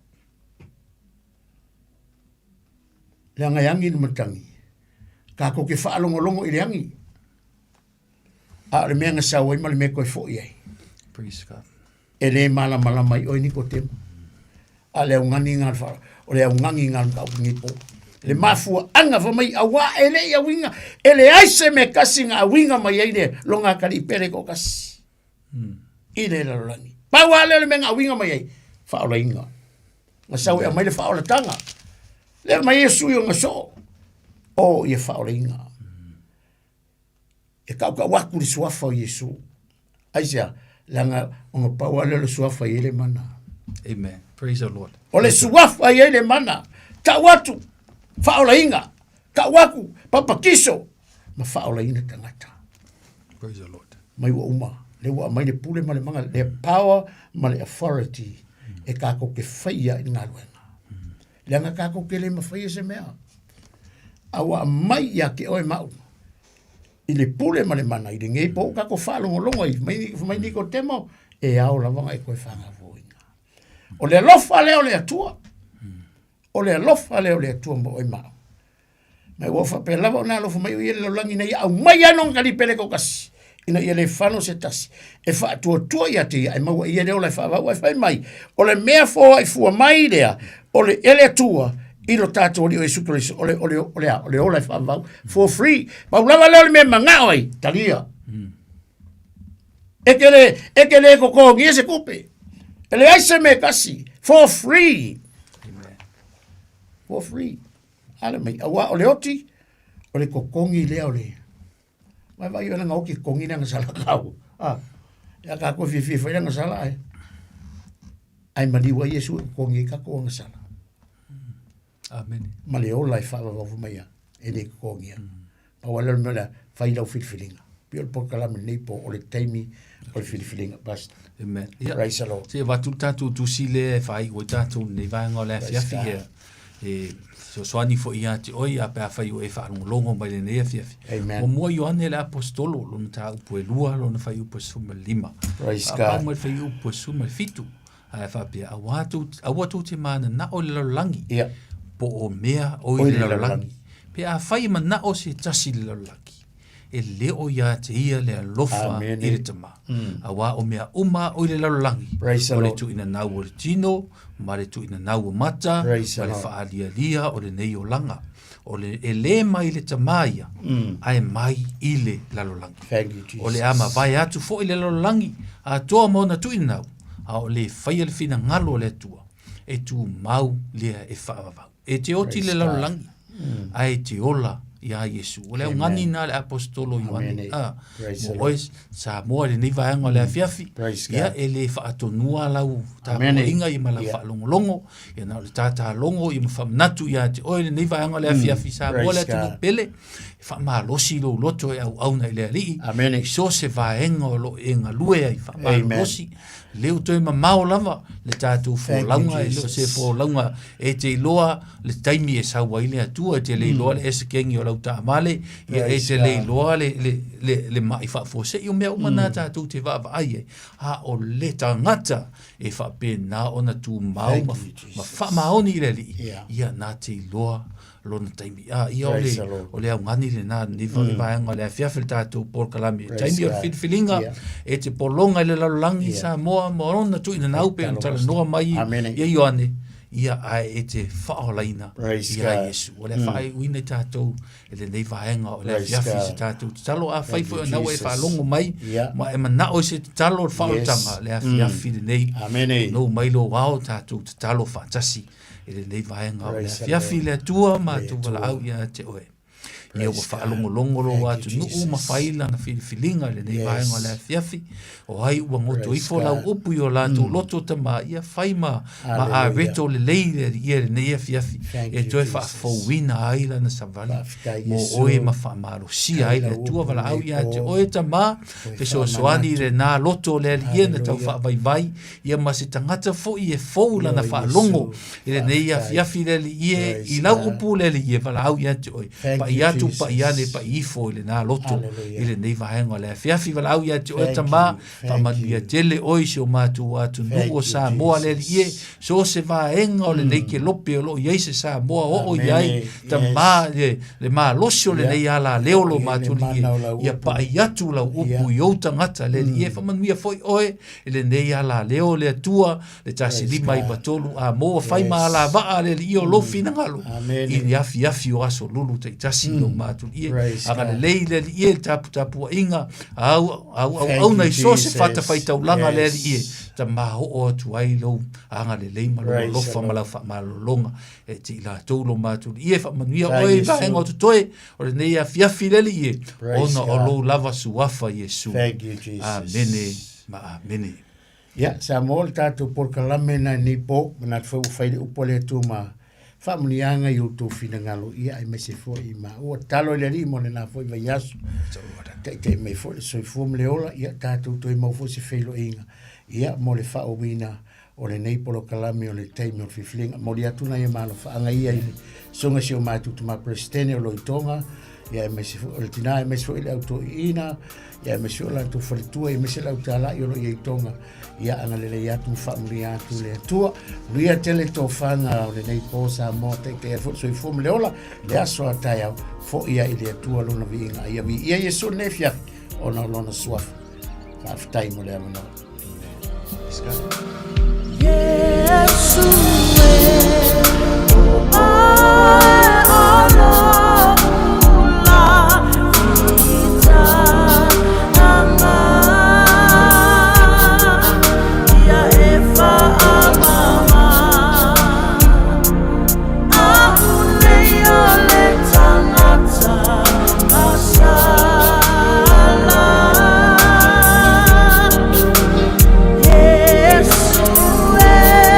Leaga e agi le matagi. Tatou te faalogologo i le agi. A o le mea na sau ai ma le mea toe foi ai. Praise God. E le malamalama ai oe Nikotemo. A le augani ngā le o le augani ngā le mataupu nei po. Le mafuaaga fai mai auā e le i auiga, e leai se mea kasi na auiga mai ai le lona atalii pele toatasi. I le lalolagi. Pau lava lea o le mea na auiga mai ai, faaolaina. Na sau e aumai le faaolataga. Lea mai ai sui o na soo. O ia faaolaina. E kaukau atu le suafa o Iesu. Aisea, leaga ona pau lava lea o le suafa e i ai le mana. Amen. Praise the Lord. O le suafa e i ai le mana. Tau atu, faaolaina. Tau atu, papatiso, ma faaolaina tagata. Praise the Lord. Mai ua uma, le ua aumai le pule ma le mana, le power ma le authority e tatou te faia i le galuega. Leaga tatou te le mafaia se mea. A ua aumai ia te oe ma au. I le pule ma le mana i lenei po ua tatou faalogologo ai mai mai Nikotemo e ao lava ona e toe faagavoina. O le alofa lea o le Atua. O le alofa lea o le Atua mo oe ma au. Ma ua faapea lava ona alofa mai o ia i le lalolagi ina ia aumai ai lona kalipele toatasi, ina ia le fano se tasi e faatuatua ia te ia, ae maua e ia le ola e faavau ae fai mai, o le mea foai fua mai lea, o le e le Atua i lo tatou Alii o Iesu Keriso, o le, o le, o le a? O le ola e faavau, for free. Pau lava lea o le mea e manao ai, talia. E te le, e te le totogia se tupe. E leai se mea e tasi, for free. For free. Ale mai, auā o le oti, o le totogi lea o le, Mai vai o langa oki kongi langa sala kau. Ah, ia ka ko fifi fai langa sala ai. Ai maliu ai Iesu e kongi ka ko anga sala. Amen. Ma le ola e whaavavau mai ia, e le kokongia. Pau lea o le mea lea, fai lau filifiliga. Pei o le polokalame lenei po o le taimi o le filifiliga. Pastor. Amen. Ia, Praise the Lord. Se avatu le tatou tusi lea e faaiu ai tatou lenei vaega o le afiafi Praise ia. E fesoasoani foi ia te oe ia pe afai ua e faalogologo mai lenei afiafi. Amen. Muamua Ioane le Aposetolo, lona mataupu e lua, lona fuaiupu e 15. Praise Faapau God. mai le fuaiupu e 17, ae faapea, aua tou, aua tou te mananao i le lalolagi, Ia. po o mea o O i i le le lalolagi. lalolagi. Pe afai e manao se tasi i le lalolagi, e le o ia te ia le alofa Amene. i le Tama. Auā o mea uma o i le lalolagi, Praise the o le Lord. tuuinanau o le tino, ma le tuuinanau o mata, Praise the ma le Lord. faalialia o lenei olaga. O le, e le mai le Tama ia, ae mai i le lalolagi. Thank you, Jesus. O le a mavae atu foi le lalolagi atoa ma ona tuuinanau, a o le faia le finagalo o le Atua, e tumau lea e faavavau. E te oti i le lalolagi, ae e te ola iā Iesu. O le augani na le Aposetolo Ioane, a, mo oe Samoa i lenei vaega o le afiafi, ia e le faatonua lau tapuaiga ia ma lau faalogologo, ia na o le tatalogo ia ma faamanatu ia te oe lenei vaega o le afiafi Samoa le atunuu pele, e faamalosi lou loto e auauna i le Alii, i so o se vaega o lo o e galue ai, faamalosi lea ua toe mamao lava le tatou folauga, e le o se folauga e te iloa le taimi e sau ai le Atua, e te le iloa le esekegi o lau taavale, ia e te le iloa le, le, le, le mai faafuasei, o mea uma na tatou te vaavaai ai, a o le tagata e faapena ona tumau ma, ma faamaoni i le Alii, ia na te iloa lona taimi. A, ia o le, o le augani lena, ni mm. vaega o le afiafi le tatou polokalame. Taimi o le filifiliga, e te pologa i le lalolagi yeah. Samoa, ma ona tuuina nau pe ona talanoa mai ia Ioane, ia ae e te faaolaina ia Iesu. O le mm. faaiuina i tatou e lenei vaega o le afiafi se tatou tatalo. Afai foi o na ua e faalogo mai, ma e manao i se tatalo o le faaolataga, le afiafi lenei, nou mai lou ao tatou tatalo faatasi. i lenei vaega o le afiafi le Atua matou valaau ia te oe. Ia ua faalogologo lou atunuu ma fai lana filifiliga i lenei vaega o le afiafi. O ai ua goto ifo lau upu i o latou loto tama, ia fai ma, ma areto lelei le alii i lenei afiafi, e toe faafouina ai lana savali mo oe ma faamalosia ai le Atua valaau ia te oe tama, fesoasoani i lena loto o le alii na tau faavaivai ia ma se tagata foi e fou lana faalogo i lenei afiafi le Alii e, i lau upu le Alii e valaau ia te oe. Pai atu, pai ane, pai ifo i lena loto i lenei vaega o le afiafi valaau ia te oe tama, faamanuia tele oe i si o matou atunuu o Samoa le Alii e, so o se vaega o lenei kelope o lo o i ai se Samoa oo i ai tama le, le malosi o lenei alaleo lo matou Alii e, ia pai atu lau upu i ou tagata le Alii e, faamanuia foi oe I lenei alaleo le Atua, le 1593, a mo fai ma alavaa le alii o lou finagalo, i le afiafi o aso lulu taitasi i lou matulie. Agalelei le alii e le taputapuaiga, au au auauna i so se fatafaitaulaga le alii e, tama oo atu ai lou agalelei ma lou alofa ma lau faamalologa e te i latou lo matulie. Faamanuia oe i vaega o totoe, O lenei afiafi le Alii e, ona o lou lava suafa Iesu. Thank you, Jesus. Amene ma amene. Ia, Samoa, le tatou polokalame na nei po, manatu foi ua fai le upu a le Atua ma faamuniaga i outou finagalo, ia aemaise foi i maua. Tatalo i le Alii mo lena foi vaiaso. Taitai mai foi le soifua ma le ola, ia tatou toe maua foi se feiloaiga, ia mo le faaauauina o lenei polokalame o le taimi o le filifiliga. Momoli atu nai malofaaga ia i le susuga i si o matou tama Peresetene o lo i Tonga, Ia aemaise foi o le tinā, aemaise foi le au toeaiina, ia aemaise foi o latou faletua, aemaise le au talai o lo o i ai i Toga. Ia agalelei atu ma faamanuia atu le Atua. Manuia tele tofaga o lenei po Samoa, taitaia foi le soifua ma le ola, le aso a taeao, foi ai i le Atua lona viiga. Ia viia Iesu i lenei afiafi ona o lona suafa. Faafetai mo le avanoa. Praise God. Yesu e, o oe o lo'u la fitaga ia e faamama a'u nei o le tagata masala. Yesu e.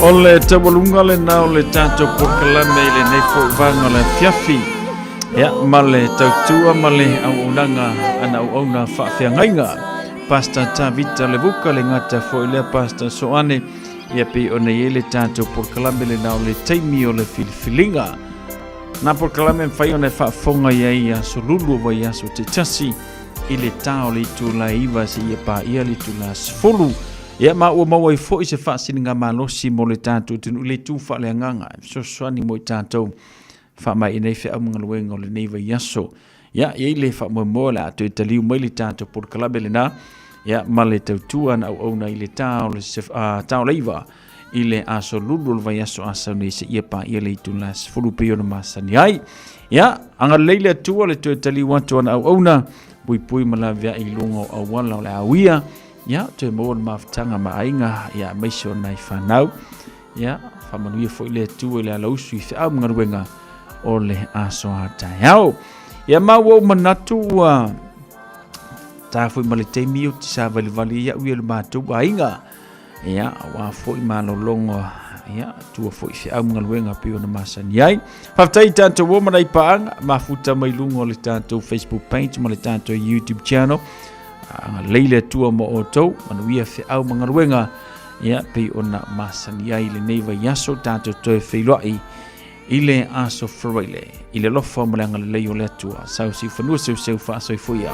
O le taualuga lena o le tatou polokalame i lenei foi vaega o le afiafi. Ia, ma le tautua ma le auaunaga a na auauna faafeagaiga. Pastor Tavita Levuka, le gata foi lea Pastor Soane, ia pei ona i ai le tatou polokalame lena o le taimi o le filifiliga. Na polokalame mafai ona e faafofoga i ai i aso lulu o vaiaso taitasi i le ta o le itula e 9 seia paia le itula 10. Ia ma ua maua ai foi se faasiligamalosi mo le tatou atunuu i le itu faaleagaga e fesoasoani mo i tatou faamae'ina ai feau ma galuega o lenei vaiaso. Ia, e i ai le faamoemoe o le a toe taliu mai le tatou polokalame lena, ia, ma le tautua na auauna i le ta o le, ta o le 9 i le aso lulu o le vaiaso a sau nei seia paia le itula 10 pei ona masani ai. Ia, agalelei le Atua le toe taliu atu ana auauna, puipui ma laveai i luga o auala o le a uia, ia, toe maua le mafutaga ma aiga, ia, aemaise o nai fanau. Ia, faamanuia foi le Atua i le alausu i feau ma galuega o le aso a taeao. Ia, ma ua ou manatu ua ta foi ma le taimi ou te savalivali ai au ia le matou aiga. Ia, aua foi malologo, ia, tua foi i feau ma galuega pei ona masani ai. Faafetai i tatou o ma nai paaga, mafuta mai luga o le tatou Facebook page ma le tatou YouTube channel. Agalelei le Atua mo outou, manuia feau ma galuega, ia pei ona masani ai lenei vaiaso tatou toe feiloai i le aso Faraile i le alofa ma le agalelei o le Atua. Sau siufanua seuseu faasoifua.